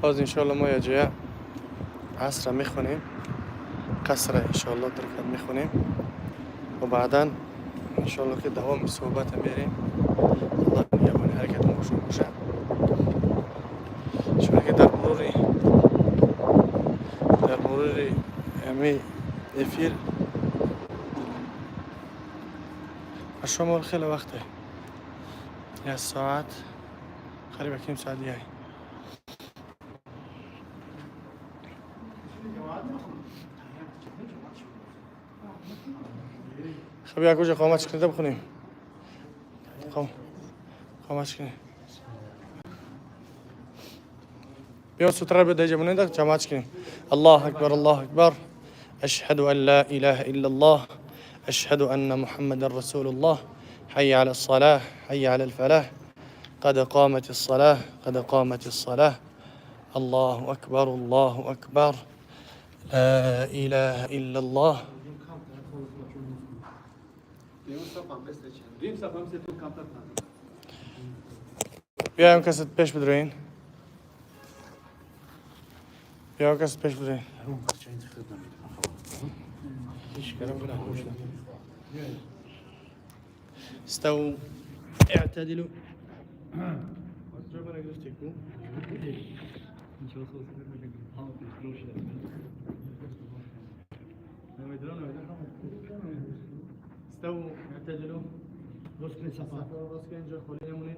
Боз иншоалло мо якҷоя асра мехонем, қасра иншоалло дуркат мехонем ва баъдан иншоалло ки давоми суҳбата мерем. Аллоҳ нигаҳбони ҳаракатон бошон боша. Чуне ки дар мурури ҳами эфир ба шумо хеле вақте, як соат, қариб якним соат яй. Хоб, як уҷа қомат кунед, бихонем. Қомат кунед. Биё, сутра биё, даҷа монед, ҷамоат кунем. Аллоҳ акбар, Аллоҳ акбар. Ашҳаду ан ла илаҳа иллаллоҳ, ашҳаду анна Муҳаммадан расулуллоҳ. Ҳайя ала ссалаҳ, ҳайя ала лфалаҳ. Қад қомат ссалаҳ, қад қомат ссалаҳ. Аллоҳу акбар, Аллоҳу акбар. Ла илаҳа иллаллоҳ. Дуюм саф ҳам камтар. Биёем, касат пеш бидроин. بیا کس پیش بوده. استووا اعتدلوا. استووا اعتدلوا. راست که اینجا خالی نمونه.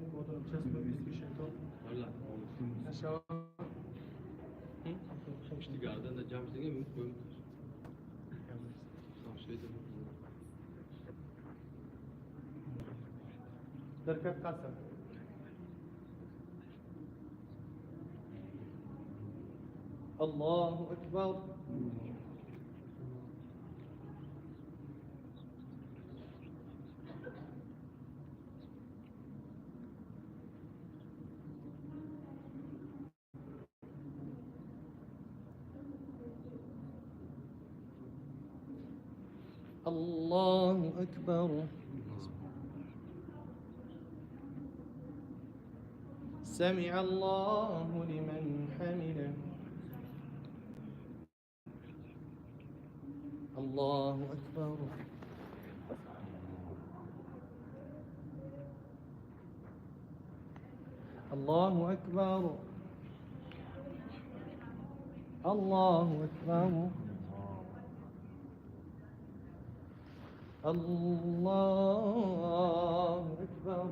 دركب قسم. الله أكبر. الله أكبر. سمع الله لمن حمده. الله أكبر. الله أكبر. الله أكبر. الله أكبر.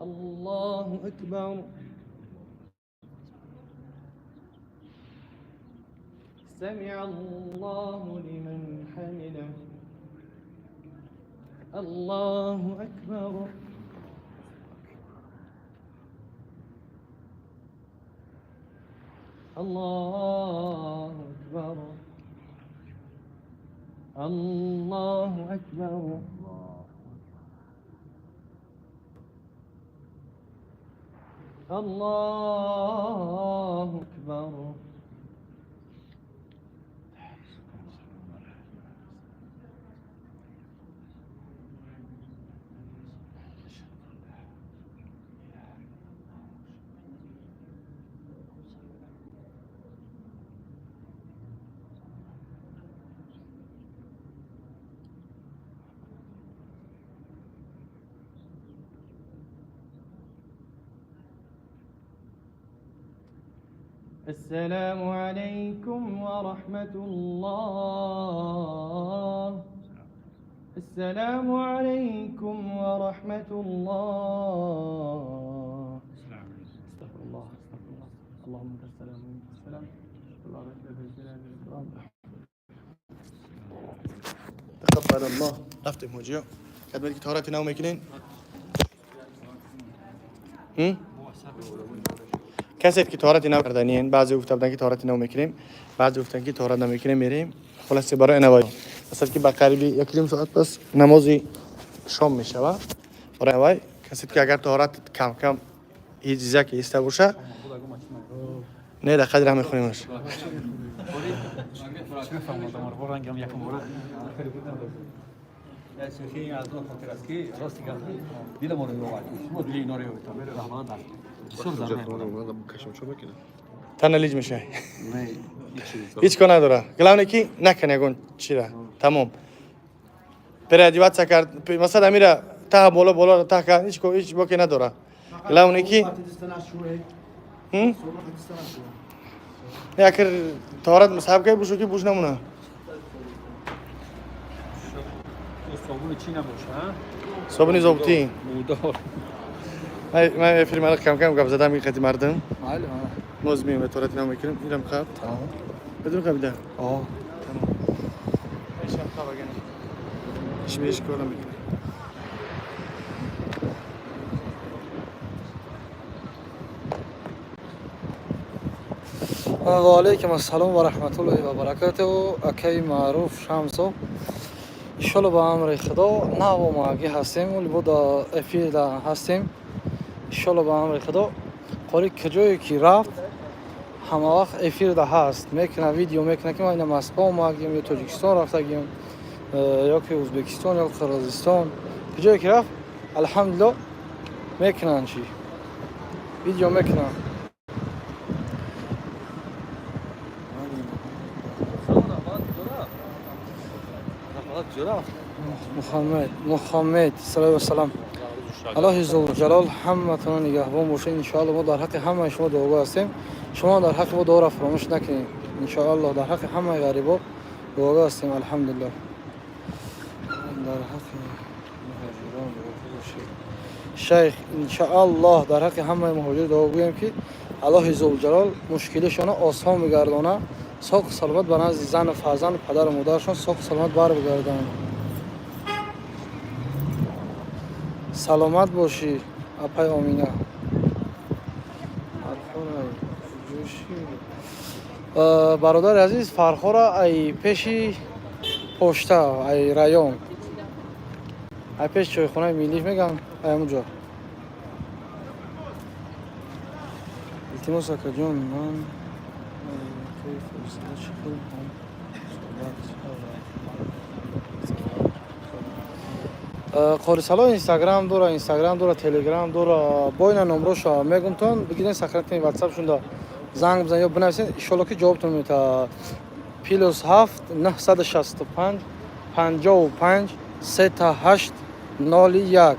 الله أكبر. سمع الله لمن حمده. الله أكبر. الله أكبر. الله أكبر. الله أكبر. السلام عليكم ورحمة الله. السلام عليكم ورحمة الله. استغفر الله، استغفر الله. اللهم انت السلام ومنك السلام. الله اكبر الجلال والإكرام. تقبل الله. رفتیم حاجی. خدمت که طهارت نو میکنین؟ کسی که طهارت نو کردنین، بعضی گفته بودن که طهارت نو میکنیم، بعضی گفتن که طهارت نمیکنیم، میریم. خلاصه برای نوای اصلا که با قریبی یک نیم ساعت پس نماز شام میشوه. برای نوای کسی که اگر طهارت کم کم هیچ چیزی که ایسته باشه نه در قدر هم میخونیمش. تنها لیج میشه. هیچ کار نداره. گلاونه کی نکنه گون چیره. تمام. پرادیوات کرد مثلا امیرا ته بالا بالا ته کرد هیچ کو هیچ باکی نداره. گلاونه کی هم؟ نه اگر طهارت مصحب که بوشو که بوش نمونه. صابون چی نباشه ها؟ صابون زبطی. مودار. من فیلم الان کم کم گپ زدم این خیلی مردم. بله. موز میم به طهارت نو میکنیم. اینم خب. تمام. بدون قبیله. آه. تمام. ایشم خب اگه هیچ میش کار نمیکنه. و علیکم السلام و رحمت الله و برکاته. اکی معروف شمسو انشالله با امر خدا نو ماگی هستیم ولی بود افیر هستیم. انشالله با امر خدا قاری کجایی که رفت Ҳама вақт эфирда ҳаст, мекуна, видео мекуна, ки ман ина Москва омадагим ё Тоҷикистон рафтагим, ё ки Ӯзбекистон ё Қирғизистон, куҷое ки рафт, алҳамдулилло, мекунанд, чи видео мекунанд. Роҳбалад куҷо рафт? Мухаммед, Мухаммед, салаву вассалам. Аллоҳи зулҷалол ҳаматона нигаҳбон боша. Иншоалло, мо дар ҳаққи ҳамаи шумо дуогӯ ҳастем, шумо дар ҳаққи мо дуоро фаромӯш накунед. Иншоалло, дар ҳаққи ҳамаи ғарибо дуогӯ ҳастем. Алҳамдулилло. Дар ҳаққи муҳоҷирон дуогӯ бошед, шайх. Иншоаллоҳ, дар ҳаққи ҳамаи муҳоҷир дуо гӯем, ки Аллоҳи зулҷалол мушкилишона осон бигардона, соқу саломат ба назди зану фарзанду падару модарашон соқу саломат бар бигардонанд. Саломат бошӣ, апай Омина. Фархора ҷӯши, бародари азиз, Фархора ай пеши пошта, ай район, ай пеши чойхонаи миллӣ меган, ай ҳамуҷо. Илтимос, акаҷон, ман фосила чӣ хел ҳам суҳбат шавад? Қорисало Инстаграм дора, Инстаграм дора, Телеграм дора. Бо ина номроша мегумтон, бигирен, сохранить, Ватсапшунда занг бизан ё бинависен, иншолло, ки ҷавобтон мета. +7 965 55 3 8 0 1.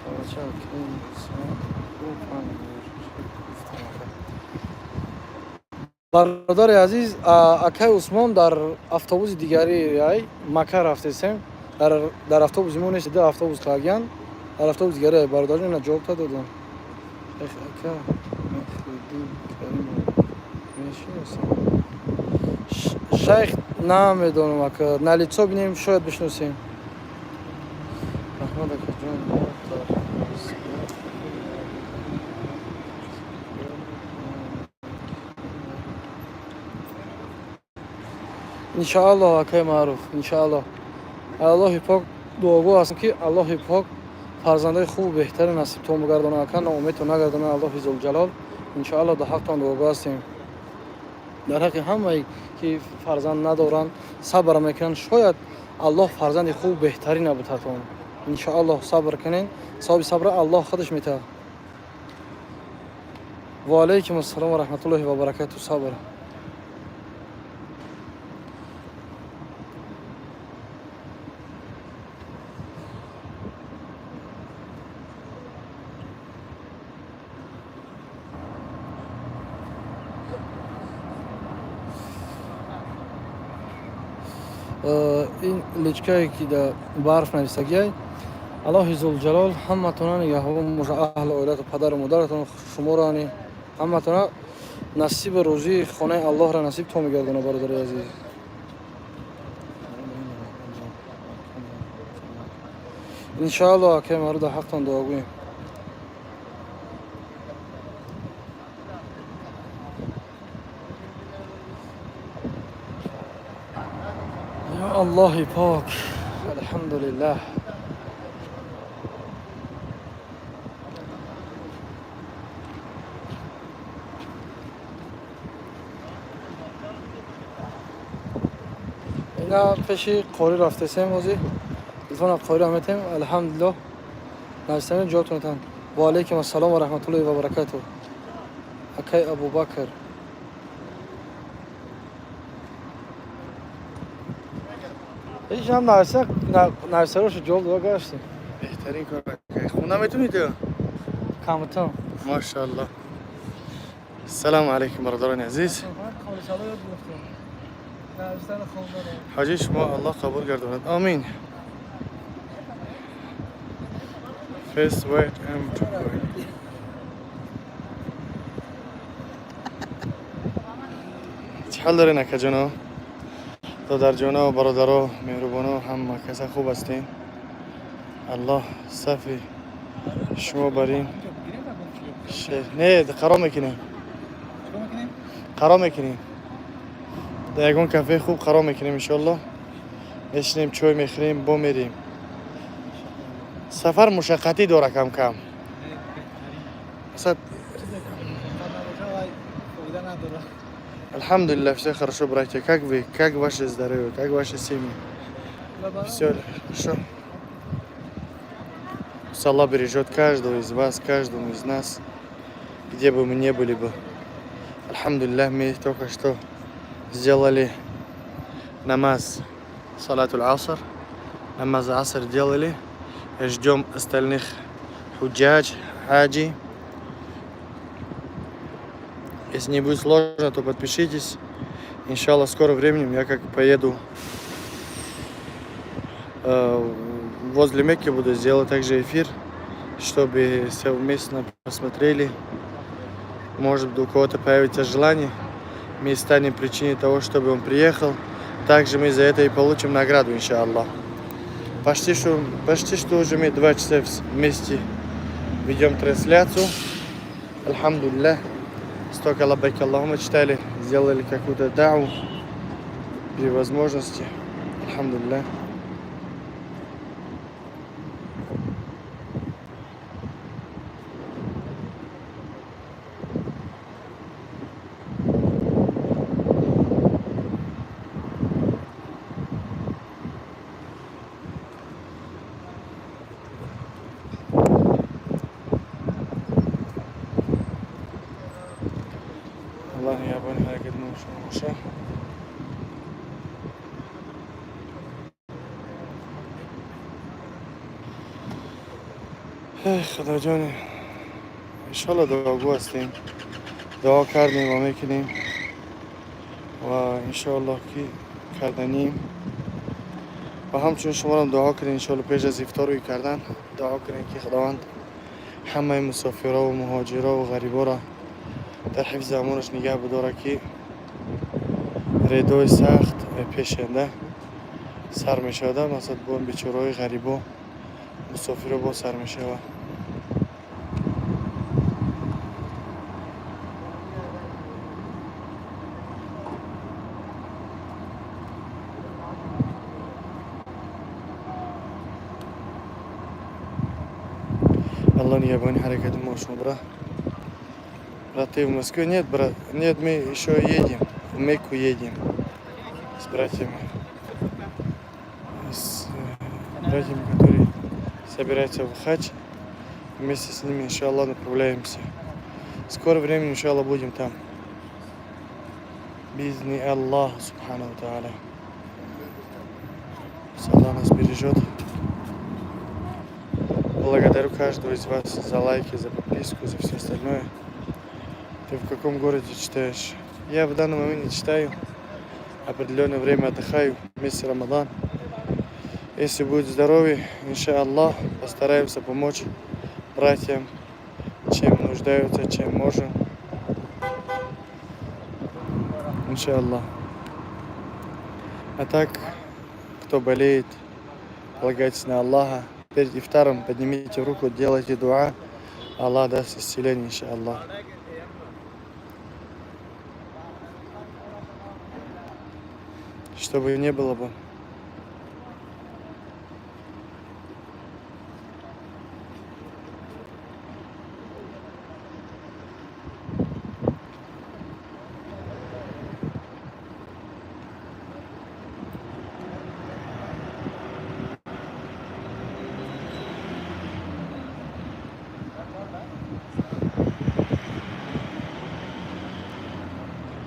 Бача, бародари азиз, акай Усмон дар автобуси дигари ай Мака рафтесем, дар автобуси мо нест, ду автобус кагиян, дар автобус дигари ай. Бародарҷон, ина ҷавоб додам. Шайх ака Мехриддин Каримов мешиносам? Шайх намедонам, ака, на лицо бинем, шояд бишносем. Раҳмат, акаҷон. Дар иншааллоҳ, акай Маъруф, иншааллоҳ. Аллоҳи пок дуогӯ ҳастам, ки Аллоҳи пок фарзандои хубу беҳтаре насибтон бигардона, ака, ноумедтон нагардона Аллоҳи зулҷалол. Иншааллоҳ, дар ҳақтон дуогӯ ҳастем, дар ҳаққи ҳамае ки фарзанд надоранд, сабр мекунанд, шояд Аллоҳ фарзанди хубу беҳтарина бутатон. Иншааллоҳ, сабр кунен, савоби сабра Аллоҳ худаш метаҳад. Ва алайкум ассалом ва раҳматуллоҳи ва баракату. Сабр. Ин личкае ки дар барф нависагиай. Аллоҳи зулҷалол ҳаматона нигаҳбон боша, аҳли оилату, падару модаратон, шуморо, ҳаматона насиби рӯзии хонаи Аллоҳро насибтон мегардона, бародари азиз. Иншоаллоҳ, акай Маъруф, дар ҳақтон дуогӯем. Ё Аллоҳи пок, алҳамдулиллаҳ. Ина пеши қорӣ рафтесем, ҳозир телефона қориро метем. Алҳамдулиллоҳ, нависем, ҷавобтон метам. Ва алайкум ассалом ва раҳматуллоҳи ва баракату, акай Абубакр. Ҳеҷ ҳам нависа, нависарошу ҷавоб дода гаштем. Беҳтарин кор. Хонда метونید? Камтан. Машааллоҳ. Салому алайкум, бародарони азиз. Ҳоҷи шумо Аллоҳ қабул гардонад, омин. Face white and turquoise. Чӣ ҳол дорен, акаҷоно, додарҷоно, бародаро, меҳрубоно, ҳама каса хуб ҳастем? Аллоҳ сафи шумо барин шер. Не, қарор мекунем, қарор мекунем, дар ягон кафеи хуб қарор мекунем, иншоаллоҳ. Мешинем, чой мехӯрем, бо мерем. Сафар мушаққатӣ дора кам кам. Асад. Алҳамдулиллах, все хорошо, братья. Как вы? Как ваше здоровье? Как ваши семьи? Все хорошо? Пусть Аллах бережет каждого из вас, каждому из нас, где бы мы ни были бы. Алҳамдулиллах, мы только что сделали намаз, салатул аср. Намаз аср делали. Ждем остальных худжадж, хаджи. Если не будет сложно, то подпишитесь. Иншаллах, скоро временем я как поеду возле Мекки, буду сделать также эфир, чтобы совместно посмотрели. Может быть, у кого-то появится желание. Мы станем причиной того, чтобы он приехал. Также мы за это и получим награду, иншаллах. Почти что уже мы 2 часа вместе ведем трансляцию. Алҳамдулиллах. Столько лаббайк Аллахума читали, сделали какую-то да'у при возможности. Алҳамдулиллах. Аллоҳ нигаҳбони ҳаракати мо шумо боша. Эх, Худоҷоне, иншолло дуогӯ ҳастем, дуо кардем ва мекунем ва иншоаллоҳ ки карданем ва ҳамчунин шуморам дуо кунед, иншоалло, пеш аз ифторӯй кардан дуо кунед, ки Худованд ҳамаи мусофиро ва муҳоҷиро ва ғариборо дар ҳифзи амонаш нигаҳ бидорад, ки редои сахт пешенда сар мешавада, масалан, бо бечораҳои ғарибо, мусофиро боз сар мешавад. Аллоҳ нигаҳбони ҳаракати мо шумо бра. Брат, ты в Москве? Нет, брат, нет, мы еще едем. В Мекку едем. С братьями. С братьями, которые собираются в хадж. Вместе с ними, иншаллах, направляемся. Скоро времени, иншаллах, будем там. Биизни Аллах, субхану тааля. Пусть Аллах нас бережет. Благодарю каждого из вас за лайки, за подписку, за все остальное. Ты в каком городе читаешь? Я в данный момент не читаю. Определенное время отдыхаю, месяц Рамадан. Если будет здоровье, иншаллах, постараемся помочь братьям, чем нуждаются, чем можем. Иншаллах. А так, кто болеет, полагайтесь на Аллаха. Перед ифтаром поднимите руку, делайте дуа. Аллах даст исцеление, иншаллах. Чтобы не было бы.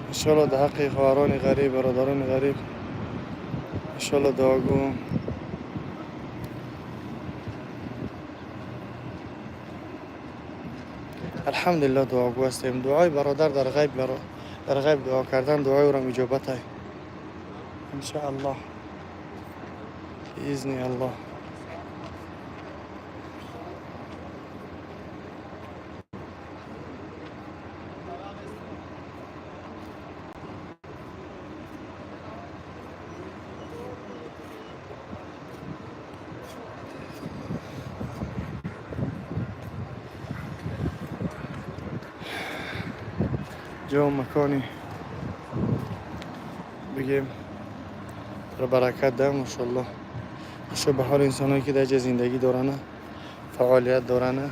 Иншалло, дар ҳаққи хоҳарони ғариб, бародарони ғариб, иншалло, дуогӯ. Алҳамдулилло, дуогӯ ҳастем. Дуои бародар дар ғайб дуо кардан, дуои ӯрам иҷобатай, иншааллоҳ, биизни Аллоҳ. Ҷо макони бигем баракат да, машоалло. Хушо ба ҳоли инсоное, ки дар ҷа зиндагӣ дорана, фаъолият дорана.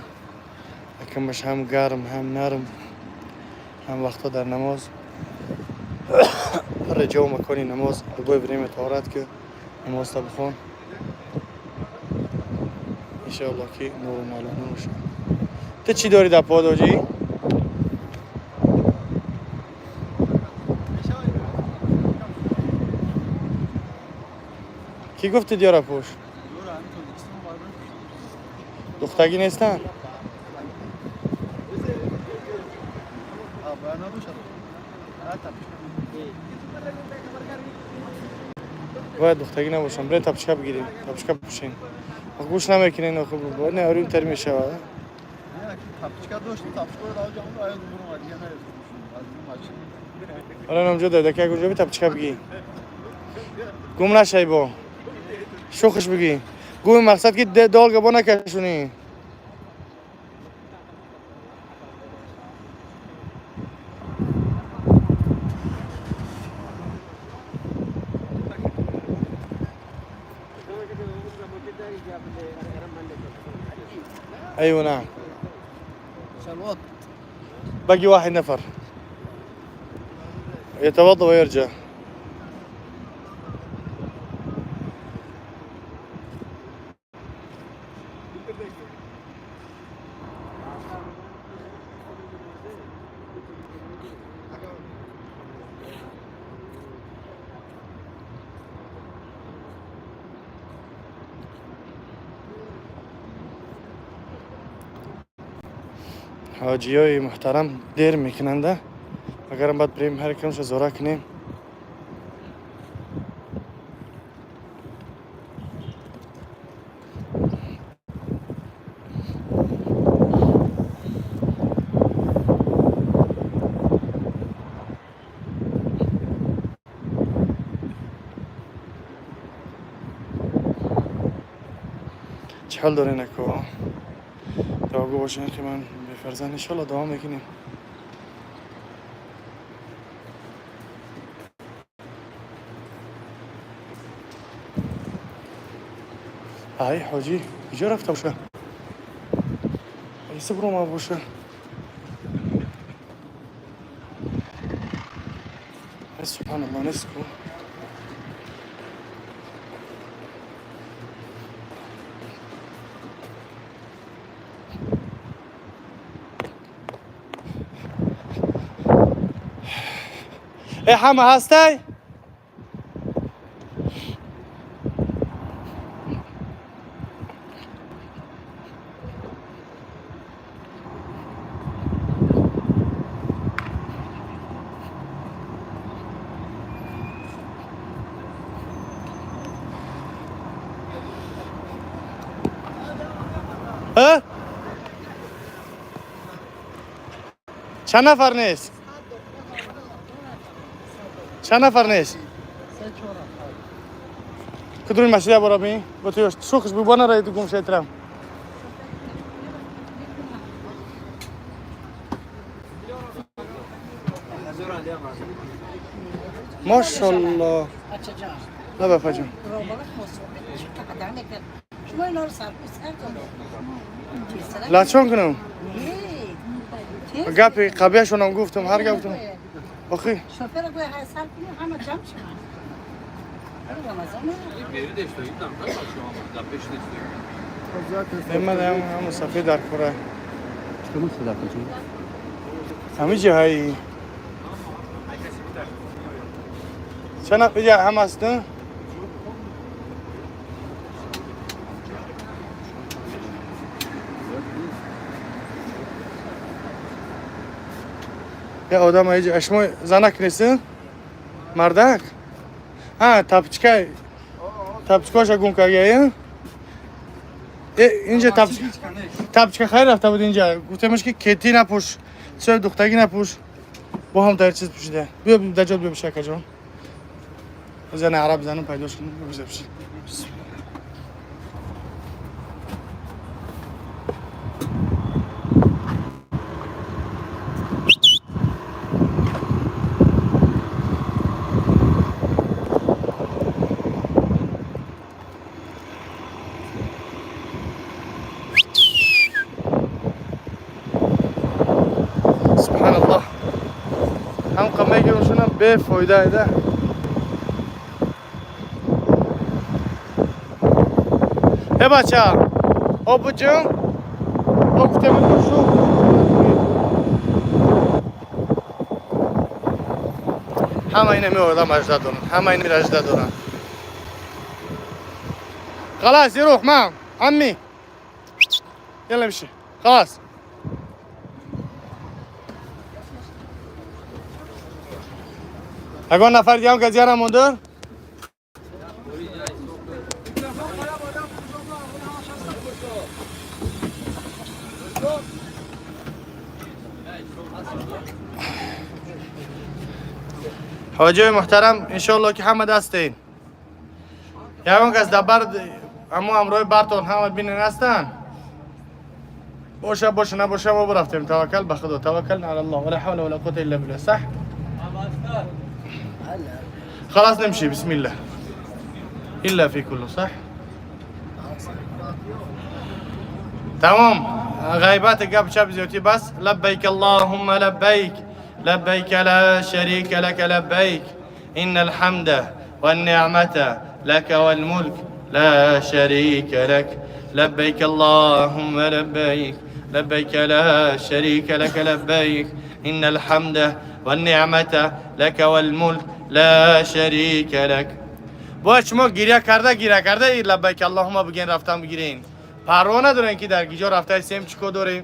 Акамаш ҳам гарм, ҳам нарм, ҳам вақто дар намоз. ҳар ҷо макони намоз, любое время таҳорат ки, намозта бихон, иншоалло ки нуру ала нур шуд. Ту чӣ дорӣ дар под, ҳоҷӣ? Кӣ гуфти диёра пӯш? Духтагӣ нестанд? Бояд духтагӣ набошам. Бирен, тапчка бигирем, тапчка пӯшем. Гӯш намекунен охи, не орим тар мешавад. Тапчка доштем, тапчка ҳола намҷо дадака куҷо би, тапчка бигӣ, гум нашай, бо шӯхиш бигӣ, гуми мақсад ки долга бо накашунӣ. ايوه نعم. باقي واحد نفر يتوضا ويرجع. ҳоҷиёи муҳтарам дер мекунанда, агарам баъд бирем, ҳар камша зора кунем. Чӣ ҳол дорен, ако? Дуогӯ бошен ки ман бефарзанд. Иншолло, дуо мекунем. Ай, ҳоҷӣ куҷо рафта боша? Айса бирома боша. Ай, субҳаналло, нест ку. Э, ҳама ҳастай? Ҳа? Чанд нафар нест? Чанд нафар нест? Кудруи машина бора бин? Бо ту шухш бу бона раи гум шетрам. Мошалло. Лаба фаҷон. شما اینا رو سرپوست کردم. Лачон кунам. Гапи қабияшонам гуфтам, ҳар гап гуфтам. Охи, شوفر گوی های سر کنیم همه جمع شدن. رمضان. Ман ҳам сафед дар кора. Ҳами ҷаҳаи. Чанд нафар ҷа ҳам аст? Я одам аиҷа ашмо занак нест? Мардак? А, тапчка. Тапчкаша гум карда, э? Инҷа тапчка, тапчка хайр рафта буд инҷа. Гуфтемаш ки кети напӯш, чой духтагӣ напӯш. Бо ҳам дар чиз пӯшида. Биё, даҷот, биё биши, акаҷон. Зани араб занам пайдо шуд. Бигузар биши. Субҳаналлоҳ. Ҳам қамайги шунам. Бефоида айда. Э бача, об буҷум, об гуфтем шу. Ҳама ина меоядам, ажда доранд, ҳама ин ажда доранд. خلاص يروح معهم عمي، يلا امشي خلاص. اگه نفر دیگه هم گزیاره مونده. حاجی محترم، انشالله که همه دستین یکان کس در برد اما همراه برتون همه بینن هستن. باشه باشه، نباشه ما برفتیم. توکل به خدا، توکلنا على الله ولا حول ولا قوة الا بالله. صح، خلاص نمشي، بسم الله الا في كله. صح، تمام. غيبات قبل شاب زيوتي بس. لبيك اللهم لبيك، لبيك لا شريك لك لبيك، إن الحمد والنعمة لك والملك لا شريك لك. لبيك اللهم لبيك، لبيك لا شريك لك لبيك، إن الحمد والنعمة لك والملك لا شريك لك. باید شما گریه کرده گریه کرده ای لبیک اللهم بگین، رفتن بگیرین. پروا ندارین که در گیجا رفته هستیم، چیکار داریم.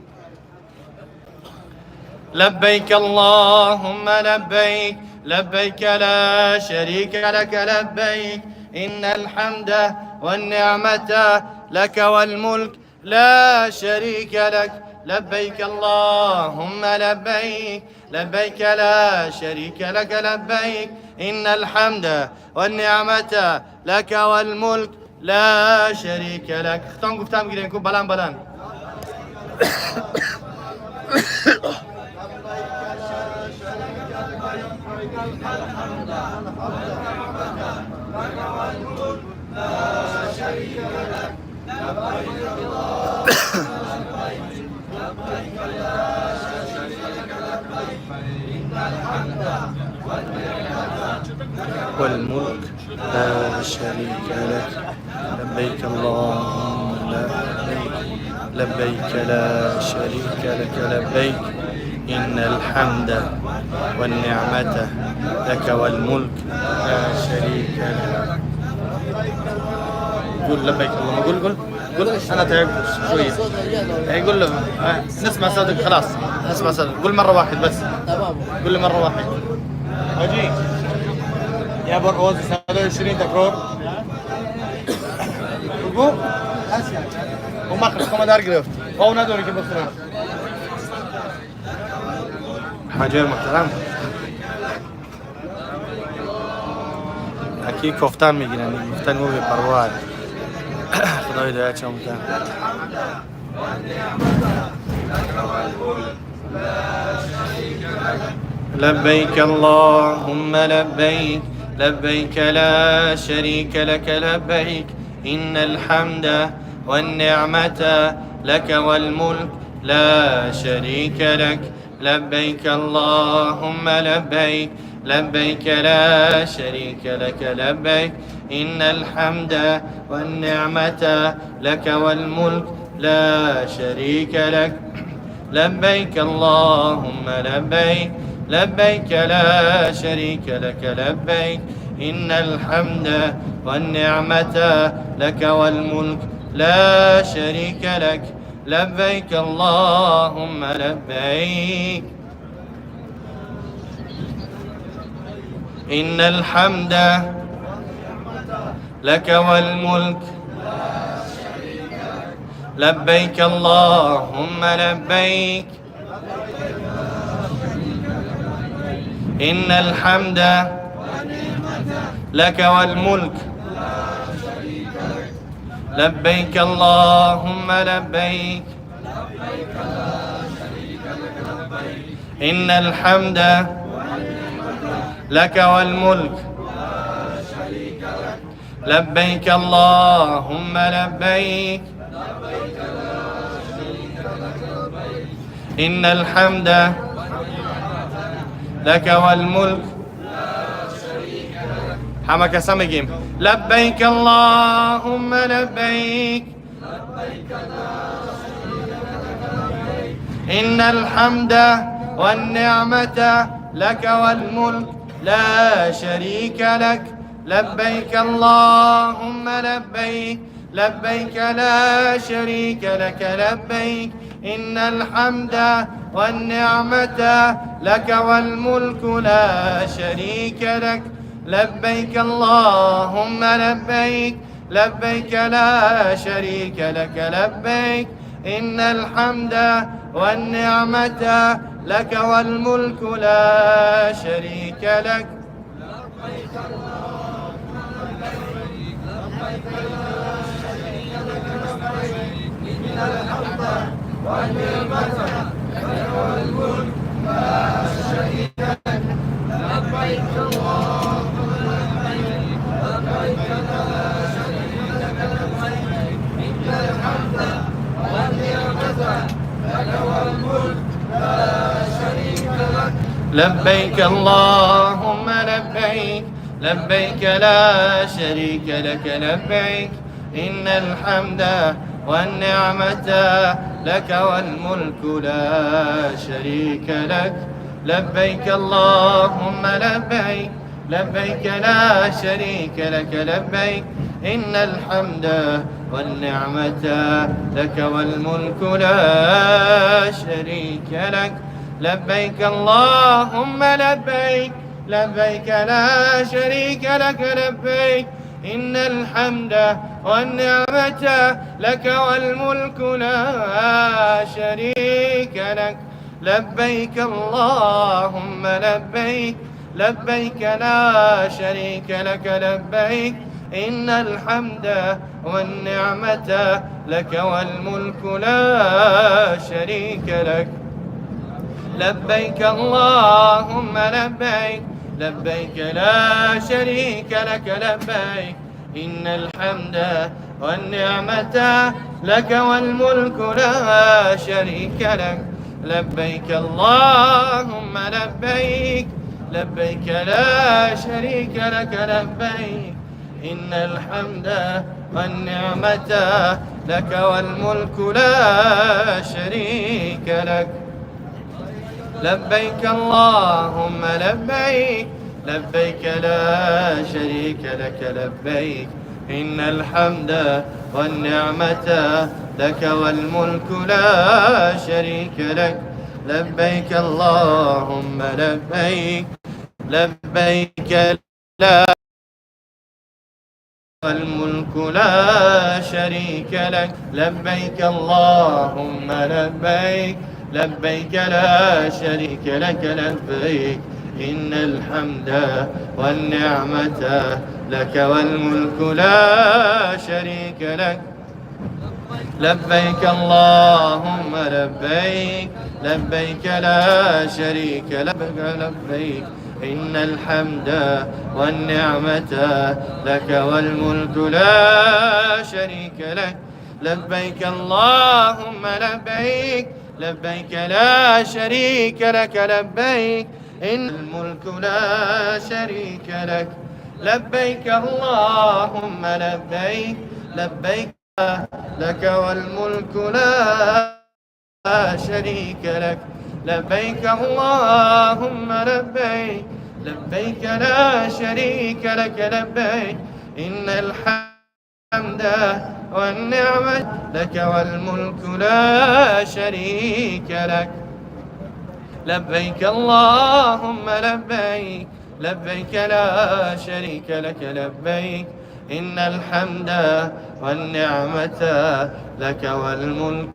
لبيك اللهم لبيك، لبيك لا شريك لك لبيك، إن الحمد والنعمة لك والملك لا شريك لك. لبيك اللهم لبيك، لبيك لا شريك لك لبيك، إن الحمد والنعمة لك والملك لا شريك لك. ختام گفتم گیرین کو بلند بلند. والملك لا شريك لك. لبيك اللهم لبيك، لبيك لا شريك لك لبيك، إن الحمد والنعمة لك والملك لا شريك لك. قول لبيك اللهم، قول قول قول. انا تعبت شويه. قول له نسمع صوتك. خلاص نسمع صوتك، قول مره واحد بس. قول له مره واحد. حاجی، یه بار آواز صدای شیرین تکرار بگو. اون مخرج در گرفت، قاو نداره که بخورم. حاجی محترم، اکی کفتن میگیرن، گفتن او پروا. خدا هدایت شما بده. لبيك اللهم لبيك، لبيك لا شريك لك لبيك، إن الحمد والنعمة لك والملك لا شريك لك. لبيك اللهم لبيك، لبيك لا شريك لك لبيك، إن الحمد والنعمة لك والملك لا شريك لك. لبيك اللهم لبيك، لبيك لا شريك لك لبيك، إن الحمد والنعمة لك والملك لا شريك لك. لبيك اللهم لبيك، إن الحمد لك والملك. لبيك اللهم لبيك، إن الحمد لك والملك. لبيك اللهم لبيك، إن الحمد لك والملك. لبيك اللهم لبيك، إن الحمد لك والملك. Ҳама каса мегим: لبيك اللهم لبيك، إن الحمد والنعمة لك والملك لا شريك لك. لبيك اللهم لبيك، لبيك لا شريك لك لبيك، إن الحمد والنعمة لك والملك لا شريك لك. لبيك اللهم لبيك، لبيك لا شريك لك لبيك، إن الحمد والنعمة لك والملك لا شريك لك. لبيك اللهم لبيك، لبيك لا شريك لك لبيك، إن الحمد والنعمة لك والملك لا شريك لك. لبيك اللهم لبيك، لبيك لا شريك لك لبيك، إن الحمد والنعمة لك والملك لا شريك لك. لبيك اللهم لبيك، لبيك لا شريك لك لبيك، إن الحمد والنعمة لك والملك لا شريك لك. لبيك اللهم لبيك، لبيك لا شريك لك لبيك، إن الحمد والنعمة لك والملك لا شريك لك. لبيك اللهم لبيك، لبيك لا شريك لك لبيك، إن الحمد والنعمة لك والملك لا شريك لك. لبيك اللهم لبيك، لبيك لا شريك لك لبيك، إن الحمد والنعمة لك والملك لا شريك لك. لبيك اللهم لبيك، لبيك لا شريك لك لبيك، إن الحمد والنعمة لك والملك لا شريك لك. لبيك اللهم لبيك، لبيك لا والملك لا شريك لك. لبيك اللهم لبيك، لبيك لا شريك لك لبيك، إن الحمد والنعمة لك والملك لا شريك لك. لبيك اللهم لبيك، لبيك لا شريك لك لبيك، إن الحمد والنعمة لك والملك لا شريك لك. لبيك اللهم لبيك، لبيك لا شريك لك لبيك، إن الملك لا شريك لك. لبيك اللهم لبيك، لبيك لك والملك لا شريك لك. لبيك اللهم لبيك، لبيك لا شريك لك لبيك، إن الحمد والنعمة لك والملك لا شريك لك. لبيك اللهم لبيك، لبيك لا شريك لك لبيك، إن الحمد والنعمة لك والملك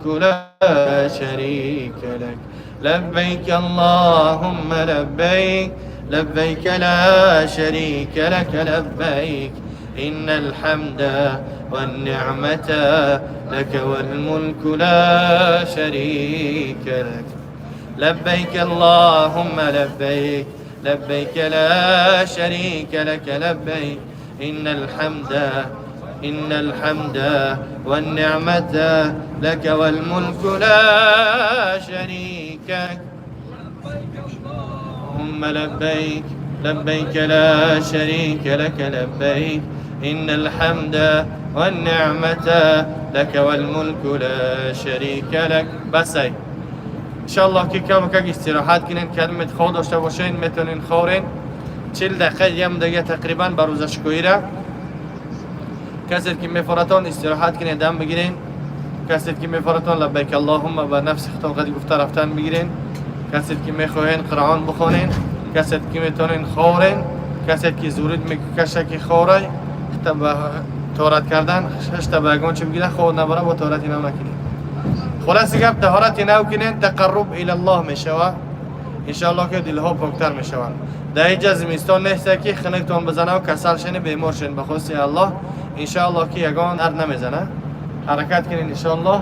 لا شريك لك. لبيك اللهم لبيك، لبيك لا شريك لك لبيك، إن الحمد والنعمة لك والملك لا شريك لك. لبيك اللهم لبيك، لبيك لا شريك لك لبيك، إن الحمد والنعمة لك والملك لا شريك لك. اللهم لبيك، لبيك لا شريك لك لبيك إن الحمد والنعمة لك والملك لا شريك لك. بس انشالله که کم کم استراحت کنین، کلمت خود داشته باشین، میتونین خورین. 40 دقیقه یم دیگه تقریبا بر روزشکویی را. کسی که میفرتون استراحت کنین، دم بگیرین. کسی که میفرتون لبیک اللهم به نفس خودتون قد گفته رفتن بگیرین. کسی که میخواین قرآن بخونین، کسی که میتونین خورین، کسی که زورید میکشه که خوره تورت کردن شش تا بگون چه بگیره خود نبره با تورت اینا نکنین. خلاص گپ طهارت نو کنین، تقرب الى الله میشوه. انشالله که دلها پاکتر میشوند. در اینجا زمستان نیست که خنکتون بزنه و کسل شین، بیمار شین. به خواست الله انشالله که یگان درد نمیزنه. حرکت کنین انشالله،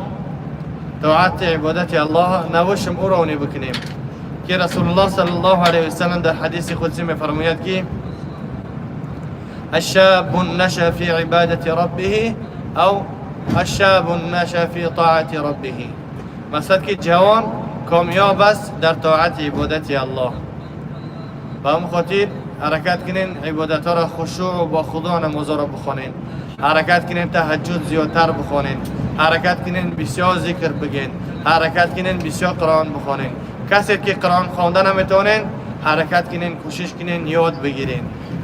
طاعت عبادت الله نوشم او رونی بکنیم که رسول الله صلی الله علیه وسلم در حدیث قدسی میفرماید که الشاب نشأ في عبادة ربه أو الشاب نشأ في طاعة ربه. مقصد که جوان کامیاب است در طاعت عبادت الله. به همون خاطر حرکت کنین، عبادت ها را خشوع و با خدا نماز را بخوانین. حرکت کنین تهجد زیادتر بخوانین. حرکت کنین بسیار ذکر بگین. حرکت کنین بسیار قرآن بخوانین. کسی که قرآن خوانده نمیتونین، حرکت کنین، کوشش کنین یاد بگیرین.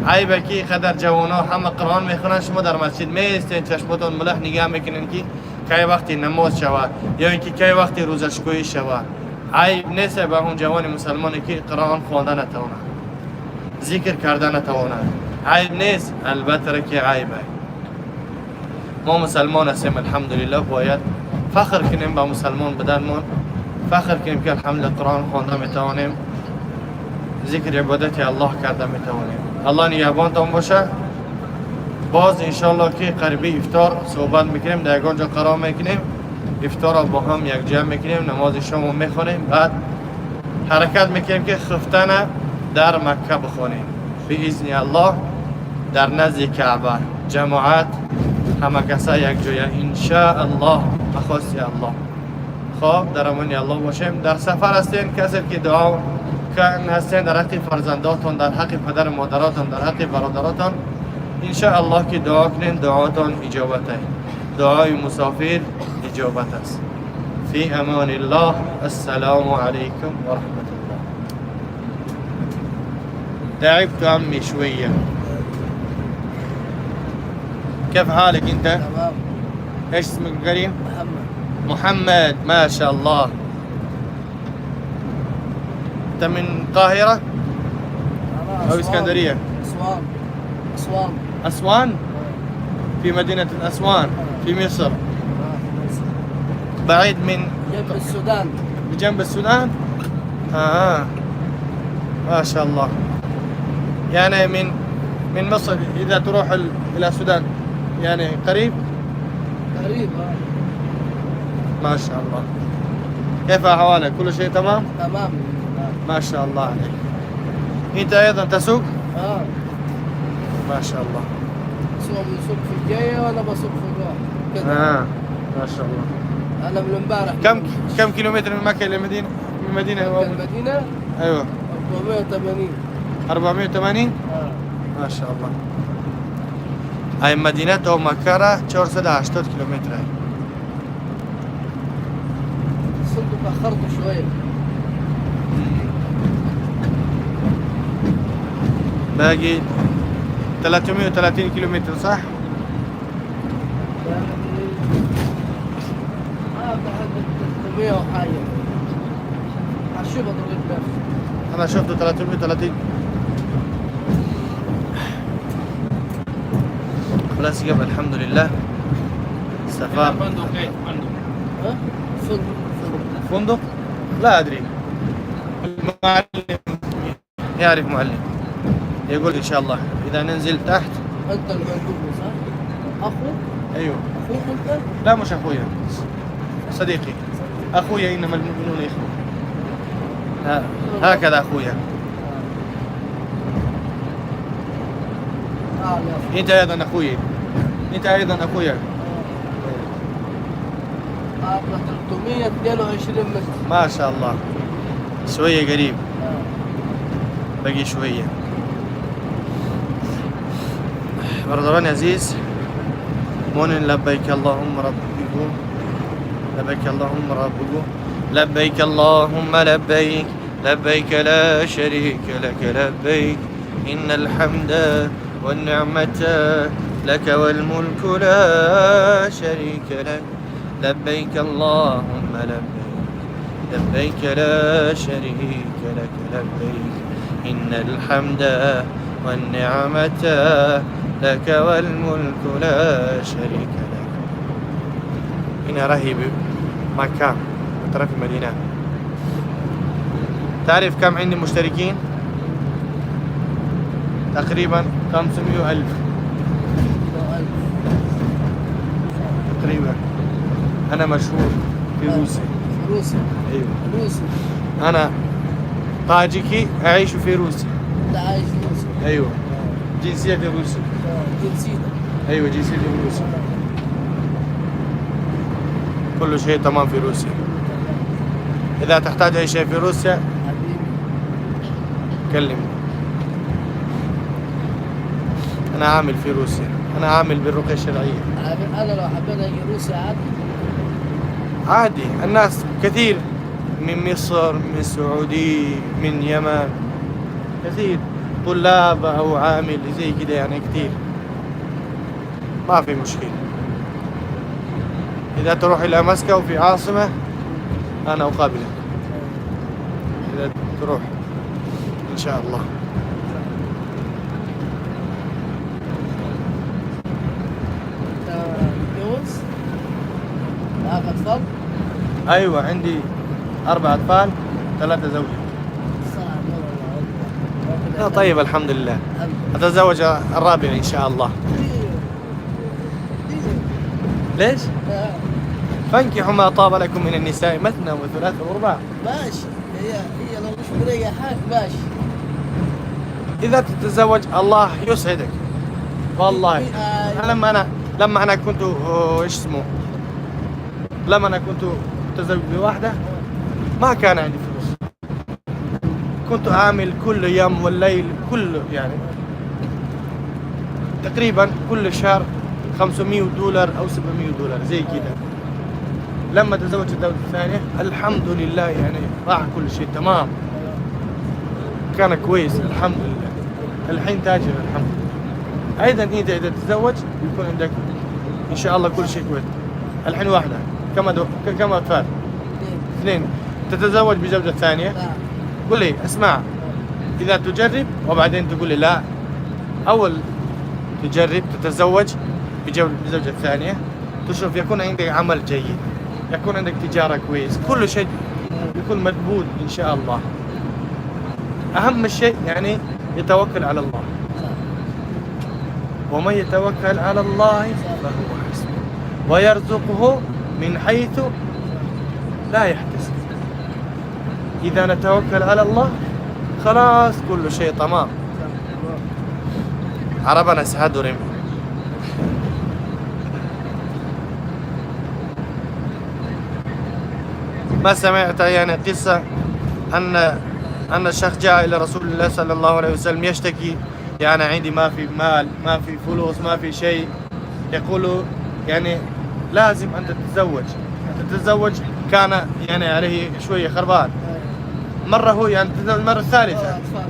عیبه که قدر جوانا همه قرآن میخونن، شما در مسجد میستین، چشمتون ملح نگاه میکنین که کی وقتی نماز شود یا اینکه کی وقتی روزشکویی شود. عیب نیست به اون جوان مسلمانی که قرآن خوانده نتواند، ذکر کرده نتواند. عیب نیست، البته که عیبه. ما مسلمان هستیم الحمدلله، باید فخر کنیم با مسلمان بدنمون، فخر کنیم که الحمدلله قرآن خوانده میتوانیم، ذکر عبادت الله کرده میتوانیم. الله نگهبانتان باشه. باز انشالله که قریبی افطار صحبت میکنیم، در یگان جا قرار میکنیم، افطار را با هم یک جمع میکنیم، نماز شام میخوانیم، بعد حرکت میکنیم که خفتن در مکه بخوانیم باذن الله، در نزد کعبه جماعت همه کسا یک جای ان شاء الله بخواست الله. خب در امان الله باشیم. در سفر هستین، کسی که دعا کن هستین در حق فرزنداتون، در حق پدر و مادراتون، در حق برادراتون، ان شاء الله که دعا کنین، دعاتون اجابت است. دعای مسافر اجابت است. فی امان الله. السلام علیکم و رحمت الله. تعبت عمي شوية. كيف حالك انت؟ تمام. ايش اسمك الكريم؟ محمد. محمد، ما شاء الله. انت من القاهرة أنا او اسكندرية؟ أسوان. أسوان. اسوان؟ في مدينة اسوان في مصر. بعيد من جنب السودان. بجنب السودان؟ ما شاء الله. يعني من مصر إذا تروح إلى السودان يعني قريب؟ قريب. ما شاء الله. كيف أحوالك؟ كل شيء تمام؟ تمام. ما شاء الله عليك. أنت أيضا تسوق؟ اه. ما شاء الله. سوق بيسوق في الجاية وانا بسوق في الرايح كده. ما شاء الله. انا من امبارح. كم كيلومتر من مكة إلى المدينة؟ من المدينة؟ المدينة؟ أيوه. 480. 480؟ اه. ما شاء الله. هاي مدينة تا مکه را 480 کیلومتر. بس انتوا تأخرتوا شوية. باقي 330 كيلومتر صح؟ اه لحد 300 وحاجة. هشوف اضرب نفسي. انا شفته 330. خلاص يبقى الحمد لله. سفر. فندق ايه فندق؟ ها؟ فندق. فندق؟ لا ادري. المعلم يعرف، معلم يقول ان شاء الله اذا ننزل تحت. انت المندوب صح؟ اخوك؟ ايوه. اخوك انت؟ لا مش اخويا، صديقي. اخويا انما المؤمنون اخوه. هكذا اخويا. لا. انت ايضا اخوي، انت ايضا اخويا. 322 متر. ما شاء الله، شويه قريب. باقي شويه. Бародарони азиз, монен لبيك اللهم رب бигӯ, لبيك اللهم رب бигӯ, لبيك اللهم لبيك, لبيك لا شريك لك لبيك, إن الحمد والنعمة لك والملك لا شريك لك, لبيك اللهم لبيك, لبيك لا شريك لك لبيك, إن الحمد والنعمة لك والملك لا شريك لك. هنا رهيب مكة طرف المدينة. تعرف كم عندي مشتركين؟ تقريبا 500 ألف تقريبا. أنا مشهور في روسيا. روسيا؟ أيوه. روسيا. أنا طاجيكي أعيش في روسيا. انت عايش في روسيا؟ أيوه، جنسيتي روسي. جنسيتك؟ أيوه، جنسيتي روسي. كل شيء تمام في روسيا. إذا تحتاج أي شيء في روسيا حبيبي. كلمني. أنا عامل في روسيا، أنا عامل بالرقية الشرعية. انا لو حبيت اجي روسيا عادي؟ عادي، الناس كثير من مصر، من السعودية، من يمن، كثير طلاب أو عامل زي كده يعني، كثير، ما في مشكلة. إذا تروح إلى مسكو في عاصمة أنا أقابلك إذا تروح إن شاء الله. انت متجوز؟ معاك اطفال؟ أيوة، عندي 4 أطفال، 3 زوجة. الصلاة على النبي، الله أكبر. لا، طيب، الحمد لله. الحمد. أتزوج الرابع إن شاء الله. ليه؟ ليش؟ آه. فانكحوا ما طاب لكم من النساء مثنى وثلاث ورباع. ماشي، هي هي لو مش مريحاك ماشي. إذا تتزوج الله يسعدك والله. آه. لما أنا كنت ايش اسمه، لما أنا كنت متزوج بواحدة ما كان عندي فلوس، كنت أعمل كل يوم والليل كله، يعني تقريبا كل شهر 500 دولار أو 700 دولار زي كده. لما تزوجت الزوجة الثانية الحمد لله يعني راح كل شيء تمام، كان كويس الحمد لله. الحين تاجر الحمد لله. ايضا انت اذا تتزوج يكون عندك ان شاء الله كل شيء كويس. الحين واحده، كم اطفال؟ اثنين. اثنين. تتزوج بزوجة ثانية؟ لا. قل لي، اسمع، اذا تجرب وبعدين تقول لي لا. اول تجرب تتزوج بزوجة ثانية، تشوف يكون عندك عمل جيد، يكون عندك تجارة كويس، كل شيء يكون مضبوط إن شاء الله. أهم شيء يعني يتوكل على الله، ومن يتوكل على الله فهو حسبه، ويرزقه من حيث لا يحتسب. إذا نتوكل على الله خلاص كل شيء تمام. عربنا سهدرم. ما سمعت يعني قصة أن الشخص جاء إلى رسول الله صلى الله عليه وسلم يشتكي، يعني عندي ما في مال، ما في فلوس، ما في شيء. يقول يعني لازم أن تتزوج، تتزوج. كان يعني عليه شوية خربان مرة، هو يعني تتزوج المرة الثالثة. اطفال؟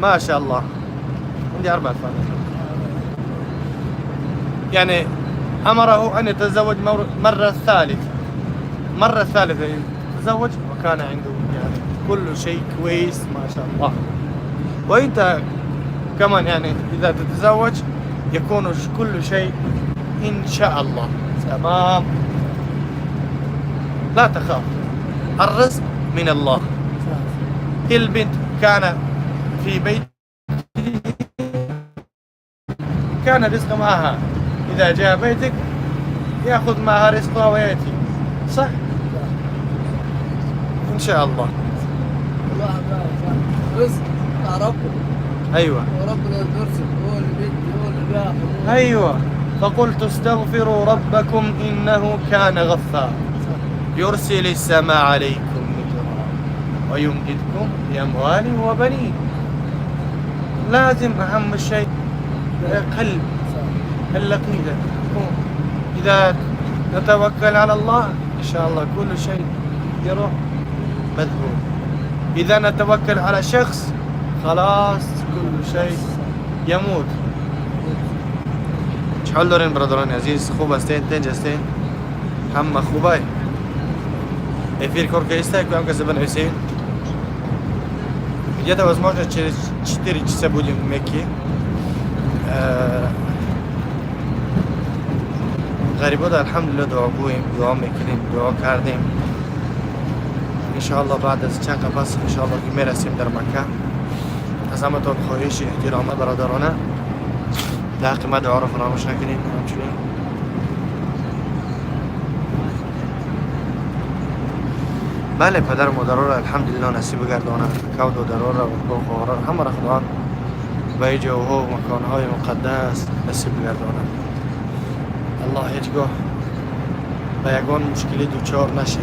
ما شاء الله، عندي 4 أطفال. يعني أمره أن يتزوج مرة ثالثة، مرة ثالثة تزوج وكان عنده يعني كل شيء كويس ما شاء الله. وأنت كمان يعني إذا تتزوج يكون كل شيء إن شاء الله تمام. لا تخاف، الرزق من الله. البنت كان في بيت، كان رزق معها، إذا جاء بيتك يأخذ معها رزقها ويأتي، صح؟ إن شاء الله. الواحد بقى صح. رزق بتاع ربه. أيوة. وربنا اللي بيرزق، هو اللي بيدي، هو اللي بياخد. أيوة، فقلت استغفروا ربكم إنه كان غفارا يرسل السماء عليكم مدرارا ويمددكم بأموال وبنين. لازم أهم شيء قلب العقيدة. إذا نتوكل على الله إن شاء الله كل شيء يروح مذهول. إذا نتوكل على شخص خلاص كل شيء يموت. چه دارین برادران عزیز؟ خوب هستین؟ تنج هستین؟ همه خوبه؟ эфир кор кардиста, кам касе бинависед. Где-то, возможно, через 4 часа будем в Мекке. غریبا الحمدلله دعاگوییم، دعا میکنیم، دعا کردیم. انشاءالله بعد از چند قفس انشاءالله که میرسیم در مکه. از همتان خواهش احترامه برادرانه، در حق ما دعا رو فراموش نکنید. همچنین بله، پدر و مادرها را الحمدلله نصیب گردانه، کود و درها را و خواهران همه را خداوند به جاها و مکانهای مقدس نصیب گردانه. الله هیچگاه به یگان مشکلی دوچار نشه.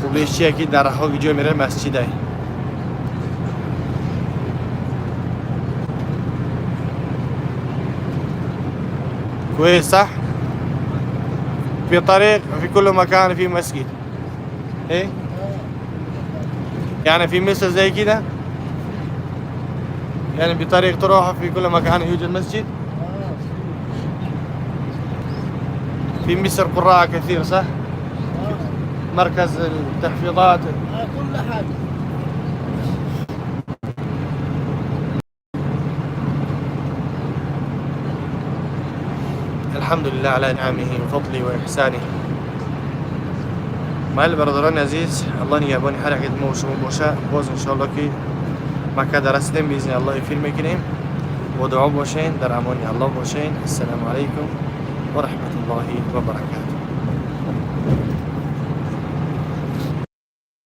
خوبیش چیه که در ها جای میره مسجده. كويس صح؟ في طريق في كل مكان في مسجد. ايه؟ يعني في مصر زي كده؟ يعني بطريق تروح في كل مكان يوجد مسجد؟ في مصر قراء كثير صح؟ مركز التحفيظات. كل حاجه. الحمد لله على نعمه وفضله وإحسانه. مال برادران عزیز، الله نگهبانی هر یک ما و شما باشه. باز انشالله که مکه در رسیدیم باذن الله فیلم میکنیم و دعا باشین، در امان الله باشین. السلام علیکم و رحمت الله و برکاته.